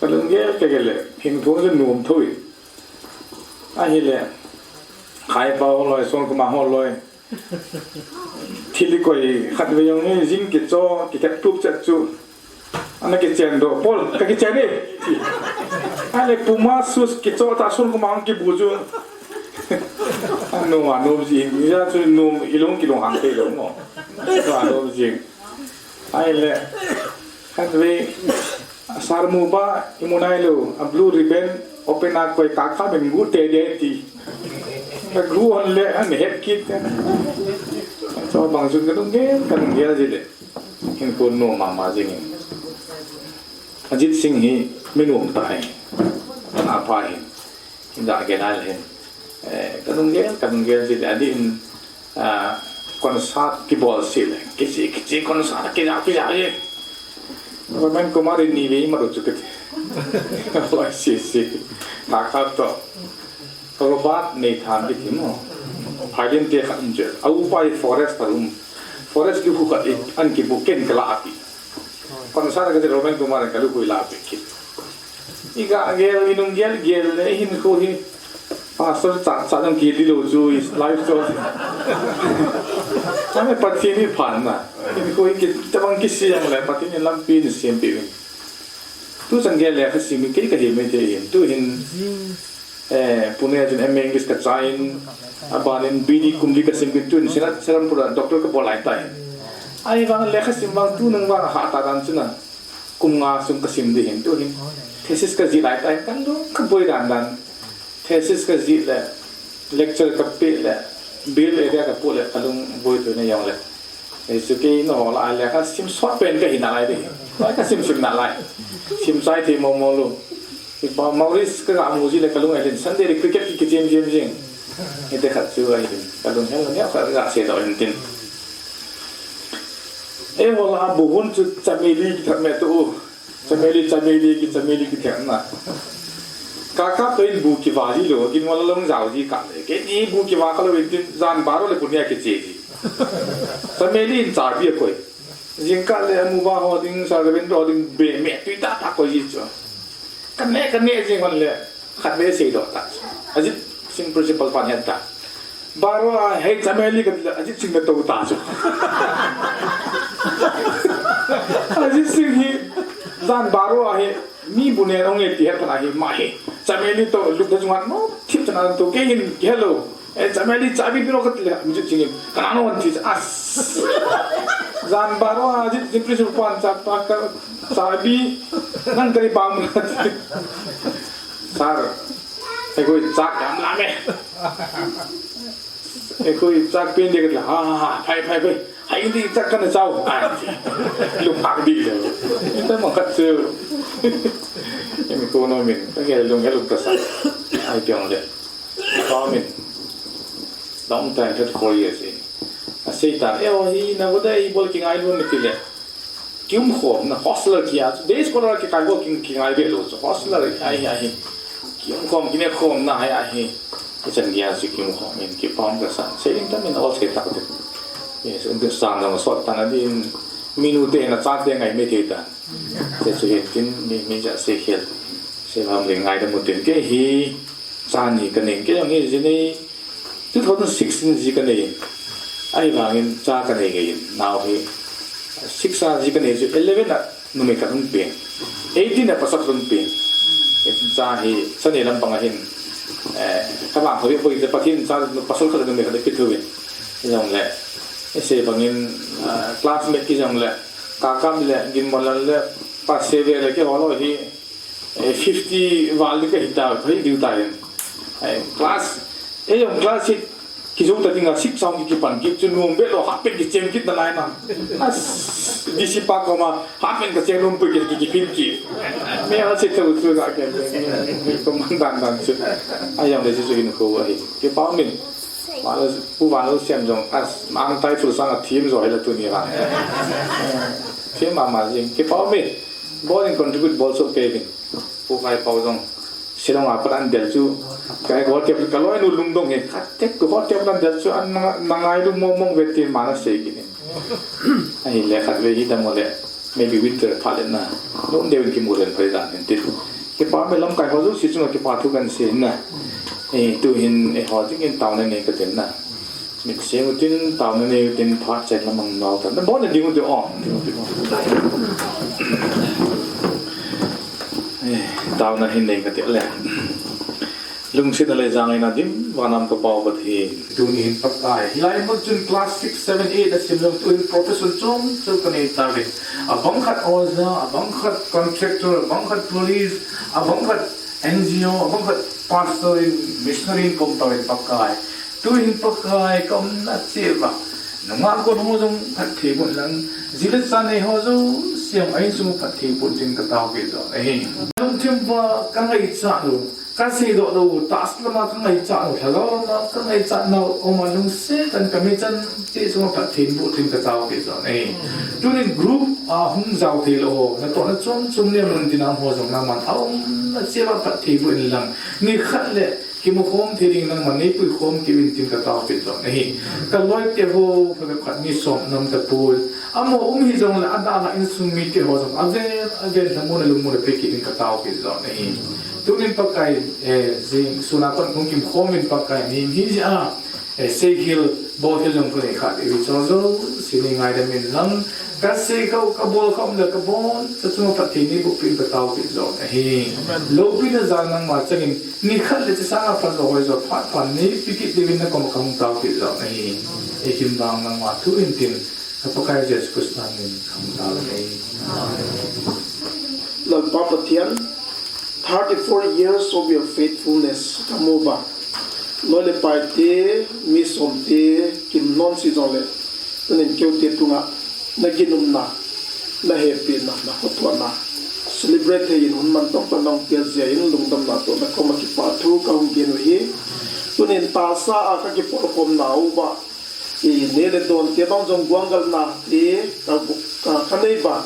Ka lung gel, ka gel le, hin thong jin nom thui. Ahile, Khaipa holoi, Sonkhoma holoi. Thili koi, khat ve jong ni, jing kicho, kikep tup chet chu. Ana kichen doh, Paul, ka kichen e. Ahile Puma shoes kicho ta Sonkhoma kibu chu. Anu, anu ji, ni ja chu nu ilung kilung hang te lo mo. Anu ji. Ahile, khat ve, Sarmu ba, imu nai lo, a blue ribbon, open a koi ka ka min gu te de ti. Ka gu hon le, an hep kit. Cho bang jun ka dung ge, ka dung ge ji le. Hin ko no mama jing in. Ajit Singh hi mi nom ta hi. Ana pa hin. Hin da ge na le hin. Eh, ka dung ge, ka dung ge ji le. Adi in, ah, concert ki bol si le. Ki si, ki si concert ki ja, ki ja ye. Roman Kumar ni ve ma ro chu ki. Oi, si, si. Ka ka to. Robert Nathan kiti mo. Violin te khat um chu. A upa hi forest a um. Forest lukhu khat in an kibu ken kala api. Concert kati Roman Kumar ka lukhu la api kit. I ga gel, i nung gel, gel le hin khu hi. Pastor cha, cha nung ki di lo chu is life story. Ame Pathen hi phan na. Hin khu hi ki, tabang kisi jong le Pathen in lampi ni siam pi. Tu chan gel le kha simi kei ka hi mai te hin. Tu hin Eh, Pune a chun M A English ka chai in, abanin B D kum li ka sim kin tun, Sera-, Serampore a doctor ka bol lai tai. Ahivang lekha sim vang tunung vang ha ta dan chun a, kum nga sung ka sim di hin tu hin. Thesis ka jih lai tai, kan lung ka boi dan dan. Thesis ka jih le, lecture ka pe le, bill area ka pu le, ka lung boi tu na jong le. Ei, chu kei na ho lai le, ka sim sot pen ka hi na lai de. Lai ka sim sim na lai. Sim chai thei mo mo lu. Ki pa Maurice ka ga mu ji le ka lung a hin Sunday le cricket ki, ki chem chem jing. Hiti khat chu a hin. Ka lung hen la nia ka ga se do hin tin. Ei ho la bu hun chu chameli ki that me tu. Chameli, chameli, ki chameli ki theng na. Ka ka to in bu ki va ji lo, kin wala long jao ji ka le. Ke ni bu ki va ka lo in tin jan baro le punia ki che ji. Chameli in chabi akoi. Jingkah le amuba ho ding, Sir Ravindra ho ding, be me tui tah tah koi ji chu. Ka ne, ka ne jing hon le, khat ve seidoh ta chu. Ajit Singh principal pan het ta. Baro a, hei Chameli ka ti le, Ajit Singh na to ta chu. Ajit Singh hi, jan baro a hi, mi bu ne ong e ti het pan a hi, ma hi. Chameli to, luk da jung an, no, thip chan an to, kei hin, hello. Eh, Chameli chabi pino ka ti le, Ajit Singh in, kana no an ti, as. Jan baro a, Ajit Singh principal pan cha, pa ka, chabi, nang kari pam. Sir, eh, koi chak yam la me. Eh, koi chak pen de ka ti le, ha, ha, ha, phai, phai, phai. Hai di chak kana chau. Ai, lu phak di le. Ita ma khat chu. Em ko no min, ka nge lung, nge lung ka sa. Ai piang le. Ka min. Long time, thirty-four years, eh. A Satan, eh, oh, hi na ko dai bol ki ngai lu mi ti le. Kium khom na hostler kia, day scholar ki kai bol ki, ki ngai be lo, so hostler ai, ai, ai. Kium khom, ki ne khom na ai, ai. Ichan kia si kium khom, in ki pam ka san. Sei ding tam in all sei tak te. Yes, in the sun na sot ta na din, minu te na cha te ngai me te ta. Te chu hin tin, mi, mi ja sei khel. Sei lam le ngai da mu tin ke hi. Cha ni ka nei, kei jong hi ji nei, two thousand six in ji ka nei. Ahivangin cha ka nei ngei in, nao hi six a ji ka nei chu eleven a numei khat hung pen. Eighteen a pasal hung pen. Cha hi, cha nei lampang a hin, eh, ka vang thoi poi, Pathen in cha pasal khat numei khat pe thou in. Hijongle, isei bangin, ah, classmate kijongle, Kakam le, Ginmolal le, Pa Seve le, keiho loi hi, eh, fifty val ding kahi ta, kahi diu ta in. Eh, class, eh, jong class eight, kijou ta dinga six sound ki kipan kit chu nom be lo, half pant kicheng kit nalai na. As, D C pa koma, half pant kacheng nom pui ki, ki, kipin ki. Me a se thou chu ga ke, ke, ke, ke, ko man dan dan chu. Ai jong le chu chu hin ko ahi. Kipah min. Vanlal, Pu Vanlalsiam jong, as, mang tai chu sang a thim jo hi la tuni va. Thim mama jing. Kipah min. Bol in contribute bol soh kei vin. Pu Kaipao jong. Shillong a pat an del chu. Ka hotel ka loi nu lungdong hi. Khat tek tu hotel an del chu an na, na ngailu mong mong ve tin ma na sei kit in. Ahile khat ve hi dam le. Maybe winter phat le na. Lungdeu in kimu len phai dan hin tin. Kipah min lamkai ho jouse chunga kipathu kan sei na. Eh, tu hin eiho dingin taona nei ka tin na. Mit seng utin, taona nei utin, phat chai lam ang nau ta. Na bon na ding utin, oh, ding utin, oh. Eh, taona hin nei ka ti le. Lungsetna le jangaina dim, vanam ka Pau Pathen. Tuni hin Pakai. Hilai mun chun class six, seven, eight a sim jong tu hin profession chom chom ka nei ta ve. Abang khat oja, abang khat contractor, abang khat police, abang khat N G O, abang khat pastor in, missionary in pom ta ve Pakai. Tu hin Pakai ka umna cheh uva. Nungah gon ho jong phatthei boh in lang, ji le cha nei ho jouse jong a insung u phatthei boh in tin ka taopeh joh ahi. Lungthim uva ka ngaichat u, ka seidoh lou u, tahsa lama ka ngaichat u, lhagao lama ka ngaichat nau, um a lungset in ka michan cheh chunga phatthei boh in tin ka taopeh joh ahi. Tunin group a hung jao thei lou ho, natohna chom chom le mun tin a um ho jong nangman a umna cheh uva phatthei boh in lang, nikhat le kimu khom thei ding nangman neipui khom kei uvin tin ka taopeh joh ahi. Ka loite ho, phabep khat mi som nam tapoi. Amaho um hijongle adalha insung mite ho jong avel avel lhamon a lungmon a pe kit in ka taopeh joh ahi. Tunin Pakai, eh, jing sun a pat hung kimkhom in Pakai, ni hi jeh a, eh, seikhel bolkhel jong ka nei kha ti hi chu jouse nei ngaidam in lang, ka sei kha u, ka bol kha u le ka bol cha chunga phatthei neiboh peh in ka taopeh joh ahi. Loupina jal nangma changin nikhat le chesanga phat jo hoi jo phat phat neipe kit diuvin na koma ka hung taopeh joh ahi. Ei kim vang nangma thu in tin, ka Pakai Jesu Christa min ka hung tao ahi. Lalpa Pathen, thirty-four years of your faithfulness ka mu uva. Loi le paite, mi somte, kin non sei jongle, tunin keite chunga na ginumna, na hepina, na khotohna celebrate thei in hun mantam tah nahung peh jeh in lungdamna toh na koma kipa thu ka hung gen u ahi. Tunin tahsa a ka kipolkhomna uva, i neh le don te bang jong guanggalna te ka, ka, ka nei uva.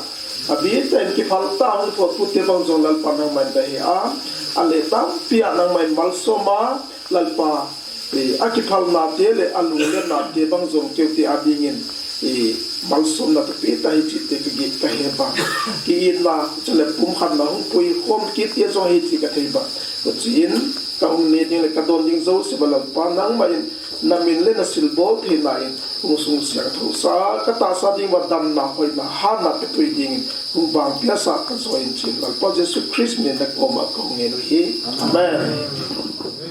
Abeh tah in kiphal tah a hung thot pute bang jong Lalpa nangman na he a. Ahile tampi a nangman malsom a, Lalpa, Eh, a kiphalna te le a lunglenna te bang jong keu te a dingin, eh, malsomna tampi tah hiche te ka git ka he ba. Ki itna, chule pumkhatna hung pui khom kit te jong hiche ka thei ba. Ko chin, ka hung ne ding le ka don ding jouse ba Lalpa nangma in, na min le na silbol theina in, hung sung siang thou sa, ka tahsa ding ba damna hoina, hatna pe tui dingin, hung bang pia sa ka join chin. Lalpa Jesu Christ min na koma ka hung ngen u hi. Amen.